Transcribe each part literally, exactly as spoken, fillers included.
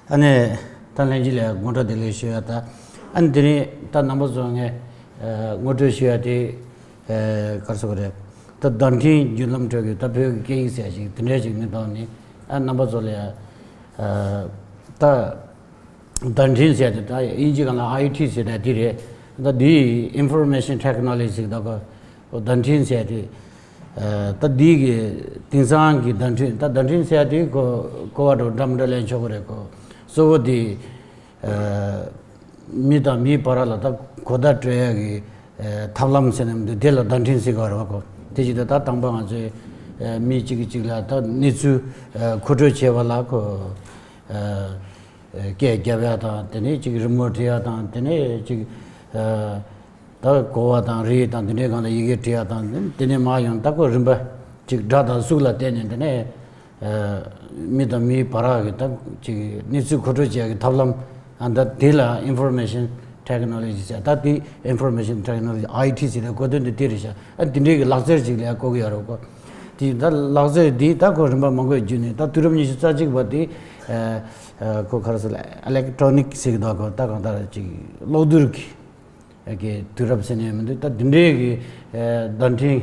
ཨ་ནི་ད་ལྷན་རྒྱས་ལ་དགོངས་དག་བདེ་ལེགས་ཞུ་ཡ། ད་ཨ་ནི་དེ་རིང་ད་རྣམ་པ་ཚོ་ངས་ཨ་ངོ་སྤྲོད་ཞུ་ཡ་དེ་ཨ་ག་རེ་ཟེར་དགོས་རེད། ད་བརྡ་འཕྲིན་བརྒྱུད་ལམ་ཁྲོད་ཀྱི་ད་བོད་ཀྱི་སྐད་ཡིག་ཟེར་ཡ་ཞིག་དེ་འདྲ་ཞིག་མིང་བཏགས་ནས། ཨ་རྣམ་པ་ཚོ་ལ་ཨ་ད་བརྡ་འཕྲིན་ཟེར་ཡ་དེ་ད་དབྱིན་ཇི་སྒང་ལ་ཨའི་ཊི་ཟེར་ཡ་དེ་རེད། ད་འདི་ཨིན་ཕོར་མེ་ཤན་ཊེག་ནོ་ལོ་ཇི་ཟེར་གི་འདུག་ག་བརྡ་འཕྲིན་ཟེར་ཡ་དེ། ཨ་ད་འདི་གི་དེང་སང་གི་བརྡ་འཕྲིན། ད་བརྡ་འཕྲིན་ཟེར་ཡ་དེ་གོ་གོ་བ་འདྲ་འདྲ་མི་འདྲ་ལེན་ཆོག་གི་རེད། གོ་གཙོ་བོ་དེ་ཨ་མི་དང་མིའི་བར་ལ་ད་གོ་བརྡ་སྤྲོད་ཡ་གི་ཨ་ཐབས་ལམ་ཟེར་ནས་མི་འདུག་དེ་ལ་བརྡ་འཕྲིན་ཟེར་གི་རེད་བ། གོ་དེ་བྱེད་དུས་ད་དང་པོ་ང་ཚོས་ཨ་མི་གཅིག་གིས་གཅིག་ལ་ད་གནས་ཚུལ་ཨ་མཁོ་སྤྲོད་བྱེད་པ་ལ་གོ་ཨ་སྐད་རྒྱབ་ཡ་དང་། དེ་ནས་ཅིག་རི་མོ་བྲིས་ཡ་དང་། དེ་ནས་ཅིག་ཨ་ད་གོ་བ་དང་རིགས་དང་དེ་འདྲའི་སྒང་ལ་ཡི་གེ་བྲིས་ཡ་དང་། དེ་ནས་མར་ཡང་ད་ཁོ་རིམ་པ་ཅིག་སྒྲ་དང་གཟུགས་ལ་བརྟེན་ནས་དེ་ནས་ཨ་མི་དང་མིའི་བར་གྱི་ད་ཅིག་གནས་ཚུལ་མཁོ་སྤྲོད་བྱེད་ཡ་གི་ཐབས་ལམ། ཨ་ད་དེ་ལ་ཨིན་ཕོར་མེ་ཤན་ཊེག་ནོ་ལོ་ཇི་ཟེར། ད་དེ་ཨིན་ཕོར་མེ་ཤན་ཊེག་ནོ་ལོ་ཇི་ཨའི་ཊི་ཟེར་ཡ་གོ་དོན་དེ་དེ་རེད་ཤག་ཨ་དེ་འདྲའི་གི་ལག་རྩལ་ཅིག་ལ་གོ་གི་ཡོད་རེད་གོ་དེ་ད་ལག་རྩལ་འདི་ད་ཁོ་རིམ་པ་མང་པོ་བརྒྱུད་ནས་ད་དུས་རབས་ཉི་ཤུ་རྩ་གཅིག་པ་དེ་ཨ་ཨ་ཁོ་ག་རེ་ཟེར་ལ་ཨི་ལེག་ཊོ་ནིག་ཟེར་གི་འདུག་གོ་ད་གང་ལྟར་ཅིག་གློག་རྡུལ་གྱི་གི་དུས་རབས་ཟེར་ནས་མི་འདུག་ད་འདི་འདྲའི་གི་ཨ་བརྡ་འཕྲིན།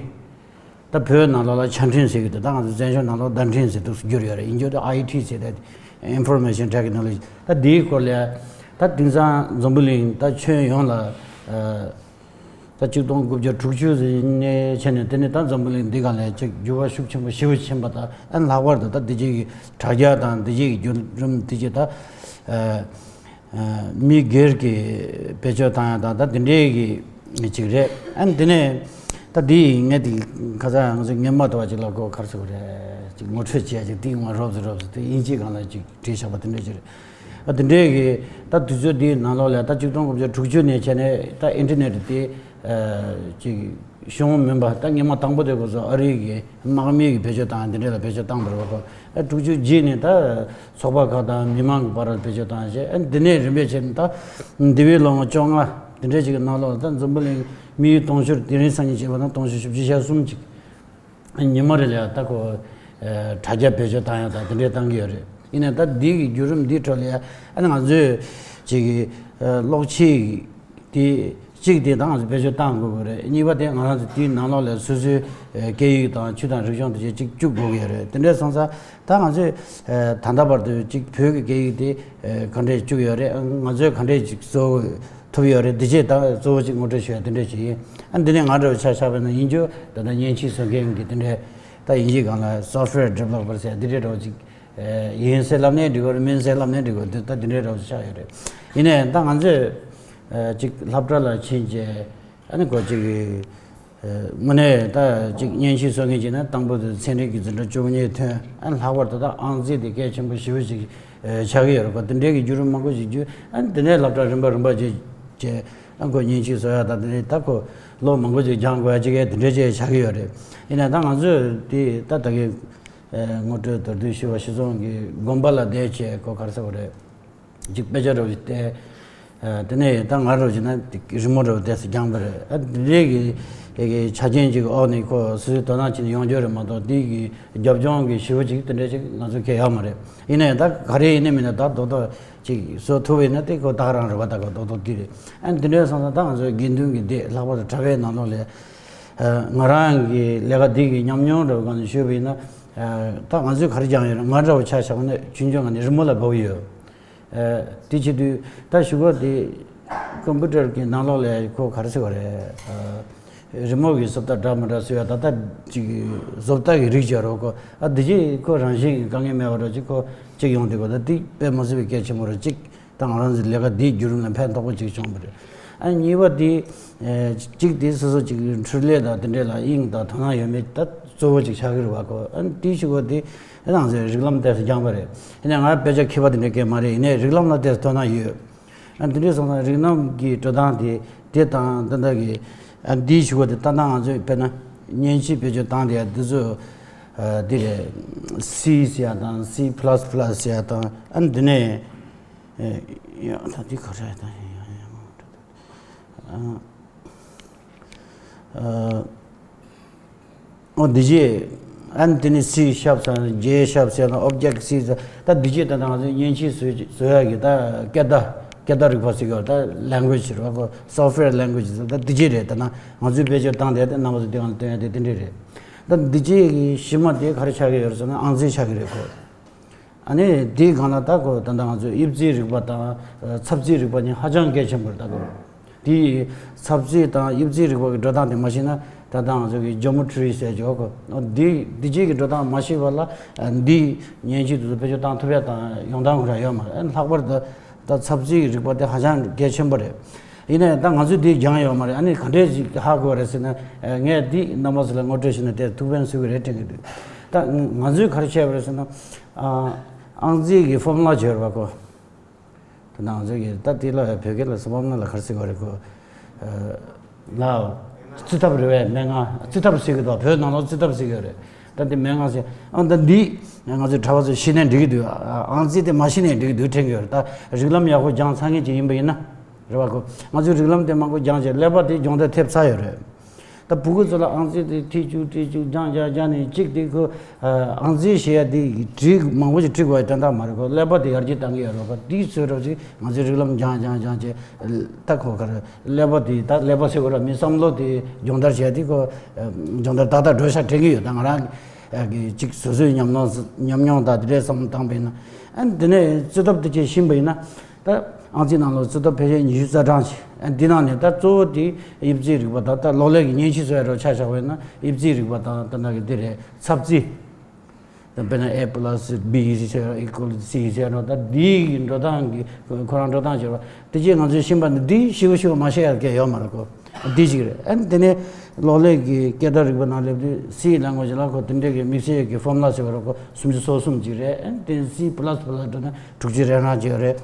ད་བོད་ནང་ལོགས་ལ་ཆ་འཕྲིན་ཟེར་གི་འདུག་ད་ང་ཚོ་བཙན་བྱོལ་ནང་ལོགས་བརྡ་འཕྲིན་ཟེར་འདུག་སེ་བསྒྱུར་ཡོད་རེད། ཡིན་རྒྱུ་དེ་ཨའི་ཊི་ཟེར་ཏེ་ཨིན་ཕོར་མེ་ཤན་ཊེག་ནོ་ལོ་ཇི། ད་འདིའི་སྐོར་ལ་ད་དེང་སང་འཛམ་བུ་གླིང་ད་ཁྱོན་ཡོངས་ལ་ཨ་ད་ཆིག་སྟོང་དགུ་བརྒྱ་དྲུག་ཅུ་ནས་བྱས་ནས་དེ་ནས་ད་འཛམ་བུ་གླིང་འདི་སྒང་ལ་ཅིག་འགྱུར་བ་ཤུགས་ཆེན་པོ་ཞེ་པོ་ཕྱིན་པ་དང་། ཨ་ལྷག་པར་དུ་ད་འདི་རྗེས་ཀྱི་དྲ་རྒྱ་དང་འདི་རྗེས་ཀྱི་བརྒྱུད་རིམ་འདི་རྗེས་ད་ཨ་མི་སྒེར་གྱི་བེད་སྤྱོད་བཏང་ཡ་དང་ད་འདི་འདྲའི་གི་ཅིག་རེད། ཨ་འདི་ནས་ད་འདི་ངས་འདི་ཁ་སང་ང་ཚོ་ངས་མ་དོ་བ་ཅིག་ལ་གོ་ག་རེ་ཟེར་དགོས་རེད། ཅིག་ངོ་སྤྲོད་བྱས་ཅིག་འདི་ང་རོབ་ཙམ་རོབ་ཙམ་དེ་དབྱིན་ཇིའི་སྒང་ལ་ཅིག་བྲིས་བཞག་པ་དེ་འདྲ་ཅིག་རེད། ཨ་དེ་འདྲའི་གི་ད་དུས་ཚོད་འདིའི་ནང་ལོགས་ལ་ད་ཆིག་སྟོང་དགུ་བརྒྱ་དྲུག་ཅུ་ནས་བྱས་ནས་ད་ཨིན་ཊར་ནེཊ་དེ་ཨ་ཅིག་བྱུང་མིན་པ། ད་སྔོན་མ་དང་པོ་དེ་སྐབས་སུ་ཨ་རི་གི་དམག་མི་གི་བེད་སྤྱོད་བཏང་། འདི་འདྲ་ལ་བེད་སྤྱོད་བཏང་བ་རེད་བ། ཁོ་ཨ་དྲུག་ཅུ་རྗེས་ནས་ད་ཚོགས་པ་ཁག་དང་མི་མང་གི་བར་ལ་བེད་སྤྱོད་བཏང་བྱས། ཨ་འདི་ནས་རིམ་པས་བྱས་ནས་ད་འདས་པའི་ལོ་ངོ་བཅོ་ལྔ་འདི་འདྲ་ཅིག་གི་ནང་ལོགས་ལ་ད་འཛམ་བུ་གླིང་མི་ཡུལ་དུང་ཕྱུར་དེ་རིང་སང་ཉིན་བྱས་པ་ན་དུང་ཕྱུར་བཞི་བཅུ་ཞེ་གསུམ་ཅིག་ཉི་མ་རེ་ལ་ད་ཁོ་ཨ་དྲ་རྒྱ་བེད་སྤྱོད་བཏང་ཡ་དང་དེ་འདྲས་བཏང་གི་ཡོད་རེད། ཡིན་ནའི་ད་འདི་གི་བརྒྱུད་རིམ་འདིའི་ཁྲོད་ལ་ཡ་ཨ་ནི་ང་ཚོས་ཅིག་གི་ཨ་གློག་ཆས་དེ་གཅིག་དེ་ད་ང་ཚོས་བེད་སྤྱོད་བཏང་དགོས་ཀྱི་རེད། གཉིས་པ་དེ་ང་རང་ཚོ་དེའི་ནང་ལོགས་ལ་སོ་སོའི་ཨ་སྐད་ཡིག་དང་ཆོས་དང་རིག་གཞུང་དེ་བཅས་གཅིག་བཅུག་དགོས་ཀྱི་ཡོད་རེད། དེ་འདྲས་སོང་ཙང་ད་ང་ཚོས་ཨ་ད་ལྟ་བར་དུ་ཅིག་བོད་ཀྱི་སྐད་ཡིག་དེ་ཨ་ག་འདྲས་བཅུག་ཡོད་རེད། ང་ཚོས་ག་འདྲས་ཅིག་གཙོ་བོ་ཐུབ་ཡོད་རེད། འདི་བྱས་ད་གཙོ་བོ་གཅིག་ངོ་སྤྲོད་ཞུ་ཡ་དེ་འདྲ་ཞིག་ཡིན། ཨ་འདི་ནས་ང་འདྲ་བོ་ཆ་བཞག་པ་ན་ཡིན་རྒྱུ་ད་ལྟ་མཉེན་ཆས་བཟོ་མཁན་གྱི་དེ་འདྲའི་ད་དབྱིན་ཇིའི་སྒང་ལ་སོཕ་ཝེར་ཌི་ཝེ་ལོ་པར་ཟེར་འདི་འདྲའི་འདྲ་བོ་ཅིག་ཡིན་ཟེར་ལབ་ནའི་འགྲིག་གི་རེད། མིན་ཟེར་ལབ་ནའི་འགྲིག་གི་རེད། ད་འདི་འདྲའི་འདྲ་བོ་ཆགས་ཡོད་རེད། ཡིན་ནའི་ད་ང་ཚོས་ཅིག་སློབ་གྲྭ་ལ་ཕྱིན་རྗེས་ཨ་ནི་གོ་ཅིག་དངོས་གནས་ད་ཅིག་མཉེན་ཆས་བཟོ་མཁན་ཅིག་ན་དང་པོ་དེ་ཚན་རིག་གི་འཛིན་གྲྭ་བཅུ་གཉིས་ཐོན། ཨ་ལྷག་པར་དུ་ད་ཨང་རྩིས་དེ་གལ་ཆེན་པོ་ཞེ་པོ་ཞིག་ཆགས་ཀྱི་ཡོད་རེད་པ། དེ་འདྲའི་གི་བརྒྱུད་རིམ་མང་པོ་ཞིག་བརྒྱུད། ཨ་དེ་ནས་སློབ་གྲྭ་རིམ་པ་རིམ་པ་བརྒྱུད་བྱས། ཨ་ཁོ་མཉེན་ཆས་བཟོ་ཡ་དང་དེ་འདྲའི་ད་ཁོ་ལོ་མང་པོ་ཞིག་སྦྱང་དགོས་ཡ་ཅིག་གས་དེ་འདྲའི་ཅིག་ཆགས་ཀྱི་ཡོད་རེད། ཡིན་ནའི་ད་ང་ཚོས་དེ་ད་ད་གིན་ངོ་སྤྲོད་མདོར་བསྡུས་ཞུས་པ་གཞིར་བཟུང་གི་དགོན་པ་ལ་བསྡད་བྱས་ཁོ་ག་རེ་ཟེར་དགོས་རེད། ཅིག་དཔེ་ཆ་འདྲ་བོ་ཞིག་བལྟས། ཨ་དེ་ནས་ད་ང་འདྲ་བོ་ཞིག་ན་རི་མོ་འདྲ་བོ་བལྟས་སུ་སྦྱངས་པ་རེད། ཨ་དེ་འདྲའི་གི་གི་ཆ་རྐྱེན་ཅིག་གི་འོག་ནས་ཁོ་སོ་སོའི་དོ་སྣང་བྱས་ནས་ཡོང་རྒྱུ་རེད་མ་གཏོགས་དེ་གི་རྒྱབ་ལྗོངས་གི་ཞེ་པོ་ཅིག་དེ་འདྲ་ཅིག་ང་ཚོ་གལ་ཡོད་མ་རེད། ཡིན་ནའི་ད་ག་རེ་ཡིན་ནའི་མིན་ནའི་ད་རྡོག་རྡོག་ཅིག་བཟོ་ཐུབ་པ་ཡིན་ན་དེ་ཁོ་ད་ག་རང་རེད་པ། ད་ཁོ་རྡོག་རྡོག་དེ་རེད། ཨ་དེ་འདྲ་སོང་ཙང་ད་ང་ཚོའི་དགེ་འདུན་གྱི་སྡེ་ལྷག་པར་དུ་གྲྭ་པའི་ནང་ལོགས་ལ་ཨ་ང་རང་གི་ལས་ཀ་འདི་གི་ཉམས་མྱོང་འདྲ་བོ་གང་ཞུས་པ་ཡིན་ན། ཨ་ད་ང་ཚོས་ག་རེ་སྦྱངས་ཡོད་རེད། ང་འདྲ་བོ་ཆ་བཞག་ན་ཆུང་ཆུང་ང་ནས་རི་མོ་ལ་འབབ་ཡོད། ཨ་དེ་བྱེད་དུས་ད་གཞུག་གུ་དེ་ཀམ་པུ་ཊར་གྱི་ནང་ལོགས་ལ་ཁོ་ག་རེ་ཟེར་བ་རེད། ཨ་རི་མོ་གི་བཟོ་ལྟ་འདྲ་མི་འདྲ་བཟོ་ཡ་ད་ལྟ་ཅིག་བཟོ་ལྟ་གི་རིགས་ཅིག་རེད། ཁོ་ཨ་དེ་རྗེས་ཁོ་རང་བཞིན་གྱི་དཀའ་ངལ་མེད་པ་འདྲ་ཅིག་ཁོ་ཅིག་ཡོང་དུས་གོ་ད་དེ་དཔེ་མི་སྲིད་པའི་གལ་ཆེན་པོ་རེད། ཅིག་ད་ང་རང་ཚོའི་ལས་ཀ་འདིའི་བརྒྱུད་རིམ་ལ་ཕན་ཐོགས་པོ་ཅིག་བྱུང་བ་རེད། ཨ་གཉིས་པ་དེ་ཨ་གཅིག་དེ་སོ་སོ་ཅིག་འཕྲུལ་ལས་དང་དེ་འདྲས་ལ་དབྱིངས་དང་དོ་སྣང་ཡོད་མེད་ད་གཙོ་བོ་ཅིག་ཆགས་ཀྱི་རེད་བ། ཁོ་ཨ་དེའི་གཞུག་གུ་དེ་ཨ་ང་ཚོས་རིགས་ལམ་ཏོག་ཙམ་སྦྱངས་པ་རེད། ཡིན་ནའི་ང་དཔེ་ཆ་མཁས་པ་དེ་འདྲའི་སྐད་མ་རེད། ཡིན་ནའི་རིགས་ལམ་ལ་ཏོག་ཙམ་དོ་སྣང་ཡོད། ཨ་དེ་འདྲས་སོང་ཙང་རིགས་ལམ་གྱི་འགྲོ་སྟངས་དེ་དེ་དང་ད་ལྟ་གི་ཨ་འདིའི་གཞུག་གུ་དེ་ད་ལྟ་ང་ཚོས་དཔེར་ན་མཉེན་ཆས་བེད་སྤྱོད་བཏང་དེ་ཡ་འདི་ཚོ་ཨ་འདི་རེད། སི་ཟེར་ཡ་དང་སི་པ་ལ་སི་པ་ལ་སི་ཟེར་ཡ་དང་ཨ་འདི་ནས། ཨེ་ཡ་ད་འདི་ག་རེ་ད་ཡ་ཡ་ཡ་མ་ཨ་ཨ་ཨོ་འདི་རྗེས་ ཨན་དེ་ནི་C sharp ཟེར་ན། G sharp ཟེར་ན། Objective-C ཟེར། ད་འདི་ཅི་ད་ང་ཚོས་མཉེན་ཆས་བཟོ་བཟོ་ཡག་གི་ད་སྐད་བརྡ་སྐད་བརྡ་རིག་པ་ཟེར་གི་ཡོད། ད་language་རེད་བ་ཁོ། Software language་ཟེར། ད་འདི་ཅི་རེད། ད་ན་ང་ཚོས་བེད་སྤྱོད་བཏང་དེ་ད་རྣམ་པ་ཚོ་འདི་གང་ལ་སྟོན་ཡ་དེ་དེ་འདྲས་རེད། ད་འདི་ཅི་གི་གཞི་མ་དེ་ག་རེ་ཆགས་ཀྱི་ཡོད་རེད་ཟེར་ན་ཨང་རྩིས་ཆགས་ཀྱི་རེད་ཁོ། ཨ་ནི་དེའི་སྒང་ལ་ད་ཁོ་ད་ལྟ་ང་ཚོས་དབྱིབས་རྩིས་རིག་པ་དང་ཚབ་རྩིས་རིག་པ་གཉིས་ཧ་ཅང་གལ་ཆེན་པོ་རེད། ད་ཁོ་དེའི་ཚབ་རྩིས་དང་དབྱིབས་རྩིས་རིག་པ་གི་འགྲོ་སྟངས་དེ་མ་ཤེས་ན་ད་ལྟ་ང་ཚོ་གི་geometry་ཟེར་ཆོག་གོ། འདི་འདི་གཅིག་གི་འགྲོ་སྟངས་མ་ཤེས་པ་ལ་འདི་མཉེན་ཆས་དེ་ཚོ་བེད་སྤྱོད་བཏང་ཐུབ་ཡ་དང་ཡོང་སྟངས་ཁོ་རང་ཡོད་མ་རེད། ལྷག་པར་དུ་ད་ཚབ་རྩིས་རིག་པ་དེ་ཧ་ཅང་གལ་ཆེན་པོ་རེད། ཡིན་ནའི་ད་ང་ཚོས་འདི་སྦྱངས་ཡོད་མ་རེད། ཨ་ནི་ག་འདྲས་ཞིག་ཧ་གོ་བ་རེད་ཟེར་ན། ངས་འདི་རྣམ་པ་ཚོ་ལ་ངོ་སྤྲོད་བྱས་ན་དེ་ཐུགས་ཕན་གསོས་ཀྱི་རེད་དྲན་གྱི་འདུག་ད་ང་ཚོས་ག་རེ་བྱས་པ་རེད་ཟེར་ན། ཨ་ཨང་རྩིས་ཀྱི་formula་བྱས་པ་ཁོ། ད་ང་ཚོས་ཀྱི་ད་དེ་ལ་བོད་སྐད་ལ་formula་ལ་ག་རེ་ཟེར་བ་རེད་ཁོ། ལའོ། རྩིས་ཐབས་རེད་བས། མན་ངག་རྩིས་ཐབས་ཟེར་གི་འདུག་བོད་ནང་ལོགས་རྩིས་ཐབས་ཟེར་གི་རེད། ད་འདི་མན་ངག་ཟེར། ཨ་ད་འདི་ང་ཚོའི་གྲྭ་པ་ཚོ་ཤེས་ནའི་འགྲིག་གི་འདུག་ཨང་རྩིས་དེ་མ་ཤེས་ནའི་འགྲིག་གི་འདུག་དྲན་གི་ཡོད་རེད། ད་རིགས་ལམ་ཡག་པོ་སྦྱངས་ཚར་མཁན་ཅིག་ཡིན་པ་ཡིན་ན། རེད་བ་ཁོ། ང་ཚོའི་རིགས་ལམ་དེ་མང་པོ་སྦྱངས་བྱས་ཀླད་པ་དེ་སྦྱོང་བརྡར་ཐེབས་ཚར་ཡོད་རེད། ད་ཕྲུ་གུ་ཚོ་ལ་ཨང་རྩིས་དེ་ཁྲིད་བཅུག་ཁྲིད་བཅུག་སྦྱངས་སྦྱངས་སྦྱངས་ནས་གཅིག་དེ་ཁོ། ཨང་རྩིས་ཞེས་ཡ་དེ་བྲིས་མང་པོ་ཞིག་བྲིས་དགོས་པའི་དོན་དག་མ་རེད་ཁོ། ཀླད་པ་དེ་ཡར་རྒྱས་གཏང་གི་ཡོད་རེད་ཁོ། དེའི་ཚོད་རོགས་ཅིག་ང་ཚོའི་རིགས་ལམ་སྦྱངས་སྦྱངས་སྦྱངས་བྱས། ད་ཁོ་ག་རེ་ཀླད་པ་དེ་ད་ཀླད་པ་ཟེར་དགོས་ར། མི་བསམ་བློ་དེ་སྦྱོང་བརྡར་བྱས་དེ་ཁོ། སྦྱོང་བརྡར་ཏག་ཏག་འགྲོ་ཤག་དྲན་གི་ཡོད། ད་ང་རང་གི་ཅིག་སོ་སོའི་ཉམས་མྱོང་ཉམས་མྱོང་དང་དེ་འདྲས་བསམ་བློ་བཏང་པ་ཡིན་ན། ཨ་ནི་དེ་ནས་རྩིས་ཐབས་དེ་ཅིག་ཤེས་པ་ཡིན་ན། ད་ཨང་རྩིས་ནང་ལོགས་རྩིས་ཐབས་ཕལ་ཆེར་ཉི་ཤུ་རྩ་གྲངས་ཤིག་ཨ་འདི་ནང་ནས་ད་གཙོ་བོ་དེ་དབྱིབས་རྩིས་རིག་པ་དང་། ད་གློག་ཀླད་ཀྱི་མཉེན་ཆས་བཟོ་ཡ་རོགས་ཆ་བཞག་པ་ཡིན་ན་དབྱིབས་རྩིས་རིག་པ་དང་། ད་ལྟ་གི་འདི་རེད། ཚབ་རྩིས། ད་དཔེར་ན་A plus B is equal to C ཟེར་ཡ་རོགས། ད་འདིའི་འགྲོ་སྟངས་ཀྱི་ཁོ་རང་འགྲོ་སྟངས་བྱེད་པ་དེ་ཅིག་ང་ཚོས་ཤེས་པ་ནི་འདི་ཞིབ་ཞིབ་མ་ཤེས་ཡ་གལ་ཡོད་མ་རེད་ཁོ། འདི་ཅིག་རེད། ཨ་ནི་དེ་ནས་གློག་ཀླད་ཀྱི་སྐད་བརྡ་རིག་པ་ནང་སླེབས་དུས་C language་ལ་ཁོ་དེ་འདྲས་ཀྱི་དམིགས་བསལ་གྱི་formula་ཟེར་བ་རོགས་ཁོ་སུམ་ཅུ་སོ་གསུམ་ཅིག་རེད། ཨ་ནི་དེ་ནས་C plus plus་འགྲོ་ན་དྲུག་ཅུ་རེ་ལྔ་ཅིག་ཡོད་རེད།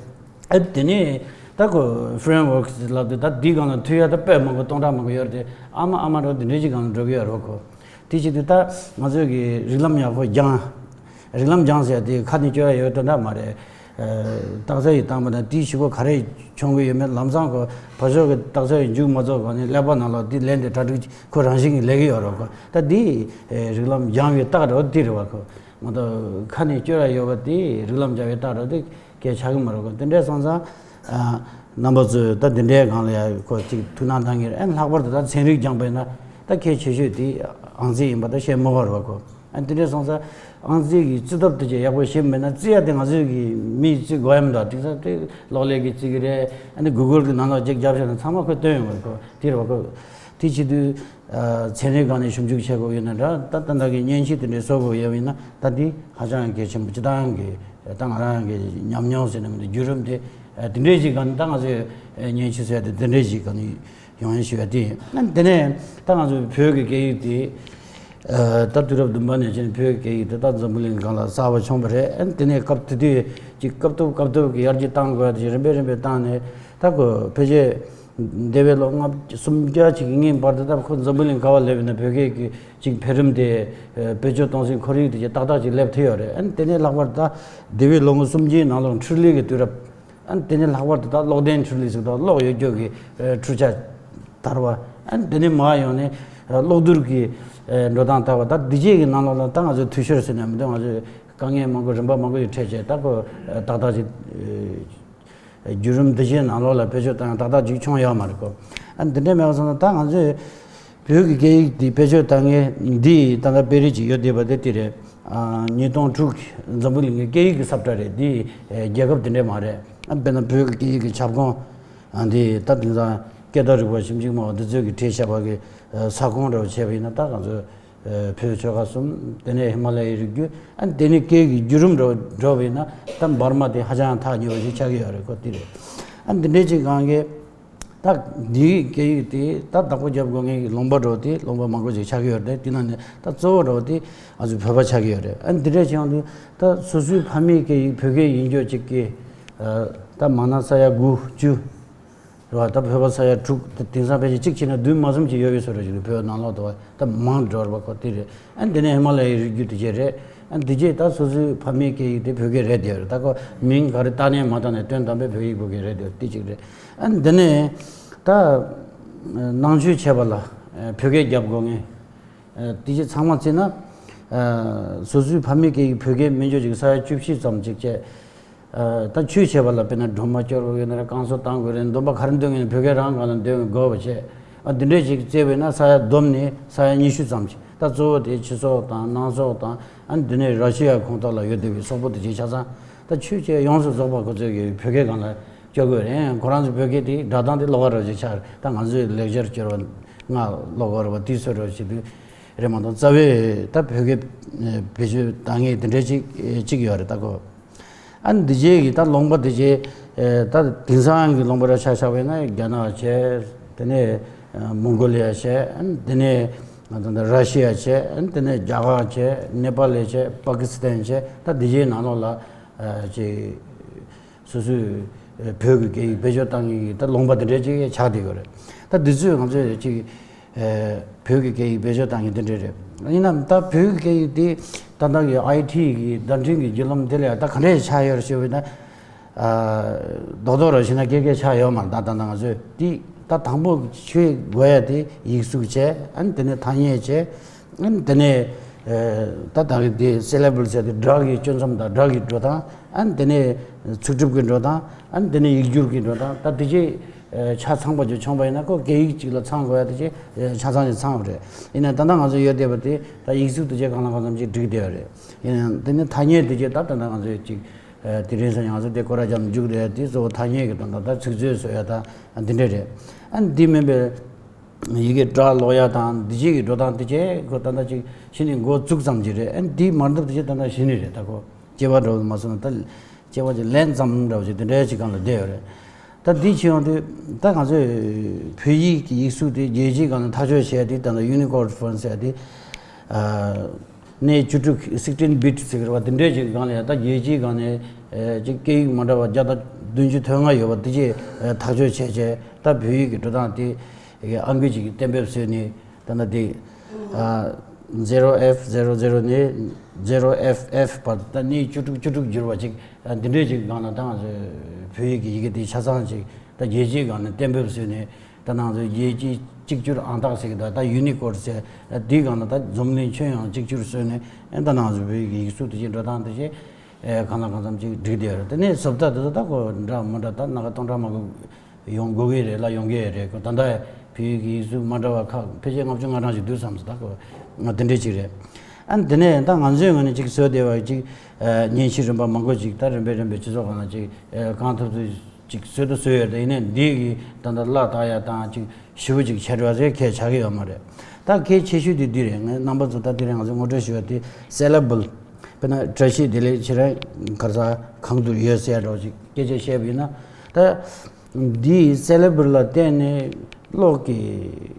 ཨ་དེ་ནས་ད་ཁོ་framework་ལབ་དུས་ད་འདི་སྒང་ལ་མཐུད་ཡ་ད་དཔེ་མང་པོ་སྟོང་ཕྲག་མང་པོ་ཡོད་རེད་དེ། ཨ་མ་ཨ་མ་རོ་དེ་འདྲས་ཅིག་སྒང་ལ་འགྲོ་གི་ཡོད་རོགས་ཁོ། དེ་བྱེད་དུས་ད་ང་ཚོས་ཀྱི་རིགས་ལམ་ཡག་པོ་སྦྱངས། རིགས་ལམ་སྦྱངས་ཟེར་དེ་ཁ་ནས་སྐྱོར་ཡ་ཡོད་དོན་དག་མ་རེད། རྟགས་གསལ་ཞིག་བཏང་པ་དང་དེའི་གཞུག་གུ་ག་རེ་བྱུང་གི་ཡོད་མེད་ལམ་སང་ཁོ་ཕར་ཕྱོགས་ཀྱི་རྟགས་གསལ་ཞིག་མཇུག་མ་རྫོགས་གོང་ནས་ཀླད་པ་ནང་ལོགས་དེ་ལན་དེ་གྲ་སྒྲིག་ཁོ་རང་བཞིན་གྱིས་ལས་ཀྱི་ཡོད་རོགས་ཁོ། ད་དེ་རིགས་ལམ་སྦྱང་བའི་རྟགས་རོ་དེ་རེད་བ་ཁོ། མ་གཏོགས་ཁ་ནས་སྐྱོར་ཡ་ཡོད་པ་དེ་རིགས་ལམ་སྦྱང་བའི་རྟགས་རོ་དེ་གལ་ཆགས་ཀྱི་མ་རེད་ཁོ། དེ་འདྲས་སོང་ཙང་། རྣམ་པ་ཚོས་ད་དེ་འདྲའི་སྒང་ལ་ཡ་ཁོ་ཅིག་ཐུགས་སྣང་གནང་གི་རེད། ཨ་ནི་ལྷག་པར་དུ་ད་ཚན་རིག་སྦྱངས་པ་ཡིན་ན་ད་གལ་ཆེ་ཤོས་དེ་ཨང་རྩིས་ཡིན་པ་ད་བཤད་མི་དགོས་རེད་བ་ཁོ། ཨ་ནི་དེ་འདྲས་སོང་ཙང་ཨང་རྩིས་ཀྱི་རྩིས་ཐབས་དེ་ཅིག་ཡག་པོ་ཤེས་མེད་ན་རྩིས་ཡ་དེ་ང་ཚོས་ཀྱི་མིས་རྩིས་དགོས་ཡ་མི་འདུག་དེང་སང་དེ་གློག་ཀླད་ཀྱིས་རྩིས་ཀྱི་རེད། ཨ་ནི་Google་གི་ནང་ལ་ཅིག་རྒྱབ་བཞག་ན་ཚང་མ་ཁོས་སྟོན་ཡོང་གི་རེད་ཁོ། དེ་རེད་བ་ཁོ། དེ་བྱེད་དུས། ཚན་རིག་སྒང་ནས་ཞིབ་འཇུག་བྱེད་དགོས་ཡོད་ན་འདྲ། ད་ད་ལྟ་གི་མཉེན་ཆས་དེ་འདྲའི་བཟོ་དགོས་ཡོད་པ་ཡིན་ན་ད་འདི་ཧ་ཅང་གལ་ཆེན་པོ་ཅིག་ད་ང་གི་ད་ང་རང་གི་ཉམས་མྱོང་ཟེར་ན་མི་འདུག་བརྒྱུད་རིམ་དེ་དེ་འདྲའི་ཞིག་ག་ནས་ད་ང་ཚོས་མཉེན་ཆས་བཟོ་ཡ་དེ་དེ་འདྲའི་ཞིག་ག་ནས་ཡོང་ཡ་ཞུ་ཡ་དེ་ཡིན། ཨ་ནི་དེ་ནས་ད་ང་ཚོའི་བོད་ཀྱི་སྐད་ཡིག་དེ་ད་དུས་རབས་བདུན་པ་ནས་བྱས་ནས་བོད་ཀྱི་སྐད་ཡིག་དེ་ད་འཛམ་བུ་གླིང་སྒང་ལ་གསར་པ་བྱུང་བ་རེད། ཨ་ནི་དེ་ནས་སྐབས་དེ་དུས་ཀྱི་སྐབས་ཐོབ་སྐབས་ཐོབ་ཀྱི་ཡར་རྒྱས་བཏང་དགོས་ཡ་དེ་རིམ་པས་རིམ་པས་བཏང་ནས་ད་ཁོ་ཕལ་ཆེར། འདས་པའི་ལོ་ལྔ་བཅུ་སུམ་བརྒྱ་ཅིག་གི་སྔོན་བར་དུ་ད་ཁོ་འཛམ་བུ་གླིང་ག་བ་སླེབས་ཡིན་ན་བོད་སྐད་ཀྱི་ཅིག་འཕེལ་རིམ་དེ་བེད་སྤྱོད་གཏོང་སའི་ཁོར་ཡུག་དེ་ཅིག་ཏག་ཏག་ཅིག་སླེབས་ཐུབ་ཡོད་རེད། ཨ་ནི་དེ་ནས་ལྷག་པར་དུ་ད་འདས་པའི་ལོ་ངོ་སུམ་བརྒྱའི་ནང་ལོགས་འཕྲུལ་ལས་ཀྱི་དུས་རབས། ཨ་ནི་དེ་ནས་ལྷག་པར་དུ་ད་གློག་ལྡན་འཕྲུལ་ལས་ཟེར་དང་གློག་ཡོད་རྒྱུ་གི་འཕྲུལ་ཆས་དར་བ། ཨ་ནི་དེ་ནས་མར་ཡོང་ནས་གློག་རྡུལ་གྱི་འགྲོ་སྟངས་དར་བ། ད་འདི་བྱས་ཀྱི་ནང་ལོགས་ལ་ད་ང་ཚོས་འཐུས་ཤོར་ཟེར་ནས་མི་འདུག་ང་ཚོས་དཀའ་ངལ་མང་པོ་རིམ་པ་མང་པོ་ཞིག་འཕྲད་བྱས་ད་ཁོ་ཏག་ཏག་ཅིག་བརྒྱུད་རིམ་འདི་བཞིན་ནང་ལོགས་ལ་བེད་སྤྱོད་བཏང་ཡང་ཏག་ཏག་ཅིག་བྱུང་ཡོད་མ་རེད་གོ། ཨ་འདི་འདྲ་མེད་པ་སོང་ན་ད་ང་ཚོས་བོད་ཀྱི་སྐད་ཡིག་འདི་བེད་སྤྱོད་བཏང་མཁན་འདི་ད་ལྟ་དཔེ་རིས་ཅིག་ཡོད་བསྡད་པ་དེ་འདི་རེད། ཨ་ཉིས་སྟོང་དྲུག་འཛམ་བུ་གླིང་གི་སྐད་ཡིག་གི་ས་བཀྲ་རེད། འདི་རྒྱལ་ཁབ་དེ་འདྲ་མ་རེད། ཨ་དཔེར་ན་བོད་ཀྱི་སྐད་ཡིག་གི་ཁྱབ་ཁོངས་ཨ་འདི་ད་དེང་སང་སྐད་བརྡ་རིག་པ་ཞིབ་འཇུག་སྨྲ་བ་འདི་ཚོས་ཀྱིས་བྲིས་བཞག་པ་གི་ས་ཁོངས་འདྲ་བོ་བྱས་པ་ཡིན་ན་ད་ང་ཚོས། བོད་ཆོལ་ཁ་གསུམ། དེ་ནས་ཧི་མ་ལ་ཡའི་རི་རྒྱུད། ཨ་དེ་ནས་སྐད་ཀྱི་བརྒྱུད་རིམ་འགྲོ་འགྲོ་བ་ཡིན་ན་ད་འབར་མ་དེ་ཧ་ཅང་ཐག་ཉེ་བ་ཞིག་ཆགས་ཀྱི་ཡོད་རེད་གོ། དེ་རེད། ཨ་འདི་འདྲའི་ཅིག་སྒང་གི་ད་འདིའི་སྐད་ཡིག་དེ་ད་བདག་པོ་རྒྱབ་དགོས་མཁན་གྱི་ལུང་པ་འགྲོ་དེ་ལུང་པ་མང་པོ་ཞིག་ཆགས་ཀྱི་ཡོད་རེད། དེ་ནང་ནས་ད་གཙོ་བོ་འགྲོ་དེ་ང་ཚོ་བོད་པ་ཆགས་ཀྱི་ཡོད་རེད། ཨ་འདི་འདྲའི་ཅིག་ཡོང་དུས་ད་སོ་སོའི་ཕ་མེས་སྐད་ཡིག་བོད་སྐད་ཡིན་རྒྱུ་ཅིག་གི་ད་མང་ན་ས་ཡ་དགུ་བཅུ། རེད་བ། ད་བོད་པ་ས་ཡ་དྲུག་དེ་དེང་སང་ཕལ་ཆེར་གཅིག་བྱས་ན་བདུན་མ་ཟིན་ཅིག་ཡོད་པའི་བཟོ་འདྲ་ཞིག་འདུག་བོད་ནང་ལོགས་དུ་བ་ད་མང་འགྲོ་བ་ཁོ་དེ་རེད། ཨ་འདི་ནས་ཧི་མ་ལ་ཡའི་རི་རྒྱུད་དེ་བྱས་རེད། ཨ་འདི་རྗེས་ད་སོ་སོའི་ཕ་མེས་སྐད་ཡིག་དེ་བོད་སྐད་རེད་དེ་རེད། ད་ཁོ་མིང་ག་རེ་བཏགས་ནས་མ་བཏགས་ནས་དོན་དམ་པའི་བོད་ཡིག་བོད་སྐད་རེད་དེ་དེ་གཅིག་རེད། ཨ་འདི་ནས་ད་ནང་ཆོས་བྱས་པ་ལ་བོད་སྐད་རྒྱབ་དགོས་ངེས། དེ་རྗེས་ཚང་མ་བརྩིས་ན། ཨ། སོ་སོའི་ཕ་མེས་སྐད་ཡིག་བོད་སྐད་མི་འཇོག་ཅིག་ས་ཡ་བཅུ་བཞི་ཙམ་ཅིག་བྱས། ཨ། ད་ཆོས་བྱེད་པ་ལ་དཔེར་ན་སྒྲོལ་མ་སྐྱོར་དགོས་ཡོད་ན་རེད། བསྐང་གསོ་བཏང་དགོས་རེད། འདོན་པ་ག་རེ་འདོན་གྱི་ཡིན་ན་བོད་སྐད་རང་སྒང་ལ་འདོན་དགོས་པ་བྱས། ཨ། འདི་འདྲས་ཅིག་བཙལ་བས་ན་ས་ཡ་བསྡོམས་ནས་ས་ཡ་ཉི་ཤུ་ཙམ་ཅིག་ད་གཙོ་བོ་དེ་ཕྱི་སོག་དང་ནང་སོག་དང་། ཨ་ནི་དེ་ནས་ར་ཤི་ཡ་ཁོངས་གཏོགས་ལ་ཡོད་བསྡད་པའི་སོག་པོ་དེ་བྱས་ཆ་ཚང་ད་ཆོས་བྱེད་ཡོངས་སུ་རྫོགས་པ་ཁོ་ཚོས་ཀྱི་བོད་སྐད་སྒང་ལ་སྐྱོར་དགོས་རེད། ཁོ་རང་ཚོའི་བོད་སྐད་དེ་སྒྲ་གདངས་དེ་ཀློག་ག་རོགས་ཅིག་ཆགས་རེད། ད་ང་ཚོས་ལེགས་སྦྱར་སྐྱོར་བ་ང་ཀློག་ག་རོགས་པ་དེའི་སྲོལ་རོགས་བྱེད་དུས་རེད་མ་གཏོགས་རྩ་བའི་ད་བོད་སྐད་བེད་སྤྱོད་བཏང་མཁན་དེ་འདྲས་ཅིག་ཅིག་ཡོད་རེད། ད་ཁོ། ཨ་ནི་འདི་རྗེས་ཀྱི་ད་ལུང་པ་འདི་རྗེས་ད་དེང་སང་གི་ལུང་པ་ར་ཆ་བཞག་པ་ཡིན་ན་རྒྱ་ནག་བྱས། དེ་ནས་མོང་གོ་ལི་ཡ་བྱས། ཨ་ནི་དེ་ནས་ང་ཚོ་འདི་ར་ཤི་ཡ་བྱས། ཨ་ནི་དེ་ནས་རྒྱ་གར་བྱས། ནེ་པ་ལི་བྱས། པ་ཀི་སི་ཐན་བྱས། ད་འདི་རྗེས་ནང་ལོགས་ལ་ཅིག་སོ་སོའི་བོད་ཀྱི་སྐད་ཡིག་བེད་སྤྱོད་བཏང་མཁན་གྱི་ད་ལུང་པ་འདི་འདྲས་ཅིག་ཆགས་བསྡད་ཡོད་རེད། ད་འདི་ཚོས་ང་ཚོས་ཅིག་བོད་ཀྱི་སྐད་ཡིག་བེད་སྤྱོད་བཏང་མཁན་དེ་འདྲས་རེད། ཡིན་ནའང་ད་བོད་ཀྱི་སྐད་ཡིག་དེ་ད་ལྟ་གི་ཨའི་ཊི་གི་བརྡ་འཕྲིན་གྱི་བརྒྱུད་ལམ་དེ་ལ་ད་ག་འདྲས་ཆགས་ཡོད་རེད་ཞུས་པ་ཡིན་ན། རྡོག་རྡོག་ར་བྱས་ན་སྐད་སྐད་ཆགས་ཡོད་མ་རེད། ད་ད་ལྟ་ང་ཚོས་དེ་ད་དང་པོ་ཆོས་དགོས་ཡ་དེ་ཡིག་གཟུགས་བྱས། ཨ་ནི་དེ་ནས་ཐ་སྙད་བྱས། ཨ་ནི་དེ་ནས་ད་ད་གི་དེ་སི་ལེ་བལ་ཟེར་དེ་སྒྲ་གི་གཅོད་མཚམས་དང་སྒྲ་གི་འགྲོ་སྟངས། ཨ་ནི་དེ་ནས་ཚིག་གྲུབ་ཀྱི་འགྲོ་སྟངས། ཨ་ནི་དེ་ནས་ཡིག་སྒྱུར་གྱི་འགྲོ་སྟངས། ད་དེ་རྗེས། ཆ་ཚང་པ་ཅིག་བྱུང་བ་ཡིན་ན་ཁོ་སྐད་ཡིག་ཅིག་ལ་ཚང་དགོས་ཡ་དེ་ཅིག་ཆ་ཚང་ཅིག་ཚང་བ་རེད། ཡིན་ནའང་ད་ལྟ་ང་ཚོ་ཡོད་བསྡད་པ་དེ་ད་ཡིག་གཟུགས་དེ་ཅིག་གང་ལ་གང་འཚམ་ཅིག་འགྲིག་བསྡད་ཡོད་རེད། ཡིན་ནའང་དེ་ནི་ཐ་སྙད་དེ་ཅིག་ད་ད་ལྟ་ང་ཚོ་ཅིག་དེ་རིང་སང་ང་ཚོ་དེ་སྐོར་ར་རྒྱབ་འཇུག་རེད། དེ་གཙོ་བོ་ཐ་སྙད་ཀྱི་དོན་དག་ད་ཚིག་མཛོད་བཟོ་ཡ་ད་འདི་འདྲ་རེད། ཨ་འདི་མིན་པའི་ཡི་གེ་སྒྲ་ཀློག་ཡ་དང་འདི་ཅིག་གི་འགྲོ་སྟངས་དེ་ཅིག་ཁོ་ད་ལྟ་ཅིག་གཞི་ནས་འགོ་བཙུགས་ཙམ་ཅིག་རེད། ཨ་འདི་མར་འདབ་དེ་ཅིག་ད་ལྟ་གཞི་ནས་རེད། ད་ཁོ་སྐྱེ་བ་འགྲོ་མ་སོང་ན་ད་སྐྱེ་བ་ཅིག་ལན་ཙམ་འདྲ་བོ་ཅིག་དེ་འདྲའི་ཅིག་སྒང་ལ་བསྡད་ཡོད་རེད། ད་འདི་ཕྱིན་ཡོང་དུས་ད་ང་ཚོས་བོད་ཡིག་གི་ཡིག་གཟུགས་དེ་རྒྱལ་སྤྱིའི་སྒང་ལ་ཐག་གཅོད་བྱས་ཏེ་ད་ལྟ་ཡུ་ནི་ཀོཌ་ཕོན་ཟེར་ཏེ། ཨ་གནས་བཅུ་དྲུག་sixteen bit ཟེར་གི་རེད་བ། དེ་འདྲའི་ཅིག་སྒང་ལ་ཡང་ད་རྒྱལ་སྤྱིའི་སྒང་ནས་ཨ་ཅིག་སྐད་ཡིག་མ་འདྲ་བ་བརྒྱ་དང་བདུན་ཅུ་དོན་ལྔ་ཡོད་པ་དེ་ཅིག་ཨ་ཐག་གཅོད་བྱས་བྱས། ད་བོད་ཡིག་གི་འགྲོ་སྟངས་དེ་ཨ་ཁུ་ཅིག་གིས་གཏན་འབེབས་བཟོས་ནས། ད་ལྟ་དེ་ཨ་zero F zero zero ནས་zero F F བར་དུ་ད་གནས་བཅུ་དྲུག་བཅུ་དྲུག་བསྒྱུར་བ་ཅིག་ཨ་འདི་འདྲའི་ཅིག་སྒང་ལ་ད་ང་ཚོས་བོད་ཡིག་གི་ཡི་གེ་དེ་ཆ་ཚང་ཅིག་ད་རྒྱལ་སྤྱིའི་སྒང་ནས་གཏན་འབེབས་བཟོས་ནས། ད་ང་ཚོས་རྒྱལ་སྤྱིའི་གཅིག་གྱུར་ཨང་རྟགས་ཟེར་གི་འདུག་ད་ཡུ་ནི་ཀོཌ་ཟེར་དེའི་སྒང་ལ་ད་འཛམ་གླིང་ཁྱོན་ཡོངས་གཅིག་གྱུར་བཟོས་ནས། ཨ་ད་ང་ཚོའི་བོད་ཡིག་གི་ཡིག་གཟུགས་དེ་ཅིག་འགྲོ་སྟངས་དེ་ཅིག་ཨ་གང་ལ་གང་འཚམ་ཅིག་འགྲིག་བསྡད་ཡོད་རེད། དེ་ནས་བཟོ་ལྟ་དེ་ཚོ་ད་ཁོ་འདྲ་མི་འདྲ་ད་སྣ་ཁ་སྟོང་ཕྲག་མང་པོ་ཡོང་དགོས་ཀྱི་རེད་ལ་ཡོང་གི་རེད། ཁོ་ད་ལྟ་བོད་ཡིག་གི་ཡིག་གཟུགས་མ་འདྲ་བ་ཁག་ཕལ་ཆེར་ལྔ་བཅུ་ང་གྲངས་ཤིག་འདུག་བསམ་སོང་། ད་ཁོ་ང་དེ་འདྲས་ཅིག་རེད། ཨ་དེ་ནས་ད་ང་ཚོའི་ངོས་ནས་ཅིག་བཟོས་བསྡད་པ་ཅིག་ཨ་མཉེན་ཆས་རིམ་པ་མང་པོ་ཅིག་ད་རིམ་པས་རིམ་པས་སྤྱི་ཚོགས་ཁང་ནང་ཅིག་ཨ་གང་ཐུབ་ཐུབ་ཅིག་བཟོས་དང་བཟོས་ཡོད་རེད། ཡིན་ནའི་འདི་གི་ད་ལྟ་བརླག་བཏང་ཡ་དང་ཅིག་ཞེ་པོ་ཅིག་ཆེ་དྲགས་ཟེར་གལ་ཆགས་ཀྱི་ཡོད་མ་རེད། ད་གལ་ཆེ་ཤོས་དེ་འདི་རེད། ངས་རྣམ་པ་ཚོ་ད་དེ་རིང་ང་ཚོས་ངོ་སྤྲོད་ཞུ་བ་དེ་སི་ལེ་བལ། དཔེར་ན་བཀྲ་ཤིས་བདེ་ལེགས་ཁྱེད་རང་ག་ས་གང་དུ་ཡོད་ཟེར་ཡ་འདྲ་བོ་ཅིག་སྐད་ཆ་བཤད་པ་ཡིན་ན། ད་འདིའི་སི་ལེ་བལ་ལ་བརྟེན་ནས་གློག་གི་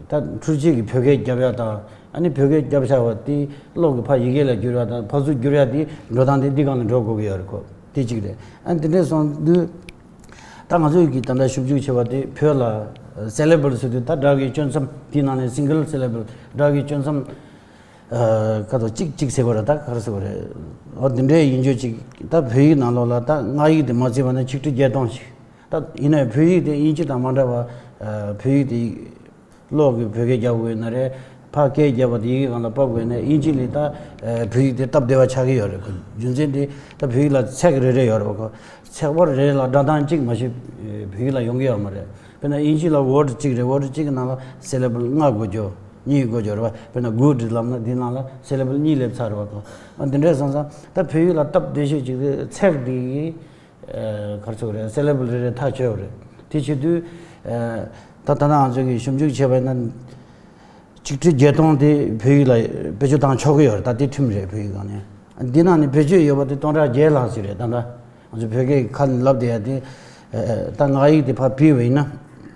ད་འཕྲུལ་ཆས་ཀྱི་བོད་སྐད་རྒྱབ་ཡ་དང་། ཨ་ནི་བོད་སྐད་རྒྱབ་བཞག་པ་དེ་གློག་གི་ཕར་ཡི་གེ་ལ་བསྒྱུར་ཡ་དང་ཕར་ཚུར་བསྒྱུར་ཡ་དེ་འགྲོ་སྟངས་དེ་འདི་སྒང་ལ་འགྲོ་དགོས་ཀྱི་ཡོད་རེད་ཁོ། དེ་གཅིག་རེད། ཨ་ནི་དེ་འདྲས་སོང་དུས། ད་ང་ཚོས་ཀྱིས་ད་ལྟ་ཞིབ་འཇུག་བྱས་པ་དེ་བོད་ལ་སི་ལེ་བལ་ཟེར་དུས་ད་སྒྲ་གི་གཅོད་མཚམས་དེའི་ནང་ནས་སིང་གལ་སི་ལེ་བལ་སྒྲ་གི་གཅོད་མཚམས་ཨ་ཁ་དོག་གཅིག་གཅིག་ཟེར་བ་རེད། ད་ག་རེ་ཟེར་བ་རེད། འོ་དེ་འདྲའི་ཡིན་རྒྱུ་ཅིག་ད་བོད་ཡིག་ནང་ལོགས་ལ་ད་སྔགས་ཡིག་དེ་མ་བརྩིས་པ་ན་ཆིག་ཁྲི་བརྒྱད་སྟོང་ཞིག་ད་ཡིན་ནའི་བོད་ཡིག་དེ་དབྱིན་ཇི་དང་མ་འདྲ་བ། ཨ་བོད་ཡིག་དེ་གློག་གི་བོད་སྐད་རྒྱབ་དགོས་ན་རེད། ཕར་སྐད་རྒྱབ་པ་དེ་ཡི་གེ་སྒང་ལ་ཕབ་དགོས་ན་དབྱིན་ཇི་ལས་ད་ཨ་བོད་ཡིག་དེ་སྟབས་བདེ་བ་ཆགས་ཀྱི་ཡོད་རེད་ཁོ། རྒྱུ་མཚན་དེ་ད་བོད་ཡིག་ལ་ཚེག་རེ་རེ་ཡོད་རེད་ཁོ། ཚེག་བར་རེ་ལ་སྒྲ་གདངས་གཅིག་མ་གཏོགས་བོད་ཡིག་ལ་ཡོང་གི་ཡོད་མ་རེད། དཔེར་ན་དབྱིན་ཇི་ལ་ཝར་ཌི་གཅིག་རེད། ཝར་ཌི་གཅིག་གི་ནང་ལ་སི་ལེ་བལ་ལྔ་དགོས་རྒྱུ། གཉིས་དགོས་རྒྱུ་རེད་བ། དཔེར་ན་གུཌ་ལབ་ན་འདིའི་ནང་ལ་སི་ལེ་བལ་གཉིས་སླེབས་ཚར་རེད་བ་ཁོ། ཨ་འདི་འདྲས་སོང་ཙང་ད་བོད་ཡིག་ལ་སྟབས་བདེ་ཤོས་གཅིག་དེ་ཚེག་འདི་ཡིན། ཨ་ག་རེ་ཟེར་དགོས་རེད། སི་ལེ་བལ་རེ་རེ་ཐག་ཆོད་པ་རེད། དེ་བྱེད་དུས་ཨ་ད་ད་ལྟ་ང་ཚོ་གིས་ཞིབ་འཇུག་བྱས་པ་ཡིན་ན། ཆིག་ཁྲི་བརྒྱད་སྟོང་དེ་བོད་ཡིག་ལ་བེད་སྤྱོད་བཏང་ཆོག་གི་ཡོད་རེད། ད་དེ་ཁྲིམས་རེད་བོད་ཡིག་སྒང་ནས། འདི་ནང་ནས་བེད་སྤྱོད་ཡོད་པ་དེ་སྟོང་ཕྲག་བརྒྱད་ལྷག་ཙམ་རེད། ད་ལྟ་ང་ཚོ་བོད་སྐད་ཁ་ནས་ལབ་བསྡད་ཡ་དེ། ཨ་ད་སྔགས་ཡིག་དེ་ཕར་ཕུད་པ་ཡིན་ན།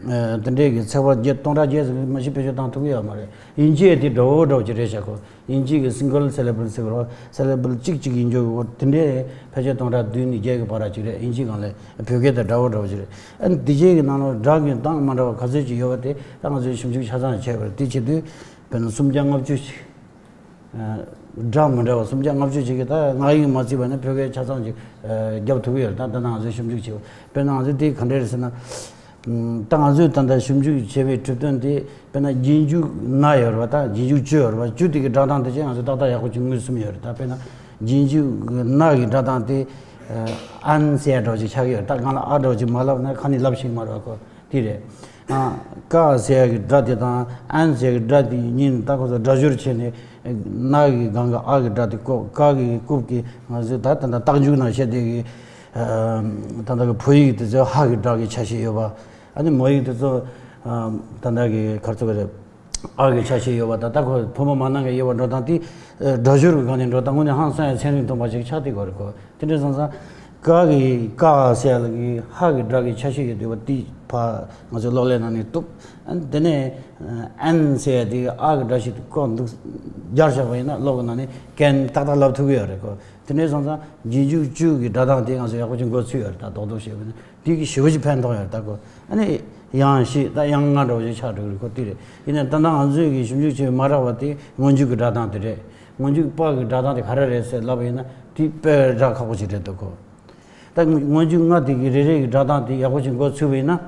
ཨ་དེ་འདྲས་ཀྱི་ཚེག་བར་བརྒྱད་སྟོང་ཕྲག་བརྒྱད་ཙམ་མ་གཏོགས་བེད་སྤྱོད་བཏང་ཐུབ་ཀྱི་ཡོད་མ་རེད། དབྱིན་ཇིའི་དེ་འདྲ་བོ་འདྲ་བོ་ཅིག་རེད་ཤག་ཁོ། དབྱིན་ཇི་གི་སིང་གལ་སི་ལེ་བལ་ཟེར་གི་རེད་བ། སི་ལེ་བལ་གཅིག་གཅིག་ཡིན་རྒྱུ་གི་ཝར་ཌི་དེ་འདྲས་ཕལ་ཆེར་སྟོང་ཕྲག་བདུན་ནས་བརྒྱད་ཀྱི་བར་ཅིག་རེད། དབྱིན་ཇི་སྒང་ལ་བོད་སྐད་དང་འདྲ་བོ་འདྲ་བོ་ཅིག་རེད། ཨ་ནི་དེ་རྗེས་ཀྱི་ནང་ལ་སྒྲ་གི་གདངས་མ་འདྲ་བ་ག་ཚོད་ཅིག་ཡོད་པ་དེ་ད་ང་ཚོས་ཞིབ་འཇུག་ཆ་ཚང་བྱས་པ་རེད། དེ་བྱེད་དུས་དཔེར་ན་སུམ་བརྒྱ་ལྔ་བཅུ་ཅིག་ཨ་སྒྲ་མི་འདྲ་བ་སུམ་བརྒྱ་ལྔ་བཅུ་ཅིག་གིས་ད་སྔགས་ཡིག་མ་བརྩིས་པ་ནས་བོད་སྐད་ཆ་ཚང་ཅིག་ཨ་རྒྱབ་ཐུབ་ཀྱི་ཡོད་རེད། ད་ད་ནང་ང་ཚོས་ཞིབ་འཇུག་བྱས་པ་དཔེར་ན་ང་ཚོས་དེ་ག་འདྲས་རེད་ཟེར་ན། ད་ང་ཚོས་ད་ལྟ་ཞིབ་འཇུག་བྱས་པའི་གྲུབ་དོན་དེ། དཔེར་ན་རྗེས་འཇུག་ན་ཡོད་རེད་པ། ད་རྗེས་འཇུག་ཅུ་ཡོད་རེད་པ། ཅུ་དེ་གི་སྒྲ་གདངས་དེ་ཅན་ང་ཚོས་ཏག་ཏག་ཡག་པོ་ཅིག་མངོན་སུམ་ཡོད་རེད། ད་དཔེར་ན་རྗེས་འཇུག་ན་གི་སྒྲ་གདངས་དེ་ཨན་ཟེར་ཡ་འདྲ་བོ་ཅིག་ཆགས་ཀྱི་ཡོད་རེད། ད་གང་ལ་ཨ་འདྲ་བོ་ཅིག་མ་ལབ་ན་ཁ་ནས་ལབ་ཤེས་ཀྱི་མ་རེད་པ་ཁོ། དེ་རེད། ཨ། ཀ་ཟེར་ཡ་གི་སྒྲ་དེ་དང་ཨན་ཟེར་ཡ་གི་སྒྲ་དེ་གཉིས་ད་ཁོ་ཚོ་སྒྲ་སྦྱོར་བྱས་ནས། ན་གི་སྒང་གི་ཨ་གི་སྒྲ་དེ་བཀོད། ཀ་གི་རྐུབ་ཀྱི་ང་ཚོས་ད་ད་ད་རྟགས་འཇུག་ནང་བཤད་དེ་གི། ད་ལྟ་གི་བོད་ཡིག་དེ་ཚོའི་ཧ་གི་སྒྲ་གི་ཆ་ཤས་ཡོད་པ། ཨ་ནི་མོ་ཡིག་དེ་ཚོ་ད་ལྟ་གི་ག་རེ་ཟེར་དགོས་རེད། ཨ་གི་ཆ་ཤས་ཡོད་པ། ད་ལྟ་ཁོ་བུ་མོ་མ་ན་གི་དབྱེ་བ་འགྲོ་སྟངས་དེ་སྒྲ་སྦྱོར་གི་སྒང་ནས་འགྲོ་སྟངས་དངོས་གནས་ཧང་སང་ཡ་ཚན་རིག་མཐོང་པ་ཞིག་ཆགས་བསྡད་ཡོད་རེད་ཁོ། དེ་འདྲ་སོང་ཙང་། ཀ་གི་ཀ་ཟེར་ཡ་ལ་གི་ཧ་གི་སྒྲ་གི་ཆ་ཤས་ཡོད་བསྡད་པ་དེ་ཕར་ང་ཚོས་གློག་ཀླད་ནང་ནས་གཏུབ། ཨ་ནི་དེ་ནས་ཨན་ཟེར་ཡ་དེ་ཨ་གི་སྒྲ་ཞིག་ཏུ་བཀོད་འདུག་སྦྱར་བཞག་པ་ཡིན་ན་གློག་གི་ནང་ནས་ཀན་ཏག་ཏག་ལབ་ཐུབ་ཀྱི་ཡོད་རེད་ཁོ། དེ་འདྲ་སོང་ཙང་རྗེས་འཇུག་ཅུ་གི་སྒྲ་གདངས་དེ་ང་ཚོས་ཡག་པོ་ཅིག་མགོ་ཚོས་ཡོད་རེད། ད་རྡོག་རྡོག་བཤད་པ་ཡིན་ན་དེ་གི་ཞེ་པོ་ཅིག་ཕན་ཐོགས་ཡོད་རེད། ད་ཁོ་ཨ་ནི་དབྱངས་བཞི་ད་དབྱངས་ལྔ་འདྲ་བོ་ཞིག་ཆགས་འགྲོ་གི་རེད་ཁོ། དེ་རེད། ཡིན་ནའི་ད་ལྟ་ང་ཚོས་ཀྱི་ཞིབ་འཇུག་བྱས་མ་རག་པ་དེ་སྔོན་འཇུག་གི་སྒྲ་གདངས་དེ་རེད། སྔོན་འཇུག་པ་གི་སྒྲ་གདངས་དེ་ག་རེ་རེད་ཟེར་ལབ་པ་ཡིན་ན་དེ་དཔེ་སྒྲ་ཁག་པོ་ཞིག་རེད་འདུག་གོ། ད་སྔོན་འཇུག་ལྔ་དེ་གི་རེ་རེ་གི་སྒྲ་གདངས་དེ་ཡག་པོ་ཞིག་མགོ་ཚོས་པ་ཡིན་ན།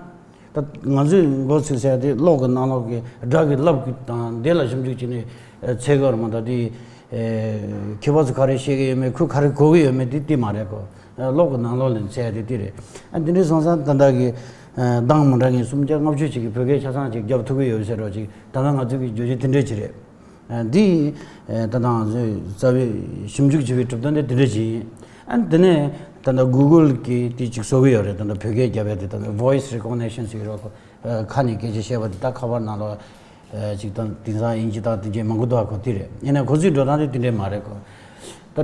ད་ང་ཚོས་མགོ་ཚོས་ཟེར་ཡ་དེ་གློག་གི་ནང་ལོགས་ཀྱི་སྒྲ་གི་རླབས་ཀྱི་དང་དེ་ལ་ཞིབ་འཇུག་བྱས་ནས་འཚོལ་གི་ཡོད་རེད་མ་གཏོགས་དེ། ཁྱད་པར་ཚོ་ག་རེ་བཤད་ཀྱི་ཡོད་མེད་ཁོས་ག་རེ་གོ་གི་ཡོད་མེད་དེ་དེ་མ་རེད་གོ། གློག་གི་ནང་ལོགས་ལ་འཚོལ་ཡ་དེ་དེ་རེད། ཨ་དེ་འདྲ་སོང་ཙང་ད་ལྟ་གི་གདངས་མི་འདྲ་མཁན་སུམ་བརྒྱ་ལྔ་བཅུ་ཞིག་གི་བོད་སྐད་ཆ་ཚང་ཅིག་རྒྱབ་ཐུབ་ཀྱི་ཡོད་ཟེར་རོགས་ཅིག་ད་ལྟ་ང་ཚོ་གི་བརྗོད་གཞི་དེ་འདྲ་ཅིག་རེད། འདི་ད་ལྟ་ང་ཚོས་རྩ་བའི་ཞིབ་འཇུག་བྱས་པའི་གྲུབ་དོན་དེ་དེ་འདྲ་ཅིག་ཡིན། ཨ་དེ་ནས་ད་ལྟ་Google་གིས་དེ་ཅིག་བཟོ་གི་ཡོད་རེད། ད་ལྟ་བོད་སྐད་རྒྱབ་ཡ་དེ་ད་ལྟ་voice recognition་ཟེར་གི་རོགས་ཁ་ནས་སྐད་ཆ་བཤད་པ་དེ་ད་ཁ་པར་ནང་ལོགས་ཅིག་དང་དེང་སང་དབྱིན་ཇི་དང་དེ་འདྲ་མང་པོ་འདུག་ཨ་ཁོ། དེ་རེད། ཡིན་ནའི་ཁོ་ཚོའི་འགྲོ་སྟངས་དེ་དེ་འདྲ་མ་རེད་ཁོ། ད་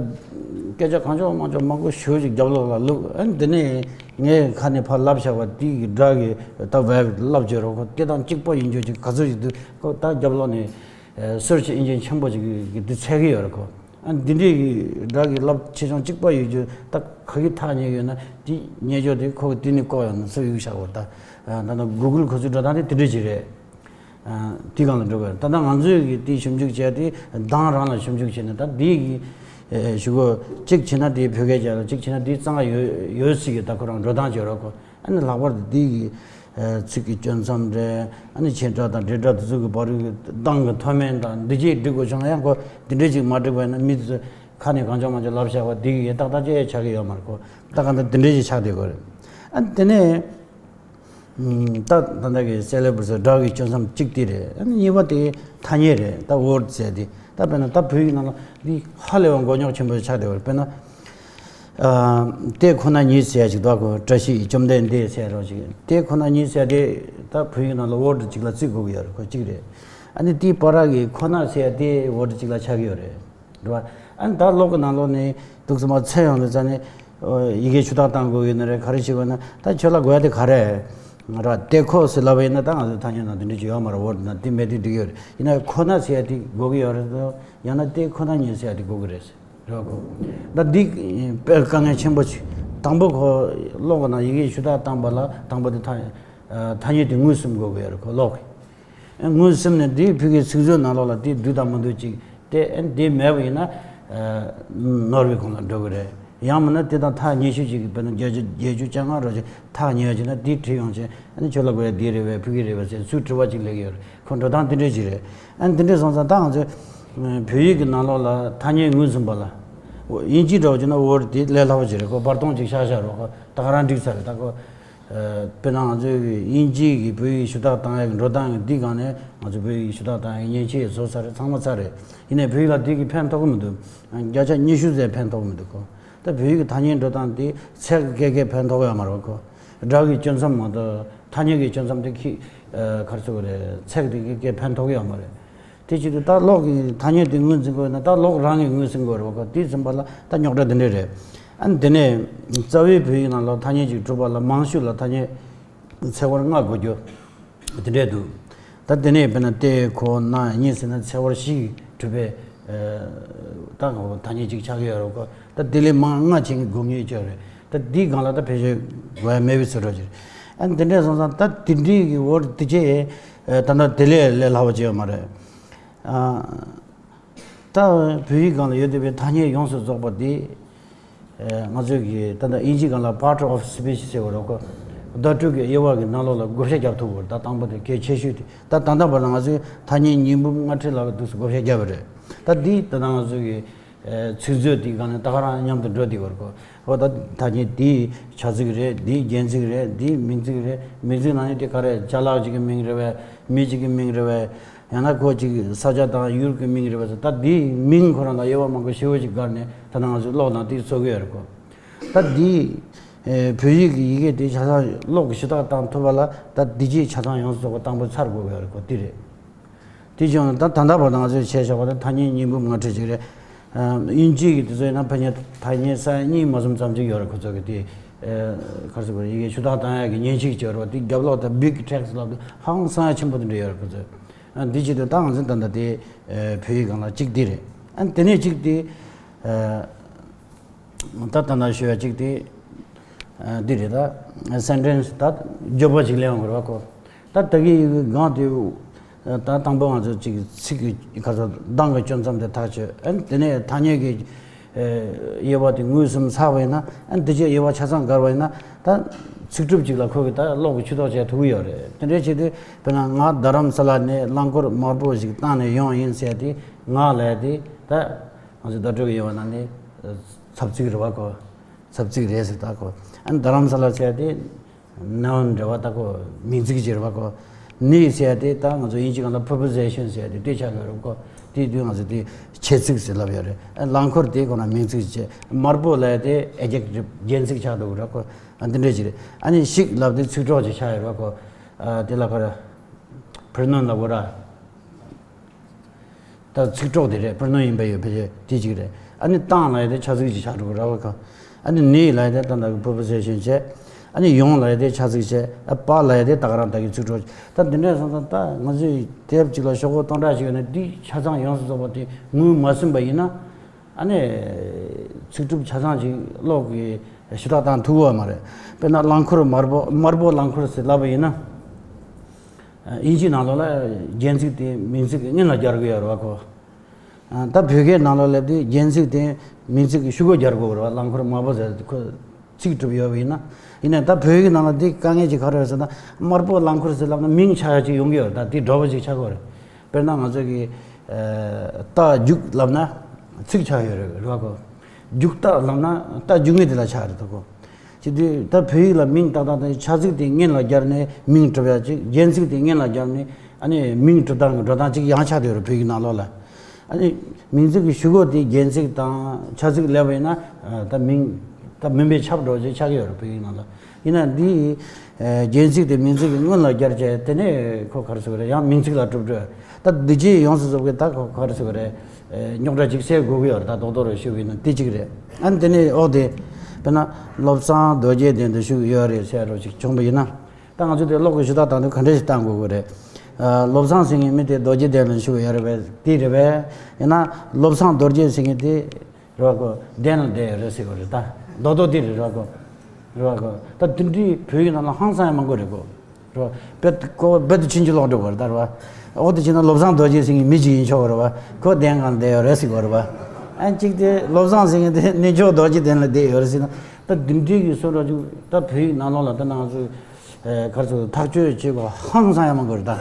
སྐད་ཆ་གང་ལྕོགས་མང་ལྕོགས་མང་པོ་ཞེ་པོ་ཅིག་རྒྱབ་ལོགས་ལ་བླུགས། ཨ་ནི་དེ་ནས་ངས་ཁ་ནས་ཕར་ལབ་བཞག་པ་དེ་གི་སྒྲ་གི་ད་vibe་ལབ་བརྗོད་རོགས་ཁོ་དེ་དང་གཅིག་པ་ཡིན་རྒྱུ་ཅིག་ག་ཚོད་ཅིག་འདུག་ཁོ་ད་རྒྱབ་ལོགས་ནས་search engine་ཆེན་པོ་ཅིག་གིས་དེ་འཚོལ་གི་ཡོད་རེད་ཁོ། ཨ་ནི་འདི་འདྲའི་གི་སྒྲ་གི་རླབས་ཆེ་ཆུང་གཅིག་པ་ཡོད་རྒྱུ་ད་ག་གི་ཐག་ཉེ་གི་ཡོད་ན་དེ་ཉེ་ཆོག་དེ་ཁོ་གི་དེ་ནས་བཀོག་ཡོང་ན་ཚུར་གཡུག་བཞག་པ། ད་ད་ལྟ་Google་ཁོ་ཚོའི་འགྲོ་སྟངས་དེ་དེ་འདྲ་ཅིག་རེད། དེའི་སྒང་ལ་འགྲོ་དགོས། ད་ལྟ་ང་ཚོས་ཀྱི་དེའི་ཞིབ་འཇུག་བྱས་ཏེ་གདངས་རང་ལ་ཞིབ་འཇུག་བྱས་ནས་ད་འདི་གི་ཞུ་གོ་གཅིག་བྱས་ན་དེའི་བོད་སྐད་རྒྱག་ལ་གཅིག་བྱས་ན་དེའི་གཙང་ཡོད་ཡོད་སྲིད་ཀྱི་ད་ཁོ་རང་འགྲོ་སྟངས་བྱེད་རོགས་གོ། ཨ་ནི་ལྷག་པར་དུ་འདི་གི་ཚིག་གི་གཅོད་མཚམས་རེད། ཨ་ནི་ཆེ་སྒྲ་དང་འབྲེལ་སྒྲ་དེ་ཚོ་གི་བར་གྱི་གདངས་ཀྱི་མཐོ་དམན་དང་འདི་གཅིག་འགྲིག་དགོས་བྱུང་ན་ཡང་ཁོ་འདི་འདྲས་ཅིག་མ་འགྲིག་པ་ཡིན་ན་མི་དེ་ཚོ་ཁ་ནས་གང་བྱུང་མང་བྱུང་ལབ་བཞག་པ་འདི་གི་ཏག་ཏག་ཅིག་ཆགས་ཀྱི་ཡོད་མ་རེད་གོ། ད་གང་ལྟར་འདི་འདྲས་ཅིག་ཆགས་བསྡད་དགོས་རེད། ཨ་ནི་དེ་ནས། ད་ད་ལྟ་གི་syllable་ཟེར་སྒྲ་གི་གཅོད་མཚམས་གཅིག་དེ་རེད། ཨ་ནི་གཉིས་པ་དེ་ཐ་སྙད་རེད། ད་word་ཟེར་དེ་ད་དཔེར་ན་ད་བོད་ཡིག་ནང་ལ་འདི་ཧ་ལས་པ་མགོ་རྙོག་ཆེན་པོ་ཆགས་བསྡད་པ་རེད། དཔེར་ན་ཨ་དེ་ཁོ་ན་ཉིད་ཟེར་ཡ་ཅིག་འདུག་གོ། བཀྲ་ཤིས་བཅོམ་ལྡན་འདས་ཟེར་རོགས་ཅིག་དེ་ཁོ་ན་ཉིད་ཟེར་དེ་ད་བོད་ཡིག་ནང་ལ་word་གཅིག་ལ་བརྩི་དགོས་ཀྱི་ཡོད་རེད་གོ། གཅིག་རེད། ཨ་ནི་དེའི་བར་གི་ཁོ་ན་ཟེར་ཡ་དེ་word་གཅིག་ལ་ཆགས་ཀྱི་ཡོད་རེད། རེད་བ། ཨ་ནི་ད་གློག་གི་ནང་ལོགས་ནས་འདུག་སེ་མར་འཚོལ་ཡོང་དུས་ཙ་ནས། ཨོ། ཡི་གེ་ཞུ་དག་བཏང་དགོས་ཀྱི་ཡོད་ན་རེད། ག་རེ་བྱེད་དགོས་ན་ད་ཁྱོད་ལ་དགོས་ཡ་དེ་ག་རེ་རེད། དེ་ཁོ་ཟེར་ལབ་པ་ཡིན་ན་ད་ང་ཚོ་ཐ་སྙད་ནང་དེ་འདྲ་ཅིག་ཡོད་མ་རེད། འོ་ན་དེ་མེད་དེ་འགྲིག་ཡོད་རེད། ཡིན་ན་ཁོ་ན་ཟེར་ཡ་དེ་དགོས་ཀྱི་ཡོད་རེད་དོ། ཡང་ན་དེ་ཁོ་ན་ཉིད་ཟེར་ཡ་དེ་དགོས་ཀྱི་རེད་ཟེར་རེད་བ་གོ། ད་འདི་དཔེ་དཀའ་ངལ་ཆེན་པོ་ཅིག་དང་པོ་ཁོ་གློག་གི་ནང་ཡི་གེ་ཞུ་དག་བཏང་པ་ལ་དང་པོ་དེ་ཐ་ཐ་སྙད་དེ་མངོན་སུམ་དགོས་ཀྱི་ཡོད་རེད་གོ། གློག་གི་མངོན་སུམ་ནས་འདིའི་བོད་ཀྱི་ཚིག་མཛོད་ནང་ལོགས་ལ་དེ་འདུག་དང་མི་འདུག་ཅིག་དེ་འདི་མེད་པ་ཡིན་ན་ནོར་བའི་ཁོངས་ལ་འགྲོ་གི་རེད། ཡང་མིན་ན་དེ་དང་ཐག་ཉེ་ཤོས་ཅིག་གི་དཔེར་ན་བརྒྱད་ཅུ་བརྒྱད་ཅུ་གྱ་ལྔ་རོ་ཅིག་ཐག་ཉེ་བ་ཅིག་ན་དེ་བྲིས་ཡོང་ཅིག་ཨ་ནི་ཁྱོད་ལ་དགོས་ཡ་འདི་རེད་པས། བོད་ཀྱི་རེད་པས་ཟེར་ཚུར་དྲི་བ་ཅིག་སླེབས་ཀྱི་ཡོད་རེད། ཁོ་འགྲོ་སྟངས་དེ་འདྲས་ཅིག་རེད། ཨ་ནི་དེ་འདྲས་སོང་ཙང་ད་ང་ཚོས་བོད་ཡིག་གི་ནང་ལོགས་ལ་ཐ་སྙད་མངོན་སུམ་པ་ལ་དབྱིན་ཇི་འདྲ་བོ་ཅིག་ན་word་དེ་ལས་སླ་བོ་ཅིག་རེད། ཁོ་བར་སྟོང་ཅིག་བཞག་བཞག་རོགས་ཁོ་ད་ག་རང་འགྲིག་ཚར་རེད། ད་ཁོ། དཔེར་ན་ང་ཚོའི་དབྱིན་ཇིའི་གི་བོད་ཡིག་ཞུ་དག་བཏང་ཡག་གི་འགྲོ་སྟངས་ཀྱི་འདི་སྒང་ནས་ང་ཚོ་བོད་ཡིག་ཞུ་དག་བཏང་ཡག་མཉེན་ཆས་བཟོ་ཚར་རེད། ཚང་མ་ཚར་རེད། ཡིན་ནའི་བོད་ཡིག་ལ་འདི་གི་ཕན་ཐོགས་ཀྱི་མི་འདུག་བརྒྱ་ཆ་ཉི་ཤུ་ཙམ་ཕན་ཐོགས་ཀྱི་མི་འདུག་གོ། ད་བོད་ཡིག་གི་ཐ་སྙད་འགྲོ་སྟངས་འདི་ཚེག་གི་སྐད་སྐད་ཕན་ཐོགས་ཡོད་མ་རེད་གོ། སྒྲ་གི་གཅོད་མཚམས་མ་གཏོགས་ཐ་སྙད་ཀྱི་གཅོད་མཚམས་དེ་ཁི་ག་རེ་ཟེར་དགོས་རེད། ཚེག་དེ་གི་སྐད་ཕན་ཐོགས་ཡོད་མ་རེད། དེ་བྱེད་དུས་ད་གློག་གི་ཐ་སྙད་དེ་ངོས་འཛིན་དགོས་ན་ད་གློག་རང་གིས་ངོས་ཟིན་དགོས་རེད་བ། དེ་ཟིན་པ་ལ་ད་རྙོག་དྲ་འདི་འདྲ་རེད། ཨ་ནི་དེ་ནས་རྩ་བའི་བོད་ཡིག་ནང་ལ་ཐ་སྙད་ཅིག་གྲུབ་པ་ལ་མང་ཤོས་ལ་ཐ་སྙད་ཚེག་བར་ལྔ་དགོས་རྒྱུ་དེ་འདྲས་འདུག་ད་དེ་ནས་དཔེར་ན་དེ་ཁོ་ན་གཉིས་ཟེར་ན་ཚེག་བར་བཞི་གྲུབ་པའི་ད་ཐ་སྙད་ཅིག་ཆགས་ཀྱི་ཡོད་རེད་བ། ད་དེ་ལས་མང་ང་ཆེན་གྱི་དགོས་ངེས་ཅིག་རེད། ད་འདིའི་སྒང་ལ་ད་ཕལ་ཆེར་དགོས་ཡ་མེད་པའི་བཟོ་འདྲ་ཅིག་ཨ་ནི་དེ་འདྲས་སོང་ཙང་ད་དེ་འདྲའི་གི་འོ་དེ་ཅེ་ད་ལྟ་དེ་ལས་ལས་སླ་བ་ཅིག་ཡོད་མ་རེད། ད་བོད་ཡིག་སྒང་ལ་ཡོད་བསྡད་པའི་ཐ་སྙད་ཡོངས་སུ་རྫོགས་པ་འདི་ང་ཚོས་ཀྱི་ད་ལྟ་དབྱིན་ཇི་སྒང་ལ་part of speech་ཟེར་བ་རེད་གོ། བརྡ་སྤྲོད་ཀྱི་དབྱེ་བ་གི་ནང་ལོགས་ལ་བགོ་བཤའ་རྒྱག་ཐུབ་པ་རེད། ད་དང་པོ་དེ་གལ་ཆེ་ཤོས་དེ། ད་ད་ལྟ་བར་དུ་ང་ཚོས་ཐ་སྙད་ཉིས་འབུམ་ལྔ་ཁྲི་ལྷག་གི་འདུག་སེ་བགོ་བཤའ་བརྒྱབ་པ་རེད། ད་འདི་ད་ལྟ་ང་ཚོ་གི་ཨ་ཚིག་མཛོད་དེའི་སྒང་ནས་ད་ག་རང་མཉམ་དུ་འགྲོ་བསྡད་པ་རེད་གོ། འོ་ད་ཐ་སྙད་དེའི་བྱ་ཚིག་རེད། དེའི་རྒྱན་ཚིག་རེད། དེའི་མིང་ཚིག་རེད། མིང་ཚིག་ནང་ནས་དེ་ག་རེ་ཅ་ལག་ཅིག་གི་མིང་རེད་པས། མི་གཅིག་གི་མིང་རེད་པས། ཡང་ན་ཁོ་ཅིག་ས་ཆ་དང་ཡུལ་གྱི་མིང་རེད་པས། ད་དེའི་མིང་ཁོ་རང་ལ་དབྱེ་བ་མང་པོ་ཞེ་པོ་ཅིག་བཀར་ནས་ད་ལྟ་ང་ཚོས་ཀློག་དང་དེ་བཟོ་གི་ཡོད་རེད་གོ། ད་འདི་ཨེ་བོད་ཡིག་གི་ཡི་གེ་དེ་ཆ་ཚང་ཀློག་གི་ཞུ་དག་བཏང་ཐུབ་པ་ལ། ད་འདི་རྗེས་ཆ་ཚང་ཡོངས་སུ་རྫོགས་པ་བཏང་པོ་ཚར་དགོས་ཀྱི་ཡོད་རེད་གོ། འདི་རེད། དེ་བྱུང་ན་ད་ད་ལྟ་བར་དུ་ང་ཚོས་བྱས་བཞག་པ་དེ་ཐ་སྙད་ཉིས་འབུམ་ལྔ་ཁྲི་ཅིག་རེད། ཨ་དབྱིན་ཇི་གི་དེ་ཚོ་ཡིན་ན་ཕལ་ཆེར་ཐ་སྙད་ས་ཡ་གཉིས་མ་ཟིན་ཙམ་ཅིག་ཡོད་རེད། ཁོ་ཚོ་གི་དེ་ཨེ་ག་རེ་ཟེར་དགོས་རེད། ཡི་གེ་ཞུ་དག་བཏང་ཡག་གི་མཉེན་ཆས་ཅིག་ཡོད་རེད་པ། དེ་རྒྱབ་ལོགས་དང་big text ལབ་དུས་ཧང་སང་ཡ་ཆེན་པོ་དེ་འདྲ་ཡོད་རེད་ཁོ་ཚོ། ཨ་འདི་བྱེད་དུས་ད་ང་ཚོས་ད་ལྟ་དེ་ཨེ་བོད་ཡིག་སྒང་ལ་གཅིག་འདི་རེད། ཨ་དེ་ནས་གཅིག་དེ་ཨེ། ད་ལྟ་ན་ཞུ་ཡ་གཅིག་དེ་ཨ་འདི་རེད། ད་sentence ད་བརྗོད་པ་ཅིག་ལེན་དགོས་རེད་པ་ཁོ། ད་ད་གི་སྒང་དེ་ད་དང་པོ་ང་ཚོ་ཅིག་ཚིག་གི་ག་ཚོད་གདངས་ཀྱི་གཅོད་མཚམས་དེ་ཐག་ཆོད། ཨ་དེ་ནས་ཐ་སྙད་ཀྱི་ཨ་དབྱེ་བ་དེ་ངོས་ཟིན་ཚར་བ་ཡིན་ན། ཨ་འདི་ཅིག་དབྱེ་བ་ཆ་ཚང་བཀར་བ་ཡིན་ན། ད་ཚིག་གྲུབ་ཅིག་ལ་ཁོ་གི་ད་ཀློག་གི་ཇུས་གཏོགས་བྱེད་ཐུབ་ཀྱི་ཡོད་རེད། དེ་འདྲའི་ཆེད་དུ་དཔེར་ན་ང་རྡ་རམ་ས་ལ་ནས་རླངས་འཁོར་དམར་པོ་ཞིག་བཏང་ནས་ཡོང་ཡིན་ཟེར་ཏེ། ང་ལབ་ཡ་དེ་ད་ང་ཚོའི་བརྡ་སྤྲོད་ཀྱི་དབྱེ་བ་ནང་ནས་ཚབ་ཚིག་རེད་པ་ཁོ། ཚབ་ཚིག་རེད་ཟེར་ད་ཁོ། ཨ་ནི་རྡ་རམ་ས་ལ་ཟེར་ཡ་དེ་noun རེད་པ། ད་ཁོ་མིང་ཚིག་ཅིག་རེད་པ་ཁོ། ནས་ཟེར་ཡ་དེ་ད་ང་ཚོ་དབྱིན་ཇི་སྒང་ལ་preposition ཟེར་ཡ་དེ་དེ་ཆགས་ཀྱི་རེད་ཁོ། དེ་དུས་ང་ཚོ་དེ་བྱེད་ཚིག་ཟེར་ལབ་ཡོད་རེད། ཨ་རླངས་འཁོར་དེ་ཁོ་ན་མིང་ཚིག་བྱས། དམར་པོ་ལབ་ཡ་དེ་adjective རྒྱན་ཚིག་ཆགས་འདུག་ར་ཁོ། ཨ་འདི་འདྲ་ཞིག་རེད། ཨ་ནི་ཞིག་ལབ་དེ་ཚིག་གྲོགས་ཅིག་ཆགས་ཡོད་ར་ཁོ། ཨ་དེ་ལ་ཁོ་ར་pronoun ལབ་དགོས་ར། ད་ཚིག་གྲོགས་དེ་རེད། pronoun ཡིན་པ་ཡོད་པ་དེ་གཅིག་རེད། ཨ་ནི་བཏང་ལབ་ཡ་དེ་བྱ་ཚིག་ཅིག་ཆགས་འགྲོ་གི་ར་བ་ག། ཨ་ནི་ནས་ལབ་ཡ་དེ་ད་ལྟ་གི་preposition བྱས། ཨ་ནི་ཡོང་ལབ་ཡ་དེ་བྱ་ཚིག་བྱས། ཨ་པ་ལབ་ཡ་དེ་ད་ག་རང་ད་གི་ཚིག་གྲོགས། ད་འདི་འདྲ་སོང་ཙང་ད་ང་ཚོས་དེབ་གཅིག་ལ་ཤོག་གུ་སྟོང་ཕྲག་ཞིག་ཡོད་ན། འདི་ཆ་ཚང་ཡོངས་སུ་རྫོགས་པ་དེ་ངོས་མ་ཟིན་པ་ཡིན་ན། ཨ་ནི་ཚིག་གྲུབ་ཆ་ཚང་ཅིག་ཀློག་གི་ཞུ་དག་བཏང་ཐུབ་ཀྱི་ཡོད་མ་རེད། དཔེར་ན་རླངས་འཁོར་དམར་པོ། དམར་པོ་རླངས་འཁོར་ཟེར་ལབ་པ་ཡིན་ན། དབྱིན་ཇིའི་ནང་ལོགས་ལ་རྒྱན་ཚིག་དེ་མིང་ཚིག་གི་སྔོན་ལ་སྦྱར་དགོས་ཡོད་རེད་པ་ཁོ། ད་བོད་སྐད་ནང་ལོགས་ལབ་དུས་རྒྱན་ཚིག་དེ་མིང་ཚིག་གི་གཞུག་གུ་སྦྱར་དགོས་རེད་པ། རླངས་འཁོར་དམར་པོ་ཟེར་ཁོ་ཚིག་གྲུབ་ཡོད་པ་ཡིན་ན། ཡིན་ནའི་ད་བོད་ཡིག་ནང་ལ་འདི་དཀའ་ངལ་ཅིག་ག་རེ་ཡོད་ཟེར་ན། དམར་པོ་རླངས་འཁོར་ཟེར་ལབ་ན་མིང་ཆགས་ཡ་ཅིག་ཡོང་གི་ཡོད་རེད། ད་དེ་འདྲ་པོ་ཅིག་ཆགས་ཀྱི་ཡོད་རེད། དཔེར་ན་ང་ཚོ་གི་ཨ་རྟ་རྒྱུག་ལབ་ན་ཚིག་ཆགས་ཡོད་རེད་རེད་པ་ཁོ། རྒྱུག་རྟ་ལབ་ན་རྟ་རྒྱུག་མཁན་དེ་ལ་ཆགས་རེད་ད་ཁོ། བྱེད་དུས་ད་བོད་ཡིག་ལ་མིང་ཏག་ཏག་དང་བྱ་ཚིག་དེ་སྔོན་ལ་སྦྱར་ནས་མིང་གྲུབ་ཡ་ཅིག་རྒྱན་ཚིག་དེ་སྔོན་ལ་སྦྱར་ནས་ཨ་ནི་མིང་གྲུབ་སྟངས་ཀྱི་འགྲོ་སྟངས་ཅིག་ཡང་ཆགས་བསྡད་ཡོད་རེད་བོད་ཡིག་ནང་ལོགས་ལ། ཨ་ནི་མིང་ཚིག་གི་གཞུག་གུ་དེ་རྒྱན་ཚིག་དང་བྱ་ཚིག་སླེབས་པ་ཡིན་ན། ཨ་ད་མིང་ད་མུན་པས་ཁྱབ་འགྲོ་ཅིག་ཆགས་ཀྱི་ཡོད་རེད་བོད་ཡིག་ནང་ལ། ཡིན་ན་འདི་ཨ་རྒྱན་ཚིག་དེ་མིང་ཚིག་གི་སྔོན་ལ་སྦྱར་བྱས། དེ་ནས་ཁོ་ག་རེ་ཟེར་དགོས་རེད། ཡང་མིང་ཚིག་ལ་གྲུབ་འགྲོ། ད་འདི་ཅི་ཡོངས་སུ་རྫོགས་ཀྱི་ད་ཁོ་ག་རེ་ཟེར་དགོས་རེད། ཨ་རྙོག་དྲ་ཅིག་སེལ་དགོས་ཀྱི་ཡོད་རེད། ད་རྡོག་རྡོག་རེ་ཞུ་བ་ཡིན་ན་དེ་གཅིག་རེད། ཨ་ནི་དེ་ནས་འོག་དེ་དཔེར་ན་བློ་བཟང་རྡོ་རྗེ་གདན་དུ་བཞུགས་ཡོད་རེད་ཟེར་རོ་ཅིག་བྱུང་པ་ཡིན་ན། ད་ང་ཚོས་དེ་ཀློག་གི་ཞུ་དག་བཏང་དུས་ག་འདྲ་ཞིག་བཏང་དགོས་ཀྱི་རེད། ཨ་བློ་བཟང་ཟེར་མཁན་མི་དེ་རྡོ་རྗེ་གདན་ལ་བཞུགས་ཡོད་རེད་པས། དེ་རེད་པས། ཡིན་ན་བློ་བཟང་རྡོ་རྗེ་ཟེར་མཁན་དེ་རེད་པ་ཁོ། གདན་ལ་བསྡད་ཡོད་རེད་ཟེར་དགོས་རེད། ད་རྡོག་རྡོག་དེ་རེད་རེད་པ་ཁོ། རེད་པ་ཁོ། ད་དེ་འདྲའི་བོད་ཡིག་ནང་ལ་ཧང་སང་ཡ་མང་པོ་རེད་ཁོ། རེད་པ། རྦད་ཁོ་རྦད་དེ་ཕྱིན་ཅི་ལོག་འགྲོ་དགོས་རེད་ད། རེད་པ། འོ་དེ་བྱས་ན་བློ་བཟང་རྡོ་རྗེ་ཟེར་མཁན་མི་གཅིག་ཡིན་ཆོག་གི་རེད་པ། ཁོ་གདན་སྒང་བསྡད་ཡོད་རེད་ཟེར་དགོས་རེད་པ། ཨ་གཅིག་དེ་བློ་བཟང་ཟེར་མཁན་དེ་གནས་མཆོག་རྡོ་རྗེ་གདན་ལ་བསྡད་ཡོད་རེད་ཟེར་ན། ད་དེ་འདྲའི་གི་བཟོ་འདྲ་ཅིག་ད་བོད་ཡིག་ནང་ལོགས་ལ་ད་ང་ཚོས་ཨེ་ག་རེ་ཟེར་ཐག་གཅོད་བྱེད་དགོས་ཧང་སང་ཡ་མང་པོ་རེད་ད།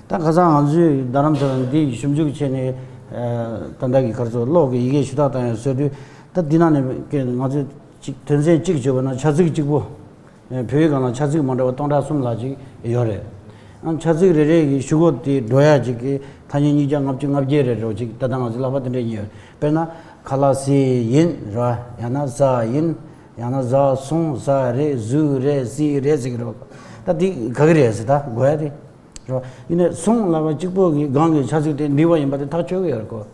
ད་ཁ་སང་ང་ཚོས་རྡ་རམ་ས་ལ་འདི་ཞིབ་འཇུག་བྱས་ནས། ཨ་ད་ལྟ་གི་ག་རེ་ཟེར་ཀློག་གི་ཡི་གེ་ཞུ་དག་བཏང་ཡ་བཟོ་དུས། ད་འདི་ནང་ནས་ཀྱི་ང་ཚོས་ཅིག་དོན་ཚན་གཅིག་བརྗོད་པ་ན་བྱ་ཚིག་གཅིག་པོ། ཨ་བོད་ཡིག་སྒང་ལ་བྱ་ཚིག་མ་འདྲ་བ་སྟོང་ཕྲག་གསུམ་ལྷག་ཅིག་ཡོད་རེད། ཨ་བྱ་ཚིག་རེ་རེ་གི་གཞུག་གུ་དེ་འགྲོ་ཡ་ཅིག་གི་ཐ་སྙད་ཉིས་བརྒྱ་ལྔ་བཅུ་ང་བརྒྱད་རེ་རེ་ཅིག་ད་ལྟ་ང་ཚོས་ལག་པ་དེ་འདྲ་ཉོས་ཡོད། དཔེར་ན་ཁ་ལག་ཟས་ཡིན་ར། ཡང་ན་ཟ་ཡིན། ཡང་ན་ཟ་སོང་། ཟ་རེད། ཟོས་རེད། ཟོས་རེད་ཟེར་གི་རེད། ད་འདི་ག་གི་རེད་ཟེར་ད་དགོས་ཡ་དེ། རེད་བ། ཡིན་ནའི་སོང་ལབ་པ་གཅིག་པོ་གི་སྒང་གི་བྱ་ཚིག་དེ་འདི་བ་ཡིན་པ་དེ་ཐག་ཆོད་གི་ཡོད་རེད་གོ།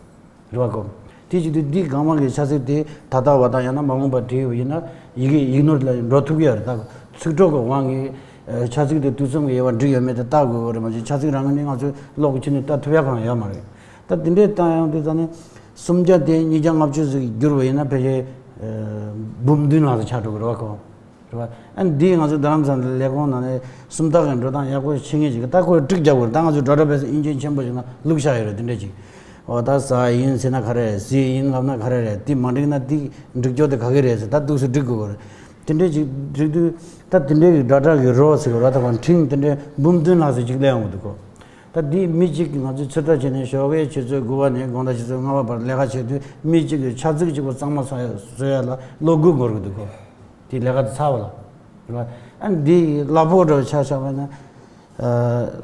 རེད་བ་གོ། དེ་བྱེད་དུས་འདི་སྒང་མ་གི་བྱ་ཚིག་དེ་ད་ལྟ་བ་དང་ཡང་ན་མ་འོངས་པ་བྲིས་ཡོད་ཡིན་ན་ཡི་གེ་ཡིག་ནོར་ལ་འགྲོ་ཐུབ་ཀྱི་ཡོད་རེད། ད་ཚིག་གྲོགས་ཀྱི་དབང་གིས་ཨ་བྱ་ཚིག་དེ་དུས་གསུམ་གྱི་དབྱེ་བ་འགྲིག་ཡོད་མེད་དེ་བལྟ་དགོས་ཀྱི་རེད། མ་གཞི་བྱ་ཚིག་རང་ངོས་ནས་ང་ཚོས་ཀློག་གི་ཆ་ནས་བལྟ་ཐུབ་ཡ་གང་ཡོད་མ་རེད། ད་དེ་འདྲའི་བལྟ་ཡོང་དུས་ད་ནི་སུམ་བརྒྱ་དེ་ཉིས་བརྒྱ་ལྔ་བཅུ་ཟིག་བསྒྱུར་བ་ཡིན་ན་ཕལ་ཆེར་ཨ་འབུམ་བདུན་ལྷག་ཙམ་ཆགས་འགྲོ་གི་རེད་བ་གོ། རེད་བ། ཨ་འདིས་ང་ཚོའི་རྡ་རམ་ས་ལའི་ལས་ཁུངས་ནང་ནས་སུམ་རྟགས་ཀྱི་འགྲོ་སྟངས་ཡག་པོ་ཤེས་མཁན་ཞིག་གིས་ད་ཁོས་ཊིག་རྒྱག་དགོས་རེད། ད་ང་ཚོས་ཌ་ཊ་བེ་སི་དབྱིན་ཇི་ཆེན་པོ་ཞིག་ནང་བླུགས་བཞག་ཡོད་རེད། དེ་འདྲ་ཅིག་འོ་ད་ཟ་ཡིན་ཟེར་ན་ག་རེ་རེད། ཟས་ཡིན་ལབ་ན་ག་རེ་རེད། དེ་མ་འགྲིག་ན་དེ་འགྲིག་རྒྱུ་དེ་ག་གི་རེད་ཟེར་ད་འདུག་སེ་འགྲིག་དགོས་ཀྱི་རེད། དེ་འདྲའི་ཅིག་བསྒྲིགས་དུས་ད་དེ་འདྲའི་གི་སྒྲ་གྲགས་ཀྱི་རོ་ཟེར་གི་ར་ད་གང་ཁྲིང་དེ་འདྲའི་འབུམ་བདུན་ལྷག་ཙམ་ཅིག་སླེབས་ཡོང་གི་འདུག་གོ། ད་འདི་མི་གཅིག་གིས་ང་ཚོས་ཚོད་ལྟ་བྱས་ནས་ཞོགས་ཀའི་ཆུ་ཚོད་དགུ་པ་ནས་དགོང་དག་ཆུ་ཚོད་ལྔ་པ་བར་ལས་ཀ་བྱེད་དུས་མི་གཅིག་གིས་ཆ་ཙིག་གཅིག་པོ་གཙང་མ་བཟོ་ཡ་ལ་ལོ་དགུ་འགོར་གི་འདུག་གོ། དེ་ལས་ཀ་དེ་ཚར་བ་ལ། རེད་བ། ཨ་འདི་གླ་ཕོགས་འདྲ་བོ་ཆ་བཞག་པ་ན།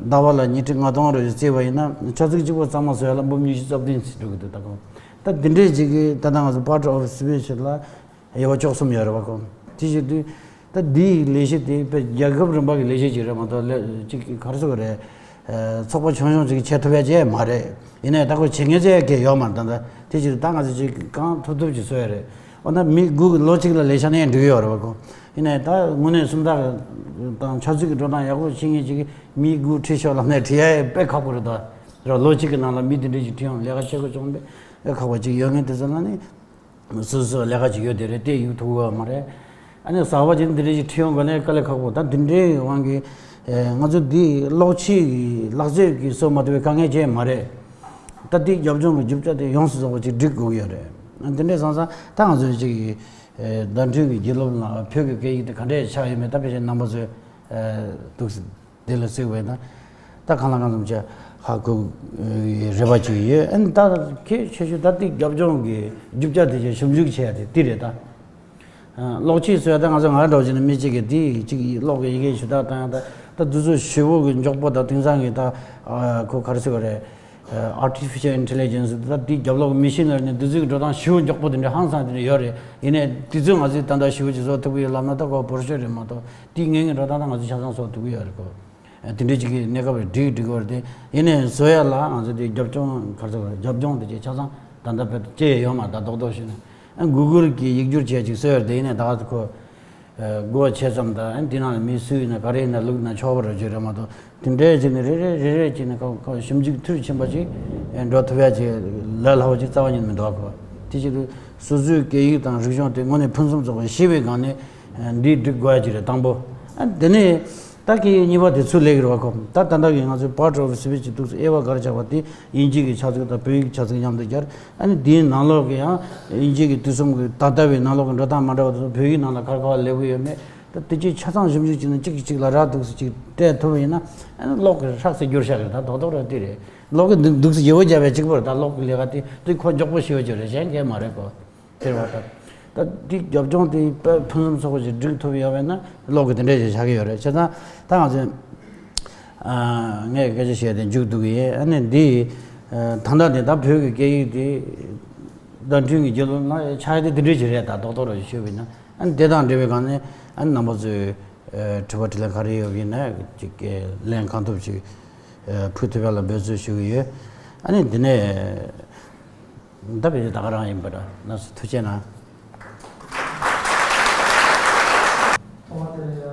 ཟླ་བ་ལ་ཉིས་ཁྲི་ལྔ་སྟོང་རེ་བརྩིས་པ་ཡིན་ན་ཆ་ཙིག་གཅིག་པོ་གཙང་མ་བཟོ་ཡ་ལ་འབུམ་ཉི་ཤུ་རྩ་བདུན་ཙམ་འགྲོ་གི་འདུག་ད་གོ། ད་འདི་འདྲས་ཅིག་གིས་ད་ལྟ་ང་ཚོ་Part of Speech ལ་དབྱེ་བ་བཅུ་གསུམ་ཡོད་རེད་བ་གོ། དེ་བྱེད་དུས་ད་འདིའི་ལས་གཞི་དེ་དཔེ་རྒྱལ་ཁབ་རིམ་པ་གི་ལས་གཞི་ཅིག་རེད་མ་གཏོགས་ལས་ཅིག་ག་རེ་ཟེར་དགོས་རེད། ཚོགས་པ་ཆུང་ཆུང་ཅིག་བྱེད་ཐུབ་ཡ་ཅིག་མ་རེད། ཡིན་ནའི་ད་ཁོ་བྱེད་མཁན་ཅིག་གང་ཡང་ཡོད་མ་རེད། ད་ལྟ་དེ་ཕྱིར་ད་ང་ཚོ་ཅིག་གང་ཐུབ་ཐུབ་ཅིག་བཟོ་ཡ་རེད། འོ་ན་མི་དགུ་གི་ལོ་གཅིག་ལ་ལས་ཤག་ནས་འགྲིག་ཡོད་རེད་བ་ཁོ། ཡིན་ནའི་ད་དངོས་གནས་སུམ་རྟགས་དང་ཆ་ཚིག་གི་འགྲོ་སྟངས་ཡག་པོ་ཤེས་མཁན་ཅིག་གིས་མི་དགུ་ཁྲིད་ཤོག་ལབ་ནས་ཁྲིད་ཡ་དཔེ་ཁག་པོ་རེད་ད། ར་ལོ་གཅིག་གི་ནང་ལ་མི་དེ་འདྲས་ཅིག་ཁྲིད་ཡོང་ལས་ཀ་བྱེད་དགོས་བྱུང་བས་དཔེ་ཁག་པོ་ཅིག་ཡོད་མཁན་དེ་ཚོ་ལ་ནི། སོ་སོ་ལས་ཀ་ཅིག་ཡོད་དེ་རེད་དེ་ཡུག་ཐུག་བ་མ་རེད། ཨ་ནི་གསར་པ་ཅིག་འདི་འདྲ་ཞིག་ཁྲིད་ཡོང་དགོས་ནས་དཀའ་ལས་ཁག་པོ་ད་འདི་འདྲའི་དབང་གིས། ཨེ། ང་ཚོ་འདི་གློག་ཆས་ཀྱི་ལག་རྩལ་གྱིས་བཟོ་མ་ཐུབ་པའི་དཀའ་ངལ་ཅིག་མ་རེད། ད་འདི་རྒྱབ་ལྗོངས་ཀྱི་རྒྱུ་ཆ་དེ་ཡོངས་སུ་རྫོགས་པ་ཅིག་སྒྲིག་དགོས་ཀྱི་ཡོད་རེད། འདི་འདྲའི་སང་སང་ད་ང་ཚོའི་ཅིག་ཨེ། བརྡ་འཕྲིན་གྱི་རྒྱུ་ལམ་ལ་བོད་ཀྱི་སྐད་ཡིག་དེ་ག་འདྲས་ཆགས་ཡོད་མེད་ད་ཕལ་ཆེར་རྣམ་པ་ཚོས་ཨེ། འདུག་སེ། དེ་ལ་གཟིགས་པས་ན། ད་གང་ལ་གང་འཚམ་ཅིག་ཧ་གོ་རེ་བ་ཅིག་ཡོད། ཨ་ནི་ད་གལ་ཆེ་ཤོས་ད་ལྟའི་རྒྱབ་ལྗོངས་ཀྱི་རྒྱུ་ཆ་དེ་ཅིག་ཞིབ་འཇུག་བྱས་ཏེ་འདི་རེད་ད། གློག་ཆས་ཟེར་ཡ་ད་ང་ཚོ་ང་འདྲ་བོ་ཅིག་ནི་མི་གཅིག་གིས་འདི་གཅིག་གློག་གི་ཡི་གེ་ཞུ་དག་བཏང་ཡ་ད་ད་འདི་ཚོ་ཞེ་པོ་གི་མགྱོགས་པོ་ད་དེང་སང་གི་ད་ཁོ་ག་རེ་ཟེར་བ་རེད། Artificial Intelligence ད་འདི་རྒྱབ་ལོགས་Machine Learning འདི་ཚོའི་འགྲོ་སྟངས་ཞེ་པོ་མགྱོགས་པོ་དེ་འདྲ་ཧང་སང་དེ་འདྲ་ཡོད་རེད། ཡིན་ནའི་འདི་ཚོས་ང་ཚོས་ད་ལྟ་ཞེ་པོ་ཅིག་བཟོ་ཐུབ་ཀྱི་ཡོད་ལབ་ན་ད་ཁོ་བོར་ཤོས་རེད་མ་གཏོགས་འདི་ངེད་ཀྱི་འགྲོ་སྟངས་ད་ང་ཚོས་ཆ་ཚང་བཟོ་ཐུབ་ཀྱི་ཡོད་རེད་ཁོ། དེ་འདྲའི་ཅིག་གི་གནས་སྐབས་རེད་འགྲིག་འགྲིག་གི་རེད་དེ། ཡིན་ནའི་བཟོ་ཡ་ལ་ང་ཚོ་དེ་རྒྱབ་ལྗོངས་ག་རེ་ཟེར་རྒྱབ་ལྗོངས་དེ་ཅིག་ཆ་ཚང་ད་ལྟ་བོད་དུ་སྐྱེ་ཡོད་མ་རེད་ད་རྡོག་རྡོག་ཞུས་ན། ཨ་Google གིས་ཡིག་སྒྱུར་བྱས་ཅིག་བཟོས་ཡོད་རེད་དེ་ཡིན་ནའི་ད་ག་ཁོ། དགོས་བྱས་ཙམ་དང་ཨ་འདི་ནང་ལ་མི་སུ་ཡིན་ན་ག་རེ་ཡིན་ན་བླུགས་ན་ཆོག་པ་རེད་ཅིག་རེད་མ་གཏོགས་དེ་འདྲའི་ཅིག་ནི་རེ་རེ་རེ་རེ་ཅིག་ནི་ཁོ་ཁོ་ཞིབ་འཇུག་མཐིལ་ཕྱིན་པ་ཅིག་འགྲོ་ཐུབ་ཡ་ཅིག་ལས་སླ་བ་ཅིག་རྩ་བ་ཉིད་མི་འདུག་གོ། དེ་ཅིག་ཏུ་སོ་སོའི་སྐད་ཡིག་དང་རིག་གཞུང་དེ་དངོས་གནས་ཕུན་སུམ་ཚོགས་པ་ཤེས་པའི་སྒང་ནས་འདི་སྒྲིག་དགོས་ཡ་ཅིག་རེད་དང་པོ། ཨ་དེ་ནས། ད་གི་གཉིས་པ་དེ་ཚུར་ལེགས་རེད་བ་ཁོ། ད་ད་ལྟ་གི་ང་ཚོའི་Part of Speech ཅིག་འདུག་སེ་དབྱེ་བ་ག་རེ་བྱས་པ་དེ་དབྱིན་ཇི་གི་ཆ་ཚིག་དང་བོད་ཡིག་ཆ་ཚིག་མཉམ་དུ་སྦྱར། ཨ་ནི་དེའི་ནང་ལོགས་ཀྱི་ཡང་དབྱིན་ཇི་གི་དུས་གསུམ་གྱི་ད་ལྟ་བའི་ནང་ལོགས་ཀྱི་འགྲོ་སྟངས་མ་འདྲ་བ་དེ་ཚོ་བོད་ཡིག་ནང་ལ་ག་རེ་ག་བ་སླེབས་ཀྱི་ཡོད་མེད། ད་དེ་ཅིག་ཆ་ཚང་ཞིབ་འཇུག་བྱས་ན་གཅིག་གིས་གཅིག་ལ་རག་འདུག་སེ་ཅིག་སྤྲད་ཐུབ་པ་ཡིན་ན་ཨ་ནི་གློག་གི་ཧྲག་སེ་བསྒྱུར་བཞག་གི་རེད། ད་རྡོག་རྡོག་རེད་དེ་རེད། གློག་གི་འདུག་འདུག་སེ་ཡི་བོ་བརྒྱབ་པའི་གཅིག་པོ་རེད། ད་གློག་གི་ལས་ཀ་དེ་དེ་ཁོ་མགྱོགས་པོ་ཤེས་ཡོད་ཀྱི་རེད། གཞན་གང་ཡང་མ་རེད་གོ། ཟེར་བ་ལྟར། ད་འདི་རྒྱབ་ལྗོངས་དེ་དཔེ་ཕུན་སུམ་ཚོགས་པ་ཞིག་སྒྲིག་ཐུབ་ཡོད་པས་ན་གློག་གི་དེ་འདྲས་ཞིག་ཆགས་ཀྱི་ཡོད་རེད། བྱས་ཙང་ད་ང་ཚོས་ངས་སྐད་ཆ་བཤད་དེ་མཇུག་བསྡུ་གི་ཡིན། ཨ་ནི་འདི་ད་ལྟ་ནས་ད་བོད་ཀྱི་སྐད་ཡིག་དེ་བརྡ་འཕྲིན་གྱི་རྒྱུ་ལམ་ལ་ཆགས་ཡ་དེ་དེ་འདྲས་ཞིག་རེད། ད་རྡོག་རྡོག་རེ་ཞུས་པ་ཡིན་ན། ཨ་ནི་དེ་དང་འབྲེལ་བའི་སྒང་ནས་ཨ་ནི་རྣམ་པ་ཚོས་དྲི་བ་དྲིས་ལན་ག་རེ་ཡོད་པ་ཡིན་ན་ཅིག་ལན་གང་ཐུབ་ཅིག་ཕུལ་ཐུབ་ཡ་ལ་འབད་བརྩོན་ཞུ་གི་ཡོད། ཨ་ནི་འདི་ནས། ད་བེད་ད་ག་རང་ཡིན་པ་འདྲ། ལགས་སོ་ཐུགས་རྗེ་གནང་། ཐོག་མ་དེ་ལ་ཡ་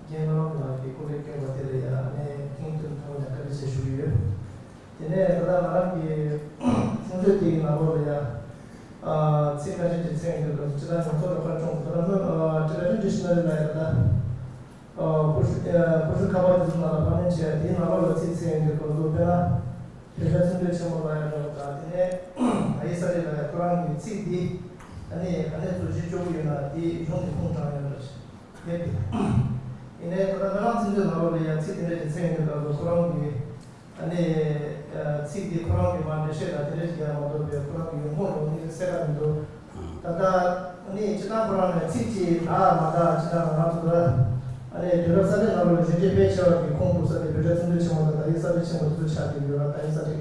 རྒན་བློ་བཟང་ལགས་ཀྱིས་སྐུ་ལས་བསྐྱོན་པ་དེ་ལ་ཡ་ནས་ཐེངས་མཐུད་ཐོག་ནས་བཀའ་དྲིན་ཆེ་ཞུ་གི་ཡོད། དེ་ནས་ད་ལྟ་ང་རང་གི་ཚིག་མཛོད་དེ་གི་ནང་ལོགས་ལ་ཡ་ཚིག་ཁ་ཤས་ཅིག་གསན་ཡོང་དུས་སྐབས་སུ་སྤྱིར་བཏང་མྱོང་ཚོར་ལ་ཁ་ཆུང་ད་ལྟ་སྨོན་དྲི་ལ་ཁྲིན་ཏྲི་ཤི་ན་རི་ལ་ཡ་ད་ལྟ། ཨ་ཧྥུ་ཧྲི་ཨ་ཧྥུ་ཧྲི་ཁ་པར་དེ་ཚོ་ནང་ལ་ཕབ་ལེན་བྱས། དེའི་ནང་ལོགས་ལ་ཚིག་གསན་ཡོང་དུས་སྐབས་སུ་དཔེར་ན་བོད་པའི་བཙུན་མའི་ཆེན་མོ་ལ་ཡང་འདྲ་བ་དང་། དེ་ནས་ད་ཡི་ས་རི་ལ་ཡང་ཁོ་རང་གི་ཚིག་འདི་ཨ་ནི་ག་ནས་བཟོ་བཅོས་བཅོ་གི་ཡོད་ན་དེ་གཞུང་གི་ཁུངས་དྲངས་ཡོད་འདྲ་ཞིག་ཡོད་དེ། ཡིན་ནའི་ད་ལྟ་སྨོན་ལམ་ཚིག་མཛོད་ནང་ལོགས་ལ་ཡང་ཚིག་དེ་འདྲ་ཞིག་གསན་ཡོང་དུས་སྐབས་སུ་ཁོ་རང་གི་ཨ་ནི་ཚིག་འདི་ཁོ་རང་གི་མ་འགྲེལ་བཤད་དང་དེ་འདྲ་ཞིག་ཡང་མ་གཏོགས་པའི་ཁོ་རང་གི་ཡོང་ཁུངས་ལོགས་ནི་གསལ་ཁ་མི་འདུག་ད་ལྟ་ནི་སྤྱིར་བཏང་ཁོ་རང་ནས་ཚིག་གཅིག་དག་མ་དག་སྤྱིར་བཏང་ང་རང་ཚོ་ད་ཨ་ནི་དུས་རབས་གསར་པའི་ནང་ལོགས་ལ་གཞོན་སྐྱེས་ཕལ་ཆེ་བ་གི་ཁུངས་གཏུགས་ས་དེ་བོད་རྒྱ་ཚོགས་འདུ་ཆེན་མོ་དང་ད་ཡི་ས་རི་ཆེན་པོ་དེ་ཚོ་ཆགས་བསྡད་ཡོད་ར། ད་ཡི་ས་རི་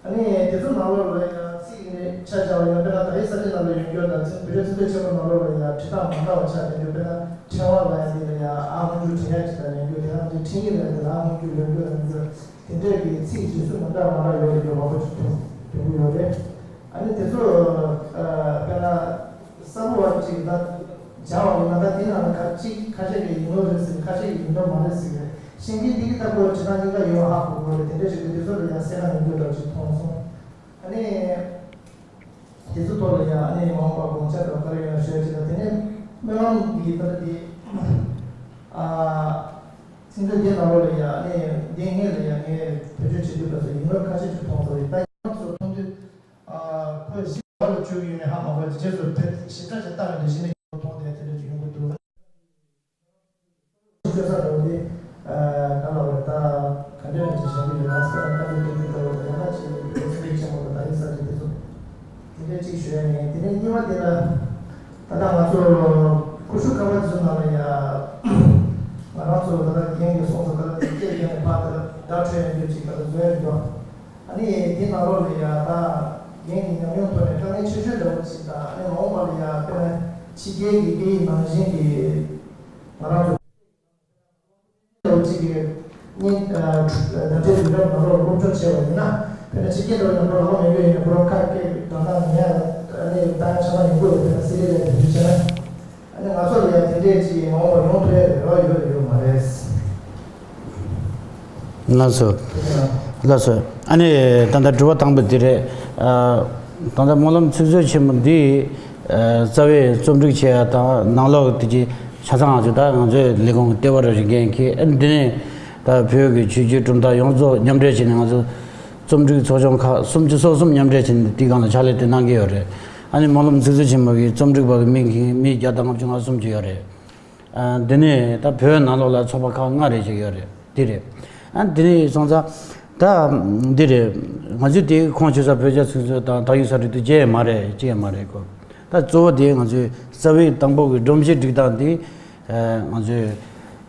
ཨ་ནི་དེ་ཚོ་ནང་ལོགས་ལ་ཡང་ཚིག་ནི་ཆ་བཞག་པ་ཡང་དཔེར་ན་ད་ཡི་ས་རི་ནང་ལ་ཡོང་རྒྱུ་དང་བོད་རྒྱ་ཚོགས་འདུ་ཆེན་མོ་ནང་ལོགས་ལ་ཡང་བྲིས་སྟངས་མ་འདྲ་བ་ཆགས་བསྡད་ཡོད། དཔེར་ན་ཕྲེང་བ་ལ་ཡང་དེ་ལ་ཡང་ཨ་སྔོན་འཇུག་འབྲི་ཡ་ཅིག་དང་ལེན་རྒྱུ་དེ་ཡང་ཅིག་འཕྲིན་ཡིག་ལ་ཡང་དེ་ལ་ཨ་སྔོན་འཇུག་ལེན་རྒྱུ། དེ་འདྲས་ཀྱི་ཚིག་གཞི་སུ་མི་འདྲ་མ་འདྲ་ཡོད་རེད། ཡོད་མང་པོ་ཅིག་ཐོན་ཐོན་གྱི་ཡོད་རེད། ཨ་ནི་དེ་ཚོ་ཨ་དཔེར་ན་གསར་པ་བ་ཅིག་ད་སྦྱང་བ་ཡིན་ན་ད་དེ་ནང་ལ་ཁ་ཅིག་ཁ་ཤས་ཀྱིས་ཡིན་ནོ་རེད་ཟེར། ཁ་ཤས་ཀྱིས་ཡིན་ནོ་མ་རེད་ཟེར་གི་རེད། ཤེས་མཁན་དེ་གི་ལྟ་བུ་བྲིས་སྟངས་གཉིས་ཀ་ཡོད་པ་ཧ་གོ་གི་ཡོད་རེད། དེ་འདྲས་ཞིག་གི་དེ་ཚོ་ལ་ཡང་གསལ་ཁ་ཡོང་རྒྱུ་འདྲ་ཅིག་མཐོང་སོང་། ཨ་ནི། དེ་ཚོ་ཐོག་ལ་ཡང་ཨ་ནི་མ་འོངས་པར་དགོངས་འཆར་དང་བཀའ་ལན་ཡང་ཞུ་ཡ་ཅིག་དང་། དེ་ནས་སྨོན་ལམ་གྱི་ལྟར་དེ་ཨ་ཚིག་མཛོད་དེ་ནང་ལོགས་ལ་ཡང་ཨ་ནི་འདི་སྔོན་ལ་ཡང་ངས་བེད་སྤྱོད་བྱེད་དུས་སྐབས་སུ་ཡིག་ནོར་ཁ་ཤས་ཅིག་མཐོང་སོང་། ད་ཡིག་ནོར་ཚོ་མཐོང་དུས་ཨ་ཁོས་ཞིབ་ཕྲ་ལ་བཅུག་ཡོད་མེད་ཧ་མ་གོ། རྗེས་སུ་དེ་ཞིབ་ཕྲ་ཞིག་བལྟ་བ་དེ་གཞི་ནས་མཐོང་དེ་དེ་འདྲ་ཅིག་ཡོང་གི་འདུག་བཟོས་ཡོད། ཨ་ནི་དེ་ནང་ལོགས་ལ་ཡ་ད་ངས་ནི་ཉམས་མྱོང་ཐོག་ནས་དཀའ་ངལ་ཆེ་ཤོས་འདྲ་བོ་ཞིག་དང་། ཨ་ནི་མ་འོངས་པ་ལ་ཡ་དཔེར་ན་ཕྱི་རྒྱལ་གྱི་སྐད་ཡིག་ནང་བཞིན་གྱི་ང་རང་ཚོ་འདྲ་བོ་ཅིག་གི་སྙིང་བརྡ་སྤྲོད་བརྒྱུད་རིམ་ནང་ལོགས་སློབ་སྦྱོང་བྱས་པ་ཡིན་ན། དཔེར་ན་ཕྱི་རྒྱལ་འདྲ་བོ་ཡིན་ན་ཁོ་ལ་ཧ་གོ་མེད་པའི་ཡིན་ན་ཁོ་རང་ཁ་སྐད་དང་ད་ངས་ཨ་ནི་ད་ཆ་ཚང་ཡོང་གི་ཡོད། དཔེར་ན་སི་རི་ལ་དེ་འདྲ་བྱས་ན། ཨ་ནི་ང་ཚོ་ལ་ཡང་དེ་འདྲས་ཅིག་མ་འོངས་པར་ཡོང་ཐུབ་ཡ་རེ་བ་ཡོད་རེད་ཡོད་མ་རེད། ལགས་སོ། ལགས་སོ། ཨ་ནི་ད་ལྟ་དྲི་བ་དང་པོ་འདི་རེད། ཨ། ད་ལྟ་སྨོན་ལམ་ཚིག་མཛོད་ཆེན་མོ་འདི། ཨ། རྩ་བའི་རྩོམ་སྒྲིག་བྱེད་ཡ་དང་ནང་ལོགས་དེ་གི་ཆ་ཚང་ང་ཚོས་ད་ང་ཚོའི་ལས་ཁུངས་ལྟེ་བ་རུ་ཞིག་འགན་འཁྱེར། ཨ་ནི་འདི་ནས་ད་བོད་ཀྱི་ཆོས་བརྒྱུད་གྲུབ་མཐའ་ཡོངས་རྫོགས་མཉམ་འབྲེལ་བྱས་ནས་ང་ཚོ་རྩོམ་སྒྲིག་ཚོགས་ཆུང་ཁག་སུམ་ཅུ་སོ་གསུམ་མཉམ་འབྲེལ་བྱས་ནས་དེའི་སྒང་ལ་ཕྱག་ལས་དེ་གནང་གི་ཡོད་རེད། ཨ་ནི་སྨོན་ལམ་ཚིག་མཛོད་ཆེན་མོ་གི་རྩོམ་སྒྲིག་པ་གི་མི་གི་མི་བརྒྱ་དང་ལྔ་བཅུ་ང་གསུམ་ཅིག་ཡོད་རེད། ཨ། འདི་ནས་ད་བོད་ནང་ལོགས་ལ་ཚོགས་པ་ཁག་ལྔ་རེ་ཅིག་ཡོད་རེད། འདི་རེད། ཨ། འདི་ནས་སོང་ཙང་ད་འདི་རེད། ང་ཚོས་དེ་ཁོང་ཆོས་ས་བོད་རྒྱ་ཚིག་མཛོད་དང་དག་ཡིག་གསར་སྒྲིག་དུ་བྱས་མ་རེད། ཅི་ཡང་མ་རེད་གོ། ད་གཙོ་བོ་དེ་ང་ཚོའི་རྩ་བའི་དང་པོ་གི་སྒྲོམ་གཞི་སྒྲིག་སྟངས་དེ། ཨ། ང་ཚོས་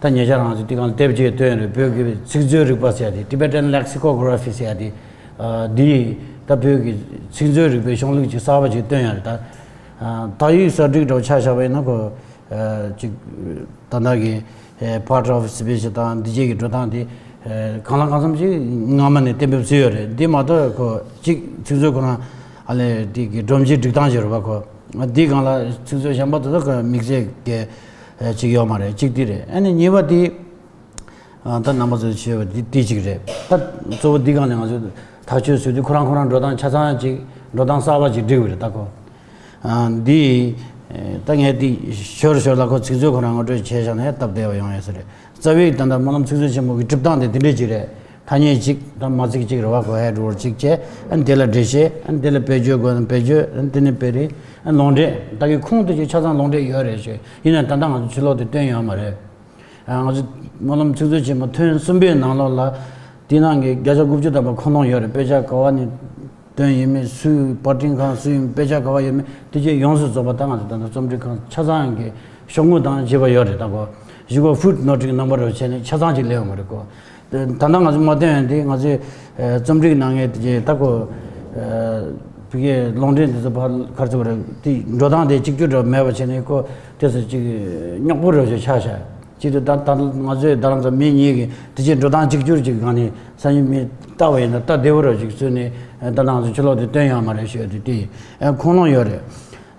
ད་ཉེ་ཆར་ང་ཚོས་དེ་གང་དེབ་ཅིག་བཏོན་རེད། བོད་ཀྱི་ཚིག་མཛོད་རིག་པ་ཟེར་ཡ་དེ། Tibetan Lexicography ཟེར་ཡ་དེ། ཨ། འདི་ད་བོད་ཀྱི་ཚིག་མཛོད་རིག་པའི་གཞུང་ལུགས་ཅིག་གསར་པ་ཅིག་བཏོན་ཡོད་རེད། ད་དག་ཡིག་གསར་སྒྲིག་འདྲ་བོ་ཆ་བཞག་པ་ཡིན་ན་ཁོ། ཨ། ཅིག་ད་ལྟ་གི། ཨ། Part of Speech དང་འདི་བཅས་ཀྱི་འགྲོ་སྟངས་དེ། ཨ། གང་ལ་གང་འཚམ་ཅིག་སྔ་མ་ནས་གཏན་འབེབས་བཟོས་ཡོད་རེད། འདི་མ་གཏོགས་ཁོ་གཅིག་ཚིག་མཛོད་ཁོ་རང་ཨ་ལས་དེ་གི་སྒྲོམ་གཞི་སྒྲིག་སྟངས་ཅིག་རེད་པ་ཁོ། འདི་སྒང་ལ་ཚིག་མཛོད་གཞན་པ་དེ་ཚོ་གི་དམིགས་བསལ་གྱི་ཅིག་ཡོད་མ་རེད། གཅིག་འདི་རེད། ཨ་ནི་གཉིས་པ་དེ། ཨ། ད་རྣམ་པ་ཚོས་ཞུས་པ་འདི་འདི་གཅིག་རེད། ད་གཙོ་བོ་འདི་སྒང་ནས་ང་ཚོས་ཐག་གཅོད་བཟོས་དུས་ཁོ་རང་ཁོ་རང་འགྲོ་སྟངས་ཆ་ཚང་ཅིག་འགྲོ་སྟངས་གསར་པ་ཅིག་སྒྲིག་པ་རེད་ད་ཁོ། ཨ། འདི། ཨེ། ད་ངས་འདི་ཞོར་ཞོར་ལ་ཁོ་ཚིག་མཛོད་ཁོ་རང་ངོ་སྤྲོད་བྱས་བཞག་ནས་སྟབས་བདེ་བ་ཡོང་ཡས་ས་རེད། རྩ་བའི་ད་ལྟ་སྨོན་ལམ་ཚིག་མཛོད་ཆེན་མོ་གི་སྒྲིག་སྟངས་དེ་འདི་འདྲས་ཅིག་རེད། ཐ་སྙད་གཅིག་དང་མ་ཚིག་གཅིག་རེད་པ་ཁོ། ཧེཌ་ཝོརྡ་གཅིག་བྱས། ཨ། འདི་ལ་འགྲེལ་བཤད། ཨ། འདི་ལ་དཔེ་བརྗོད་དགོས་ན་དཔེ་བརྗོད། ཨ། འདི་ནི་དཔེ་རིས། ཨ། ལུང་འདྲེན། ད་གི་ཁུངས་དེ་ཅིག་ཆ་ཚང་ལུང་འདྲེན་ཡོད་རེད་ཞུ། ཡིན་ན་ད་ལྟ་ང་ཚོ་ཕྱི་ལོགས་དེ་བཏོན་ཡོད་མ་རེད། ང་ཚོ་སྨོན་ལམ་ཚིག་མཛོད་ཆེན་མོ་ཐོན་གསུམ་པའི་ནང་ལོགས་ལ། དེའི་ནང་གི་བརྒྱ་ཆ་དགུ་བཅུ་ཐམ་པ་ཁུངས་ལུང་ཡོད་རེད། དཔེ་ཆ་ག་བ་ནས་བཏོན་ཡོད་མེད། སུའི་པར་སྐྲུན་ཁང་སུ་ཡིན། དཔེ་ཆ་ག་བ་ཡོད་མེད། དེ་བཅས་ཡོངས་སུ་རྫོགས་པ་ད་ང་ཚོ་ད་ལྟ་རྩོམ་སྒྲིག་ཁང་ཆ་ཚང་གི་ཤོག་ངོས་དང་བཅས་པ་ཡོད་རེད། ད་གོ་གཞུག་གུ་ཕུཊ་ནོཊ་གི་རྣམ་པ་རུ་བྱས་ནས་ཆ་ཚང་ཅིག་སླེབས་ཡོང་གི་རེད་གོ། ད་ལྟ་ང་ཚོས་མ་བཏོན་ཡོད་དེ་ང་ཚོས་རྩོམ་སྒྲིག་གནང་མཁན་དེ་ད་གོ། ཕ་གིའི་ལུང་འདྲེན་དེ་ཚོ་ཕར་ག་རེ་ཟེར་དགོས་རེད། དེ་འགྲོ་སྟངས་དེ་གཅིག་གྱུར་འདྲ་མེད་པ་བྱས་ནས་ཁོ་དེ་ཚོ་ཅིག་རྙོག་པོ་རེ་ཞིག་ཆགས་ཤག་ཅིག་དེ་ད་ད་ང་ཚོས་ད་རང་ཚོ་མི་གཉིས་ཀྱིས་དེ་ཅིག་འགྲོ་སྟངས་གཅིག་གྱུར་ཅིག་གང་ནས་སང་ཉིན་མི་ལྟ་བ་ཡིན་ན་ལྟ་བདེ་བོ་རེ་ཞིག་བཟོས་ནས། ད་ང་ཚོ་ཕྱི་ལོགས་དེ་བཏོན་ཡོད་མ་རེད་ཞུ་ཡ་དེ་དེ་ཁུངས་ལུང་ཡོད་རེད།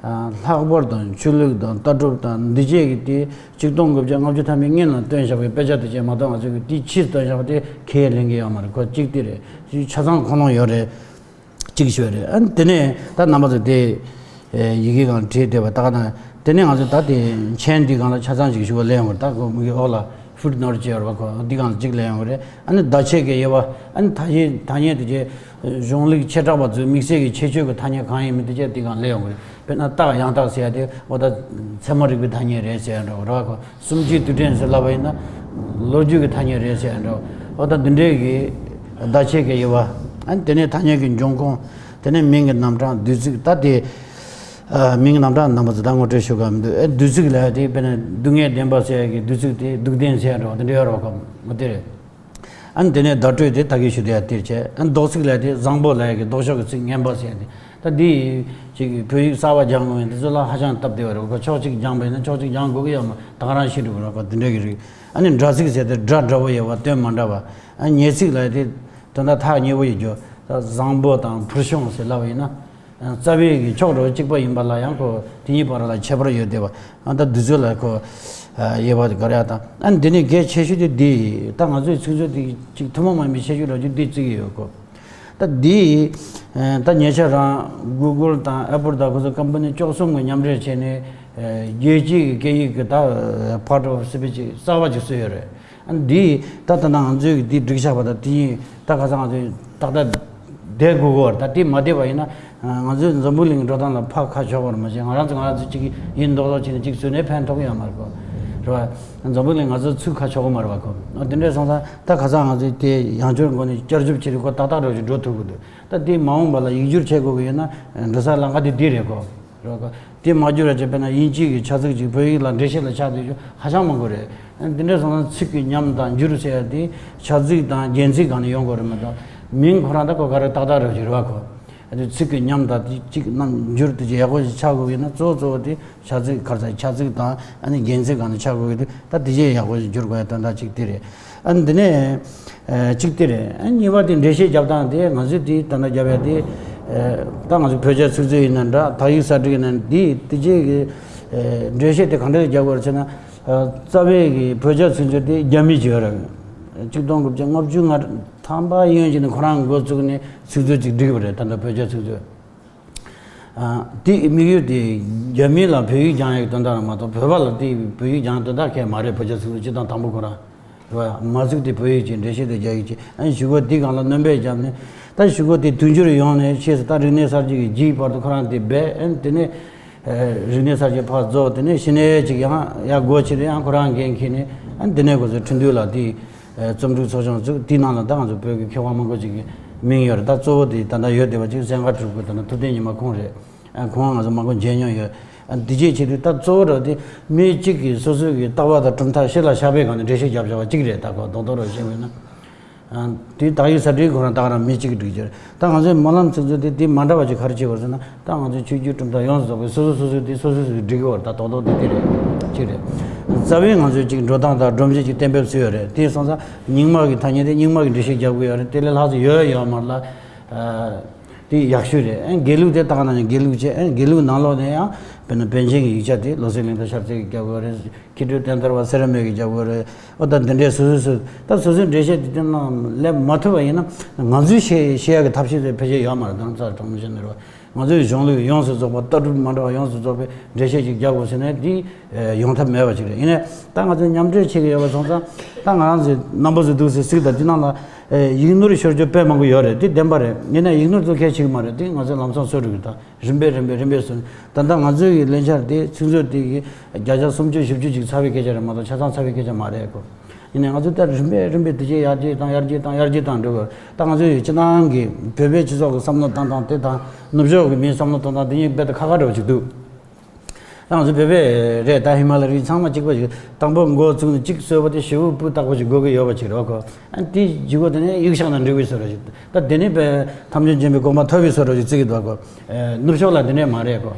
ལྷག་པར་དུ་ཆོས་ལུགས་དང་ལྟ་གྲུབ་དང་འདི་བཅས་ཀྱི་དེ་ཆིག་སྟོང་དགུ་བརྒྱ་ལྔ་བཅུ་ཐམ་པའི་སྔོན་ལ་བཏོན་བཞག་པའི་དཔེ་ཆ་དེ་བཅས་མ་གཏོགས་ང་ཚོས་ཀྱི་དེ་ཕྱིས་བཏོན་བཞག་པ་དེ་ཁས་ལེན་གྱི་ཡོད་མ་རེད། ཁོ་གཅིག་དེ་རེད། ཆ་ཚང་ཁུངས་ལུང་ཡོད་རེད། གཅིག་ཞུ་བ་རེད། ཨ་ནི་དེ་ནས་ད་རྣམ་པ་ཚོ་དེ་ཡི་གེ་སྒང་བྲིས་བསྡད་པ་ད་ག་ན། དེ་ནས་ང་ཚོ་ད་དེ་མཆན་འདི་སྒང་ལ་ཆ་ཚང་ཅིག་ཞུ་བ་ལེན་ཡོང་གི་རེད། ད་ཁོ་མིག་གི་འོག་ལ་ཕུཊ་ནོཊ་ཅེས་ཡོད་རེད་པ། ཁོ་འདི་སྒང་ལ་གཅིག་ལེན་ཡོང་གི་རེད། ཨ་ནི་བརྡ་ཆད་ཀྱི་དབྱེ་བ། ཨ་ནི་ཐ་སྙད་ཐ་སྙད་དེ་ཅིག་གཞུང་ལུགས་བྱེ་བྲག་པ་ཚོའི་དམིགས་བསལ་གྱི་ཁྱད་ཆོས་ཀྱི་ཐ་སྙད་གང་ཡིན་མིན་དེ་ཅིག་འདི་སྒང་ལེན་ཡོང་གི་རེད། དཔེར་ན་རྟགས་ཡང་དག་ཟེར་ཡ་དེ་འོ་ད་ཚད་མ་རིག་པའི་ཐ་སྙད་རེད་ཟེར་ཡ་འདྲ་བོ་རེད་པ། ཁོ་གསུམ་བཅུའི་དུས་དྲན་ཟེར་ལབ་པ་ཡིན་ན་ལོ་རྒྱུས་ཀྱི་ཐ་སྙད་རེད་ཟེར་ཡ་འདྲ་བོ། འོ་ད་འདི་འདྲའི་གི་བརྡ་ཆད་ཀྱི་དབྱེ་བ། ཨ་ནི་དེ་ནས་ཐ་སྙད་ཀྱི་འབྱུང་ཁུངས། དེ་ནས་མིང་གི་རྣམ་གྲངས། བསྡུས་ཚིག་ད་དེ། ཨ། མིང་གི་རྣམ་གྲངས་རྣམ་པ་ཚོ་ད་ངོ་སྤྲོད་ཞུ་གི་མི་འདུག་ཨེ། བསྡུས་ཚིག་ལབ་ཡ་དེ་དཔེར་ན་སྡུག་བསྔལ་བདེན་པ་ཟེར་ཡ་གི་བསྡུས་ཚིག་དེ་སྡུག་བདེན་ཟེར་ཡ་འདྲ་བོ་དེ་འདྲ་ཡོད་རེད་པ། ཁོ་འོ་དེ་རེད། ཨ་ནི་དེ་ནས་བརྡ་སྤྲོད་དེ་ད་གིན་ཞུས་དེ་ཡ་དེར་བྱས། ཨ་ནི་ལྡོག་ཚིག་ལབ་དེ་བཟང་པོ་ལབ་ཡ་གི་ལྡོག་ཕྱོགས་ཀྱི་ཚིག་ངན་པ་ཟེར་ཡ་དེ། ད་འདི་ཅིག་བོད་ཡིག་གསར་པ་སྦྱང་དགོས་ཡིན་དེ་ཚོ་ལ་ཧ་ཅང་སྟབས་བདེ་བ་རེད། ཁོ་ཕྱོགས་གཅིག་སྦྱངས་པ་ཡིན་ན་ཕྱོགས་གཅིག་སྦྱང་དགོས་ཀྱི་ཡོད་མ་རེད། ད་ག་རང་ཤེས་འགྲོ་གི་རེད། ཁོ་དེ་འདྲ་གི་རིགས། ཨ་ནི་སྒྲ་ཚིག་ཟེར་དེ་སྒྲ་འདྲ་བོ་ཡོད་པ་དོན་མ་འདྲ་བ། ཨ་ནི་ཉེས་ཚིག་ལབ་དེ་དོན་དག་ཐག་ཉེ་བོ་ཡོད་རྒྱུ། ད་བཟང་པོ་དང་ཕུལ་བྱུང་ཟེར་ལབ་པ་ཡིན་ན། རྩ་བའི་གི་ཕྱོགས་འགྲོ་གཅིག་པ་ཡིན་པ་ལ་ཡང་ཁོ་དེ་གཉིས་བར་ལ་ཁྱད་པར་ཡོད་བསྡད་པ། ཨ་ད་འདི་ཚོ་ལ་ཁོ་དབྱེ་བ་དེ་ག་རེ་ཡ་དང་། ཨ་འདི་ནས་གལ་ཆེ་ཤོས་དེ་འདི། ད་ང་ཚོའི་ཚིག་མཛོད་དེ་གཅིག་ཐུན་མོང་མ་ཡིན་པའི་ཁྱད་ཆོས་ར་ཅིག་འདི་བརྩི་གི་ཡོད་ཁོ། ད་འདི་ད་ཉེ་ཆར་རང་Google་དང་Apple་དང་ཁོ་ཚོ་ཀམ་པ་ནི་བཅུ་གསུམ་གི་མཉམ་འབྲེལ་བྱས་ནས་རྒྱལ་སྤྱིའི་གི་སྐད་ཡིག་གི་ད་Part of Speech་གསར་པ་ཅིག་བཟོས་ཡོད་རེད། འདི་ད་ད་ལྟ་ང་ཚོས་འདི་སྒྲིག་བཞག་པ་དང་དེ་ད་ཁ་སང་ང་ཚོས་ཏག་ཏག་བསྡད་དགོས་ཀྱི་ཡོད་རེད། ད་དེ་མ་བསྡད་པ་ཡིན་ན་ང་ཚོས་འཛམ་བུ་གླིང་འགྲོ་སྟངས་ལ་ཕར་ཁ་ཕྱོགས་པ་རེད་མ་གཞི། ང་རང་ཚོ་ང་རང་ཚོ་གཅིག་ཡིན་མདོག་མདོག་བྱས་ནས་གཅིག་བཟོས་ནས་ཕན་ཐོགས་ཡོད་མ་རེད་གོ། རེད་བ། འཛམ་བུ་གླིང་ང་ཚོ་ཚུར་ཁ་ཕྱོགས་ཀྱི་མ་རེད་བ་གོ། འོ་དེ་འདྲ་སོང་ཙང་ད་ཁ་སང་ང་ཚོས་དེ་ཡང་བསྐྱར་སྒོ་ནས་བསྐྱར་ཞིབ་བྱེད་རིགས་ཁོ་ཏག་ཏག་རེད་ཅིག་འགྲོ་ཐུབ་ཀྱི་འདུག་ད་དེ་མ་འོངས་པ་ལ་ཡིག་སྒྱུར་བྱེད་དགོས་ཀྱི་ཡོད་ན་འགྲོ་ས་ལམ་ཁ་དེ་འདི་རེད་གོ། རེད་གོ། དེ་མ་བསྒྱུར་བ་བྱས་པས་ན་དབྱིན་ཇི་གི་ཆ་ཚིག་ཅིག་བོད་ཡིག་ལ་འགྲེལ་བཤད་ལ་ཆགས་བསྡད་རྒྱུ་ཧ་ཅང་མང་པོ་རེད། འདི་འདྲ་སོང་ན་ཚིག་གི་ཉམས་དང་འགྱུར་ཟེར་ཡ་དེ་ཆ་ཚིག་དང་རྒྱན་ཚིག་སྒང་ནས་ཡོང་དགོས་རེད་མ་གཏོགས། མིང་ཁོ་རང་ད་ཁོ་ག་རེ་ཏག་ཏག་རེད་ཟེར་བ་ཁོ། ཨ་ནི་ཚིག་གི་ཉམས་དང་དེ་གཅིག་རྣམ་འགྱུར་དེ་ཅིག་ཡག་པོ་ཞིག་ཆགས་དགོས་ཡིན་ན། གཙོ་བོ་གཙོ་བོ་དེ་བྱ་ཚིག་ག་རེ་ཟེར། བྱ་ཚིག་དང་ཨ་ནི་རྒྱན་ཚིག་གང་དུ་ཆགས་དགོས་ཡོད་དུས། ད་དེ་ཅིག་ཡག་པོ་ཞིག་འགྱུར་དགོས་ཡ་དོན་དག་གཅིག་དེ་རེད། ཨ་ནི་དེ་ནས་ཨ་གཅིག་དེ་རེད། ཨ་གཉིས་པ་དེ་འགྲེལ་བཤད་རྒྱབ་སྟངས་དེ། ང་ཚོས་དེ་ད་ལྟ་རྒྱབ་ཡ་དེ། ཨ་ད་ང་ཚོ་བོད་རྒྱ་ཚིག་མཛོད་ཡིན་ན་འདྲ། དག་ཡིག་གསར་བསྒྲིགས་ཡིན་ན་འདི་དེ་ཅིག་གི་ཨ་འགྲེལ་བཤད་དེ་གང་འདྲ་རྒྱབ་དགོས་རེད་ཟེར་ན། ཨ་རྩ་བའི་གི་བོད་རྒྱ་ཚིག་མཛོད་དེ་རྒྱ་མི་ཅིག་ཡོད་རེད། ཆིག་སྟོང་དགུ་བརྒྱ་ལྔ་བཅུ་ང་ཐམ་པ་གཡོན་ཅིག་ནས་ཁོ་རང་འགོ་བཙུགས་ནས་ཚིག་མཛོད་ཅིག་བསྒྲིགས་པ་རེད། ད་ལྟ་བོད་རྒྱ་ཚིག་མཛོད། ཨ་དེའི་དམིགས་ཡུལ་དེ་རྒྱ་མི་ལ་བོད་ཡིག་སྦྱང་ཡག་དོན་དག་རང་མ་གཏོགས། བོད་པ་ལ་དེ་བོད་ཡིག་སྦྱང་དོན་དག་གང་ཡང་མ་རེད། བོད་རྒྱ་ཚིག་མཛོད་སྤྱིར་བཏང་དང་པོ་ཁོ་རང་རེད་བ། མ་ཚིག་དེ་བོད་ཡིག་ཅིག་འགྲེལ་བཤད་དེ་རྒྱ་ཡིག་ཅིག་ཨ་ནི་གཞུག་གུ་དེའི་སྒང་ལ་སྣོན་པ་བརྒྱབ་ནས། ད་གཞུག་གུ་དེ་དུས་འགྱུར་ཡོང་ནས་ཕྱིས་སུ་ད་རིག་གནས་གསར་བརྗེ་གི་རྗེས་བར་དུ་ཁོ་རང་དེ་སྦས། ཨ་ནི་དེ་ནས་ཨ་རིག་གནས་གསར་བརྗེ་ཕར་རྫོགས། དེ་ནས་གཞི་ནས་ཅིག་ཡང་ཡར་སྒོ་ཕྱེ་ནས་ཡང་ཁོ་རང་འགན་འཁྱེར་ནས། ཨ་ནི་དེ་ནས་ཁོ་ཚོས་ཁྲིན་ཏུའུ་ལ་དེ་ཨ་རྩོམ་སྒྲིག་ཚོགས་ཆུང་བཙུགས། དེའི་ནང་ལ་ད་ང་ཚོ་བོད་ཀྱི་མཁས་དབང་མང་པོ་ཅིག་གི་མིང་ཡོད་རེད། ད་གཙོ་བོ་དེ་ད་ལྟ་ཡོད་བསྡད་པ་ཅིག་སེང་དཀར་སྤྲུལ་སྐུ་དང་ཐུབ་བསྟན་ཉི་མ་ཁོང་རེད། ཨ་ཁོང་ང་ཚོ་མང་པོ་མཇལ་མྱོང་ཡོད། ཨ་འདི་བྱེད་ཆེད་དུ་ད་གཙོ་བོ་ར་དེ་མི་གཅིག་གིས་སོ་སོའི་གི་ལྟ་བ་དང་གྲུབ་མཐའ་གཞི་ལ་བཞག་པའི་སྒང་ནས་འགྲེལ་བཤད་རྒྱབ་བཞག་པ་གཅིག་རེད། ད་ཁོ་རྡོག་རྡོག་ར་བཤད་པ་ཡིན་ན། ཨ་དེ་དག་ཡིག་གསར་བསྒྲིགས་ཁོ་རང་ད་ག་རང་མི་གཅིག་གིས་བསྒྲིགས་རྒྱུ་རེད། ད་ང་ཚོའི་སྨོན་ལམ་ཚིག་མཛོད་དེ་དེ་མ་འདྲ་བ་ཅིག་ག་རེ་བྱེད་དགོས་ཟེར་ན། ད་ང་ཚོའི་ཆོས་བརྒྱུད་གྲུབ་མཐའ་ཡོངས་སུ་རྫོགས་པའི་སོ་སོ་སོ་སོའི་དེ་སོ་སོ་སོས་བསྒྲིགས་ཡོད་རེད། ད་རྡོག་རྡོག་དེ་དེ་རེད། གཅིག་རེད། རྩ་བའི་ང་ཚོའི་གཅིག་འགྲོ་སྟངས་དང་སྒྲོམ་གཞི་གཅིག་གཏན་འབེབས་བཟོས་ཡོད་རེད། དེ་སོང་ཙང་རྙིང་མ་གི་ཐ་སྙད་དེ་རྙིང་མ་གི་འགྲེལ་བཤད་རྒྱབ་དགོས་ཡོད་རེད། དེ་ལས་ལྷག་ཙམ་ཡོད་ཡོད་མ་རེད་ལ། ཨ་དེ་ཡག་ཤོས་རེད། ཨ་དགེ་ལུགས་དེ་ད་ག་ནང་བཞིན་དགེ་ལུགས་བྱས། ཨ་དགེ་ལུགས་ནང་ལོགས་ནས་ཡང་དཔེར་ན་པཎ་ཆེན་གྱི་ཡིག་ཆ་དེ་བློ་གསལ་གླིང་དང་ཤར་རྩེ་གིས་རྒྱབ་དགོས་རེད། མཁས་གྲུབ་བསྟན་དར་བ་སེ་ར་སྨད་ཀྱིས་རྒྱབ་དགོས་རེད། ཨོ་ད་འདི་འདྲའི་སོ་སོ་སོ་ད་སོ་སོའི་འགྲེལ་བཤད་དེ་དེ་ནང་སླེབས་མ་ཐུབ་པ་ཡིན་ན། ང་ཚོས་ཤེས་ཤེས་ཡག་གི་ཐབས་ཤེས་ཚོ་ཕལ་ཆེར་ཡོད་མ་རེད། ད་རྩ་དྲང་མོ་བཤད་ན་རེད་བ། ང་ཚོའི་གཞུང་ལུགས་ཡོངས་སུ་རྫོགས་པ། ལྟ་གྲུབ་མ་འདྲ་བ་ཡོངས་སུ་རྫོགས་པའི་འགྲེལ་བཤད་ཅིག་རྒྱག་དགོས་ཟེར་ནས་དེ་ཡོང་ཐབས་མེད་པ་ཅིག་རེད། ཡིན་ནའི་ད་ང་ཚོས་མཉམ་འབྲེལ་བྱེད་ཀྱི་ཡོད་པ་སོང་ཙང་། ད་ང་རང་ཚོའི་རྣམ་པ་ཚོ་འདུག་སེ་གཟིགས་དང་། དེ་ནང་ལ་ཨེ་ཡིག་ནོར་ཤོར་རྒྱུ་དཔེ་མང་པོ་ཡོད་རེད། དེ་བདེན་པ་རེད། ཡིན་ནའི་ཡིག་ནོར་ཚོ་གལ་ཆེ་གི་མ་རེད། དེ་ང་ཚོས་ལམ་སང་བཟོ་འགྲོ་གི། ད་རིམ་པས་རིམ་པས་རིམ་པས་བཟོ། ད་ལྟ་ང་ཚོའི་གི་ལས་འཆར་དེ་ཚིག་མཛོད་དེ་གི་བརྒྱ་ཆ་སུམ་ཅུ་བཞི་བཅུ་ཅིག་ཚར་བའི་སྐད་ཆ་རེད་མ་གཏོགས། ཆ་ཚང་ཚར་བའི་སྐད་ཆ་མ་རེད་ཁོ། ཡིན་ནའི་ང་ཚོས་ད་རིམ་པས་རིམ་པས་དེ་ཅིག་ཡར་རྒྱས་བཏང་། ཡར་རྒྱས་བཏང་། ཡར་རྒྱས་བཏང་འགྲོ་དགོས། ད་ང་ཚོའི་སྤྱི་བཏང་གི་བོད་པའི་སྤྱི་ཚོགས་ཀྱི་བསམ་བློ་བཏང་སྟངས་དེ་དང་ནུབ་ཕྱོགས་ཀྱི་མིའི་བསམ་བློ་བཏང་སྟངས་དེ་གཉིས་རྦད་དེ་ཁ་ཁ་འདྲ་བོ་ཅིག་འདུག་ད་ང་ཚོ་བོད་པ་རེད། ད་ཧི་མ་ལ་ཡའི་རི་ཚང་མ་གཅིག་པ་ཞིག། དང་པོ་འགོ་བཙུགས་ནས་གཅིག་བཟོས་པ་དེ་ཞེ་པོ་སྤུས་དག་པོ་ཞིག་དགོས་ཀྱི་ཡོད་པ་ཅིག་རེད་ཁོ། ཨ་དེའི་མཇུག་གུ་དེ་ནས་ཡིག་བཞག་ན་འགྲིག་པའི་བཟོ་འདྲ་ཞིག། ད་དེ་ནས་པའི་ཐམས་ཅད་མཁྱེན་པའི་གོ་འཕང་ཐོབ་པའི་བཟོ་འདྲ་ཞིག་བརྩི་གི་འདུག་ཁོ། ཨེ་ནུབ་ཕྱོགས་ལ་དེ་འདྲས་མ་རེད་ཁོ།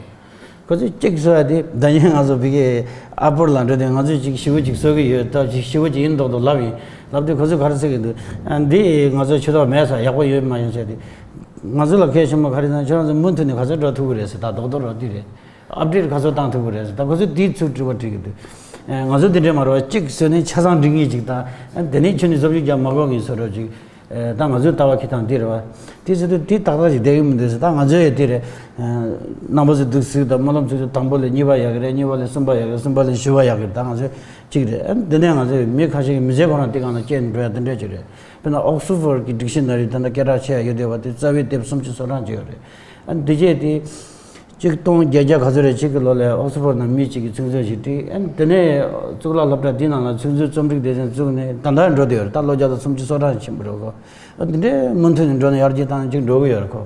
ཁོ་ཚོས་གཅིག་བཟོ་ཡ་དེ། ཟླ་ཉིན་ང་ཚོ་བི་ཀའི་ཨ་པོར་ལ་འགྲོ་དུས། ང་ཚོས་གཅིག་ཞེ་པོ་ཅིག་བཟོ་གི་ཡོད། ད་གཅིག་ཞེ་པོ་ཅིག་ཡིན་མདོག་མདོག་ལབ་ཡིན། ལབ་དུས་ཁོ་ཚོས་ག་རེ་ཟེར་གི་འདུག་ཨ་འདི་ང་ཚོ་ཆུ་ཐོག་མེད་ས། ཡག་པོ་ཡོད་མ་ཡོད་ཟེར་དུས། ང་ཚོ་ལ་གལ་ཆེན་པོ་ག་རེ་ཟེར་ན། ཁྱོད་རང་ཚོ་མུ་མཐུད་ནས་ག་ཚོད་འགྲོ་ཐུབ་ཀྱི་རེད་ཟེར། ད་རྡོག་རྡོག་རོ་དེ་རེད། ཨབ་ཌེཊ་ག་ཚོད་བཏང་ཐུབ་ཀྱི་རེད་ཟེར། ད་ཁོ་ཚོས་དེའི་ཚུར་དྲི་བ་དྲི་གི་འདུག་ཨེ་ང་ཚོ་དེ་འདྲས་མ་རེད་བ། གཅིག་བཟོས་ནས་ཆ་ཚང་འགྲིག་ངེས་ཅིག་དང་། ཨེ་དེ་ནས་ཁྱོད་ནས་བཟོ་བཅོས་རྒྱག་མ་དགོས་ངེས་བཟོ་འདྲ་ཅིག་ཨེ་ད་ང་ཚོའི་ལྟ་བ་ཁྱེད་དང་དེ་རེད་བ། དེ་ཟེར་དུས་དེ་ཏག་ཏག་ཅིག་བསྡད་ཀྱི་མི་འདུག་ཟེར། ད་ང་ཚོའི་ཡ་དེ་རེད། ཨེ་རྣམ་པ་ཚོ་འདུག་ཟེར། ད་སྨོན་ལམ་ཚིག་མཛོད་དང་པོ་ལས་གཉིས་པ་ཡག་གི་རེད། གཉིས་པ་ལས་གསུམ་པ་ཡག་གི་རེད། གསུམ་པ་ལས་བཞི་པ་ཡག་གི་རེད། ད་ང་ཚོའི་གཅིག་རེད། ཨེ་འདི་ནས་ང་ཚོའི་མི་ཁ་ཤས་ཀྱིས་མི་ཚེ་ཁོ་རང་དེ་སྒང་ལ་སྐྱེལ་འགྲོ་ཡ་དེ་འདྲས་ཅིག་རེད། དཔེར་ན་ཨོག་སི་ཕོར་གྱི་ཌིག་ཤི་ན་རི་ད་ལྟ་སྐད་གྲགས་ཆེ་ཡ་ཡོད་བསྡད་པ་དེ་རྩ་བའི་དེབ་སུམ་ཅུ་སོ་གྲངས་ཅིག་ཡོད་རེད། ཨ་འདི་བྱས་དེ་གཅིག་སྟོང་བརྒྱད་བརྒྱ་ག་ཚོད་རེ་གཅིག་གི་ལོ་ལ་ཨོག་སི་ཕོར་ནང་མི་གཅིག་གིས་ཚིག་མཛོད་ཞིག་བྲིས། ཨ་དེ་ནས་གཙུག་ལག་སློབ་གྲྭ་འདི་ནང་ལ་ཚིག་མཛོད་རྩོམ་སྒྲིག་སྡེ་ཚན་བཙུགས་ནས་ད་ལྟ་འགྲོ་བསྡད་ཡོད་རེད། ད་ལོ་བརྒྱ་དང་སུམ་ཅུ་སོ་གྲངས་ཕྱིན་པ་རེད་གོ། ཨ་འདི་འདྲའི་མུ་མཐུད་ནས་འགྲོ་ན་ཡར་རྒྱས་བཏང་ཅིག་འགྲོ་གི་ཡོད་རེད་གོ།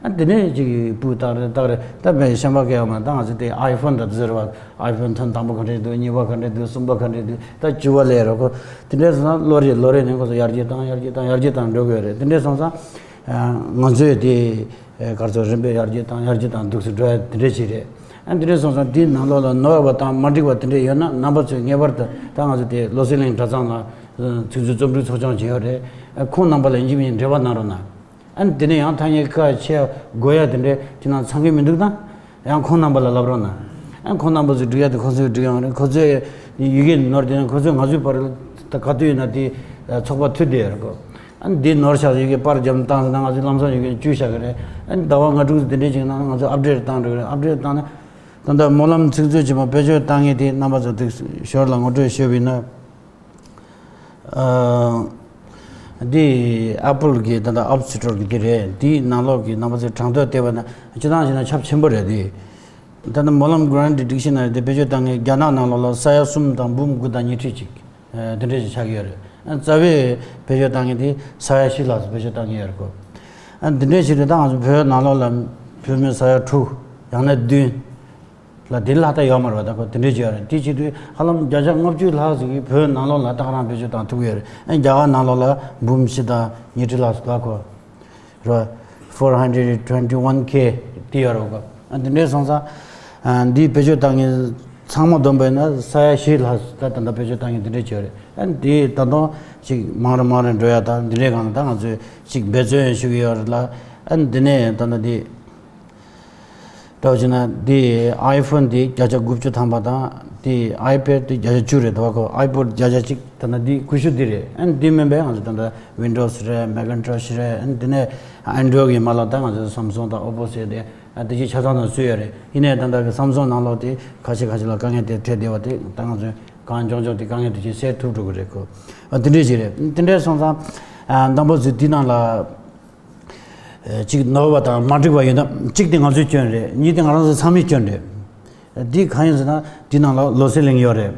ཨ་དེ་ནས་ཅིག་སྤུས་དག་རེད་དག་རེད། ད་བས་གཞན་པ་གས་ཡོད་མ་རེད། ད་ང་ཚོ་དེ་ཨའི་ཕོན་ད་དུ་ཟེར་བ། ཨའི་ཕོན་ཐོན་དང་པོ་ག་འདྲས་འདུག་གཉིས་པ་ག་འདྲས་འདུག་གསུམ་པ་ག་འདྲས་འདུག་ད་བཅུ་པ་སླེབས་རེད་གོ། དེ་འདྲས་སོང་ན་ལོ་རེ་ལོ་རེ་ནས་ཁོ་ཚོ་ཡར་རྒྱས་བཏང་ཡར་རྒྱས་བཏང་ཡར་རྒྱས་བཏང་འགྲོ་གི་ཡོད་རེད། དེ་འདྲས་སོང་ཙང་ང་ཚོས་དེ་ག་རེ་ཟེར། རིམ་པས་ཡར་རྒྱས་བཏང་ཡར་རྒྱས་བཏང་འདུག་སེ་འགྲོ་ཡ་དེ་འདྲས་ཅིག་རེད། ཨ་དེ་འདྲས་སོང་ཙང་དེའི་ནང་ལོགས་ལ་ནོར་བ་དང་མ་འགྲིག་པ་དེ་འདྲས་ཡོད་ན། རྣམ་པ་ཚོས་ངེས་པར་དུ་ད་ང་ཚོ་དེ་བློ་གསལ་གླིང་གྲྭ་ཚང་ལ་ཚིག་མཛོད་རྩོམ་སྒྲིག་ཚོགས་ཆུང་ཅིག་ཡོད་རེད། ཁོང་རྣམ་པ་ལ་ཡིན་གཅིག་མིན་གཅིག་འབྲེལ་བ་གནང་རོགས་གནང་། ཨ་ནི་དེ་ནས་ཡང་ཐ་སྙད་ཁ་ཕྱེ་དགོས་ཡ་དེ་འདྲས་ཁྱེད་རང་ཚང་གི་མི་འདུག་ན། ཡང་ཁོང་རྣམ་པ་ལ་ལབ་རོགས་གནང་། ཨ་ཁོང་རྣམ་པ་ཚོས་འབྲི་ཡ་དེ་ཁོ་ཚོས་འབྲི་ཡོང་རེད། ཁོ་ཚོས་ཡི་གེ་ནོར་དེ་ནི་ཁོ་ཚོས་ང་ཚོའི་བར་ལ་ད་ག་དུས་ཡིན་ན་དེ་ཚོགས་པ་མཐུད་བསྡད་ཡོད་རེད་གོ། ཨ་ནི་འདི་ནོར་ཆགས་ཡི་གེ་པར་བརྒྱབ་བཏང་ཟེར་ན་ང་ཚོས་ལམ་སང་ཡི་གེ་བཅུག་བཞག་གི་རེད། ཨ་ནི་ཟླ་བ་ལྔ་དྲུག་དེ་འདྲས་ཅིག་ནང་ང་ཚོས་ཨབ་ཌེཊ་བཏང་འགྲོ་གི་རེད། ཨབ་ཌེཊ་བཏང་ན་ད་ལྟ་སྨོན་ལམ་ཚིག་མཛོད་ཆེན་མོ་བེད་སྤྱོད་བཏང་མཁན་དེ་རྣམ་པ་ཚོ་དེ་ཞོར་ལ་ངོ་སྤྲོད་ཞུས་པ་ཡིན་ན། ཨ་འདི་ཨ་པལ་གྱི་ད་ལྟ་ཨབ་སི་ཊོར་གྱི་དེ་རེད། དེའི་ནང་ལོགས་ཀྱི་རྣམ་པ་ཚོས་གྲངས་ཐོ་བལྟས་པ་ན་སྤྱིར་བཏང་བྱས་ན་ཁྱབ་ཆེན་པོ་རེད་དེ། ད་ནི་སྨོན་ལམ་གྷ་རན་ཊི་སྒྲིག་གཞི་ནང་རེད་དེ། བེད་སྤྱོད་བཏང་མཁན་རྒྱ་ནག་ནང་ལོགས་ལ་ས་ཡ་གསུམ་དང་འབུམ་དགུ་དང་ཉི་ཁྲི་གཅིག་ཨ་དེ་འདྲས་ཞིག་ཆགས་ཀྱི་ཡོད་རེད། ཨ་རྩ་བའི་བེད་སྤྱོད་བཏང་མཁན་དེ་ས་ཡ་བཞི་ལྷག་ཙམ་བེད་སྤྱོད་བཏང་མཁན་ཡོད་རེད་གོ། ཨ་འདི་འདྲས་ཞིག་རེད། ད་ང་ཚོ་བོད་ནང་ལོགས་ལ་བོད་མི་ས་ཡ་དྲུག་ཡང་ན་བདུན་ལ་དེ་ལྷག་ད་ཡོད་མ་རེད་བ། ད་ཁོ་དེ་འདྲས་ཅིག་ཡོད་རེད། དེ་བྱེད་དུས་ཧ་ལམ་བརྒྱ་ཆ་ལྔ་བཅུ་ལྷག་ཙམ་གྱིས་བོད་ནང་ལོགས་ལ་ད་ག་རང་བེད་སྤྱོད་བཏང་ཐུབ་ཀྱི་ཡོད་རེད། ཨ་རྒྱ་གར་ནང་ལོགས་ལ་འབུམ་བཞི་དང་ཉིས་ཁྲི་ལྷག་ཙམ་འདུག་གོ། རེད་བ། four hundred twenty one K དེ་ཡོད་རེད་བ། ཨ་འདི་འདྲའི་སོང་ཙང་ཨ་འདི་བེད་སྤྱོད་བཏང་མཁན་ཚང་མ་བསྡོམས་པ་ཡིན་ན་ས་ཡ་བཞི་ལྷག་ད་ད་ལྟ་བེད་སྤྱོད་བཏང་མཁན་འདི་འདྲས་བྱས་རེད། ཨ་འདི་ད་དུང་ཅིག་མང་རུ་མང་རུ་འགྲོ་ཡ་དང་འདི་འདྲའི་སྒང་ལ་ད་ང་ཚོས་ཅིག་འབད་བརྩོན་ཞུ་གི་ཡོད་རེད་ལ། ཨ་འདི་ནས་ད་ལྟ་འདི་འདྲ་བྱས་ན་འདི་ཨའི་ཕོན་འདི་བརྒྱ་ཆ་དགུ་བཅུ་ཐམ་པ་དང་འདི་ཨའི་པེ་ཌི་འདི་བརྒྱ་ཆ་བཅུ་རེད་འདུག་གོ། ཨའི་པོ་ཌི་བརྒྱ་ཆ་གཅིག་ད་ལྟ་འདི་ཀུ་ཤུ་འདི་རེད། ཨ་འདི་མིན་པའི་ང་ཚོ་ད་ལྟ་ཝིན་ཌོ་སི་རེད། མེ་ཀིན་ཊོ་ཤི་རེད། ཨ་འདི་ནས་ཨན་ཌོ་རོ་ཌི་གི་མ་ལག་ད་ང་ཚོ་སམ་སུང་དང་ཨོ་པོ་ཟེར་ཏེ་ཨ་འདི་ཅིག་ཆ་ཚང་ནང་ཚུད་ཡོད་རེད། ཡིན་ནའི་ད་ལྟ་གི་སམ་སུང་ནང་ལོགས་དེ་ཁ་ཤས་ཁ་ཤས་ལ་དཀའ་ངལ་དེ་འཕྲད་བསྡད་པ་དེ་ད་ང་ཚོས་གང་མགྱོགས་མགྱོགས་དེ་དཀའ་ངལ་དེ་ཅིག་སེལ་ཐུབ་འགྲོ་གི་རེད་གོ། ཨ་དེ་འདྲས་ཅིག་རེད། དེ་འདྲས་སོང་ཙང་ཨ་དང་པོ་ཚོས་དེ་ནང་ལ་ཨ་གཅིག་ནོར་བ་དང་མ་འགྲིག་པ་ཡོད་ན་གཅིག་དེ་ང་ཚོའི་སྐྱོན་རེད། གཉིས་དེ་ང་རང་ཚོ་ཚང་མའི་སྐྱོན་རེད། འདི་གང་ཡིན་ཟེར་ན་འདི་ནང་ལ་ལོ་སི་ལིང་ཡོད་རེད།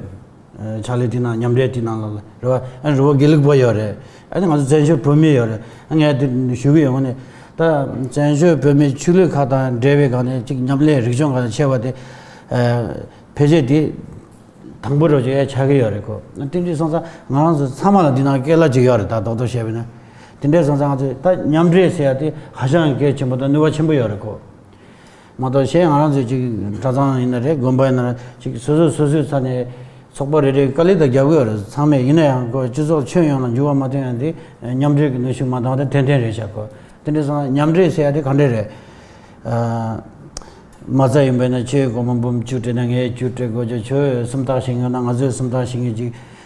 ཕྱག་ལས་འདི་ནང་མཉམ་འབྲེལ་འདི་ནང་ལ་རེད་བ། ཨ་རི་བོ་དགེ་ལུགས་པ་ཡོད་རེད། ཨ་ནི་ང་ཚོ་བཙན་བྱོལ་བོད་མི་ཡོད་རེད། ཨ་ངས་འདི་ཞུ་གི་ཡོད། ཨ་ནི་ད་བཙན་བྱོལ་བོད་མི་ཆོས་ལུགས་ཁག་དང་འབྲེལ་བའི་སྒང་ནས་གཅིག་མཉམ་ལས་རིག་གཞུང་ཁག་དང་ཕྱེ་བ་དེ་ཕལ་ཆེར་དེ་དང་པོ་རོགས་ཀྱི་ཆགས་ཀྱི་ཡོད་རེད་གོ། དེ་འདྲ་སོང་ཙང་ང་རང་ཚོ་ཚང་མ་ལ་འདི་ནང་སྐད་ལ་གཅིག་ཡོད་རེད། ད་རྡོག་རྡོག་བཤད་པ་ཡིན་ན། དེ་འདྲ་སོང་ཙང་ང་ཚོས་ད་མཉམ་འབྲེལ་ཟེར་ཡ་དེ་ཧ་ཅང་གལ་ཆེན་པོ་དང་ནུས་པ་ཆེན་པོ་ཡོད་རེད་གོ། མ་གཏོགས་གཞན་ང་རང་ཚོའི་གཅིག་གྲྭ་ཚང་ཡིན་ན་རེད། དགོན་པ་ཡིན་ན་རེད། གཅིག་སོ་སོ་སོ་སོའི་ས་ནས་ཚོགས་པ་རེ་རེའི་དཀའ་ལས་དང་རྒྱབ་ཀྱི་ཡོད་རེད། ཚང་མས་ཡིན་ན་ཡང་གོ་སྤྱི་ཚོགས་ཁྱོན་ཡོངས་ལ་འགྱུར་བ་མ་ཐོན་ཡ་འདི་མཉམ་འབྲེལ་གྱི་གནོན་ཤུགས་མ་འདང་བ་དེ་ཏན་ཏན་རེད་ཤག་གོ། དེ་འདྲ་སོང་ན་མཉམ་འབྲེལ་ཟེར་ཡ་དེ་ག་འདྲ་རེད། ཨ། མ་རྩ་ཡིན་པས་ན་ཁྱོད་སྒོར་མོ་འབུམ་བཅུ་སྤྲད་ན་ངས་བཅུ་སྤྲད་དགོས་ཀྱི། ཁྱོད་སུམ་རྟགས་ཤིག་ཡོད་ན་ང་ཚོས་སུམ་རྟགས་ཤིག་ངས་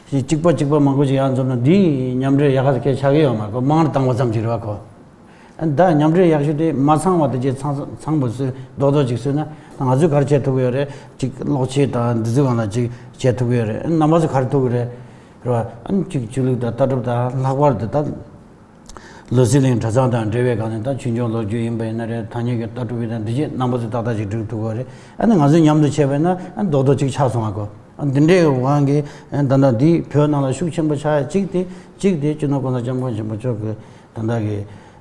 ཅིག་གཅིག་པ་གཅིག་པ་མང་པོ་ཞིག་ཡར་འཛོམས་ན་འདི་མཉམ་འབྲེལ་ཡག་ག་ཟེར་ཁྱད་ཆགས་ཀྱི་ཡོད་མ་རེད་གོ། མང་རུ་བཏང་བ་ཙམ་ཞིག་རེད་བ་གོ། ཨ་ད་མཉམ་འབྲེལ་ཡག་ཤོས་དེ་མ་ཚང་བ་དེ་ཅིག་ཚང་ཚང་པོ་བཟོས་རྡོག་རྡོག་ཅིག་བཟོས་ན་ད་ང་ཚོས་ག་རེ་བྱེད་ཐུབ་ཀྱི་ཡོད་རེད། ཅིག་གློག་ཆས་དང་འདི་ཚོའི་སྒང་ལ་ཅིག་བྱེད་ཐུབ་ཀྱི་ཡོད་རེད། རྣམ་པ་ཚོ་ག་རེ་ཐུབ་ཀྱི་རེད། རེད་བ། ཨ་ནི་ཅིག་ཆོས་ལུགས་དང་ལྟ་གྲུབ་དང་ལྷག་པར་དུ་ད་ལུ་སི་གླིང་གྲྭ་ཚང་དང་འབྲེལ་བའི་སྒང་ནས་ད་ཆོས་འབྱུང་ལོ་རྒྱུས་ཡིན་པ་ཡིན་ན་རེད། ཐ་སྙད་ཀྱི་ལྟ་གྲུབ་ཡིན་ན་འདི་བྱས་རྣམ་པ་ཚོ་ཏག་ཏག་ཅིག་སྒྲིག་ཐུབ་ཀྱི་ཡོད་རེད། ཨ་ནི་ང་ཚོས་མཉམ་དུ་བྱས་པ་ཡིན་ན་ཨ་ནི་རྡོག་རྡོག་ཅིག་ཆགས་སོང་བ་གོ། ཨ་འདི་འདྲའི་དབང་གིས་ཨ་ནི་ད་ལྟ་འདི་བོད་ནང་ལ་ཤུགས་ཆེན་པོ་ཆགས་ཡ་གཅིག་དེ་གཅིག་དེ་སྤྱི་ནོར་༸གོང་ས་༸སྐྱབས་མགོན་ཆེན་པོ་མཆོག་གི་ད་ལྟ་གི་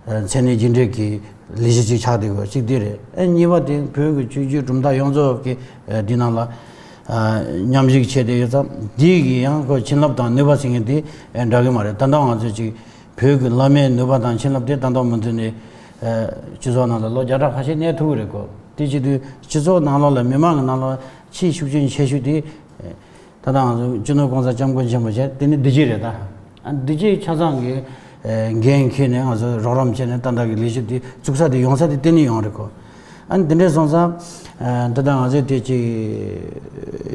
མཚན་གནས་རྒྱུན་འབྲེལ་གྱི་ལས་གཞི་ཅིག་ཆགས་བསྡད་ཡོད་གཅིག་དེ་རེད། ཨ་གཉིས་པ་དེ་བོད་ཀྱི་ཆོས་བརྒྱུད་གྲུབ་མཐའ་ཡོངས་རྫོགས་ཀྱི་ཨ་འདི་ནང་ལ་ཨ་མཉམ་ཞུགས་བྱས་བསྡད་ཡོད་ཙང་འདི་གི་ཡང་ཁོ་བྱིན་རླབས་དང་ནུས་པ་ཟེར་མཁན་དེ་ཨ་འདྲ་གི་མ་རེད། ད་ལྟ་ང་ཚོས་ཅིག་བོད་ཀྱི་བླ་མའི་ནུས་པ་དང་བྱིན་རླབས་དེ་ད་ལྟ་མུ་མཐུད་ནས་ཨ་སྤྱི་ཚོགས་ནང་ལ་ལོ་བརྒྱ་ཕྲག་ཁ་ཤས་གནས་ཐུབ་ཀྱི་རེད་གོ། དེ་བྱེད་དུས་སྤྱི་ཚོགས་ནང་ལོགས་ལ་མི་མང་གི་ནང་ལོགས་ཆེས་ཤུགས་རྐྱེན་ཆེ་ཤོས་དེ་ཨ་ད་ལྟ་ང་ཚོ་སྤྱི་ནོར་༸གོང་ས་༸སྐྱབས་མགོན་ཆེན་པོ་མཆོག་དེ་ནི་འདི་གཅིག་རེད་ད། ཨ་འདི་གཅིག་ཆ་ཚང་གི་ཨ་འགན་འཁྱེར་ནས་ང་ཚོ་རོགས་རམ་བྱས་ནས་ད་ལྟ་གི་ལས་གཞི་འདི་བཙུགས་ས་དེ་ཡོང་ས་དེ་གཏན་ནས་ཡོང་རེད་གོ། ཨ་འདི་འདྲས་སོང་ཙང་ཨ་ད་ལྟ་ང་ཚོས་དེ་ཅིག་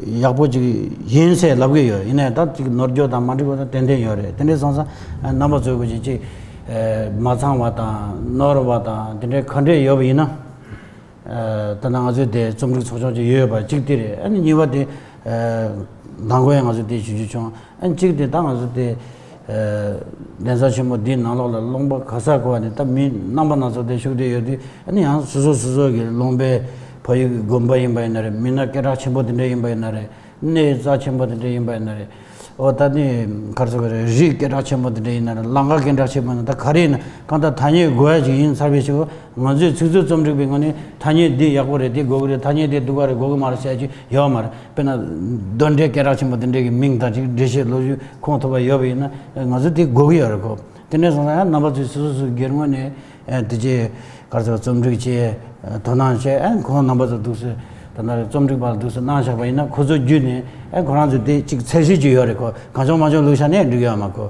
ཡག་པོ་ཅིག་ཡིན་ཟེར་ལབ་གི་ཡོད། ཡིན་ནའི་ད་ཅིག་ནོར་འཁྱོག་དང་མ་འགྲིག་པ་དང་ཏན་ཏན་ཡོད་རེད། དེ་འདྲས་སོང་ཙང་ཨ་རྣམ་པ་ཚོས་གོ་ཅིག་ཅིག་ཨ་མ་ཚང་བ་དང་ནོར་བ་དང་དེ་འདྲས་ག་འདྲས་ཡོད་པ་ཡིན་ན། ཨ་ད་ལྟ་ང་ཚོའི་དེ་རྩོམ་སྒྲིག་ཚོགས་ཆུང་ཅིག་ཡོད་པ་གཅིག་དེ་རེད། ཨ་ནི་གཉིས་པ་དེ་ཨ་མདང་དགོང་ཡང་ང་ཚོས་དེ་ཞུ་རྒྱུ་བྱུང་། ཨ་ནི་གཅིག་དེ་ད་ང་ཚོ་དེ་ཨ་གདན་ས་ཆེན་མོ་འདིའི་ནང་ལོགས་ལ་ལུང་པ་ག་ས་གོ་བ་ནས་ད་མི་རྣམ་པ་སྣ་ཚོགས་དེ་བཞུགས་བསྡད་ཡོད་དུས། ཨ་ནི་ཡང་སོ་སོ་སོ་སོ་གི་ལུང་པའི་ཕ་ཡུལ་གྱི་དགོན་པ་ཡིན་པ་ཡིན་ན་རེད། མི་སྣ་སྐད་གྲགས་ཆེན་པོ་དེ་འདྲ་ཡིན་པ་ཡིན་ན་རེད། གནས་རྩ་ཆེན་པོ་དེ་འདྲ་ཡིན་པ་ཡིན་ན་རེད། འོ་ད་ནི་ག་རེ་ཟེར་དགོས་རེད། རིགས་སྐད་གྲགས་ཆེན་པོ་དེ་འདྲ་ཡིན་ན་རེད། ལམ་ཁ་སྐད་གྲགས་ཆེན་པོ་ཡིན་ན་ད་ག་རེ་ཡིན་ན་གང་ལྟར་ཐ་སྙད་དགོས་ཡ་ཅིག་ཡིན་ཚར་བའི་ཕྱིར། ང་ཚོས་ཚིག་མཛོད་རྩོམ་སྒྲིག་པའི་ངོས་ནས་ཐ་སྙད་འདི་ཡག་པོ་རེད། འདི་དགོས་ཀྱི་རེད། ཐ་སྙད་འདི་སྡུག་ག་རེད། དགོས་ཀྱི་མ་རེད་ཟེར་ཡ་ཅིག་ཡོད་མ་རེད། དཔེར་ན་གདོན་འདྲེ་སྐད་གྲགས་ཆེན་པོ་དེ་འདྲའི་གི་མིང་དང་ཅིག་འགྲེལ་བཤད་ལོ་རྒྱུས་ཁུངས་ཐུབ་པ་ཡོད་པ་ཡིན་ན་ང་ཚོ་དེ་དགོས་ཀྱི་ཡོད་རེད་གོ། དེ་འདྲ་སོང་ཙང་ཡང་རྣམ་པ་ཚོས་སོ་སོ་སོའི་སྒེར་ངོས་ནས་ཨ་དེ་ཅིག་ག་རེ་ཟེར། རྩོམ་སྒྲིག་བྱས། ཨ་དོ་སྣང་བྱས། ཨ་ཁོང་རྣམ་པ་ཚོ་འདུག་སེ་ད་ལྟ་རྩོམ་སྒྲིག་པ་ལ་འདུག་སེ་གནང་བཞག་པ་ཡིན་ན་ཁོ་ཚོ་བརྒྱུད་ནས་ཨ་ཁོ་རང་ཚོ་དེ་ཅིག་ཚད་གཞི་ཅིག་ཡོད་རེད་གོ། གང་བྱུང་མང་བྱུང་བླུགས་བཞག་ནས་འགྲིག་ཡོད་མ་གོ།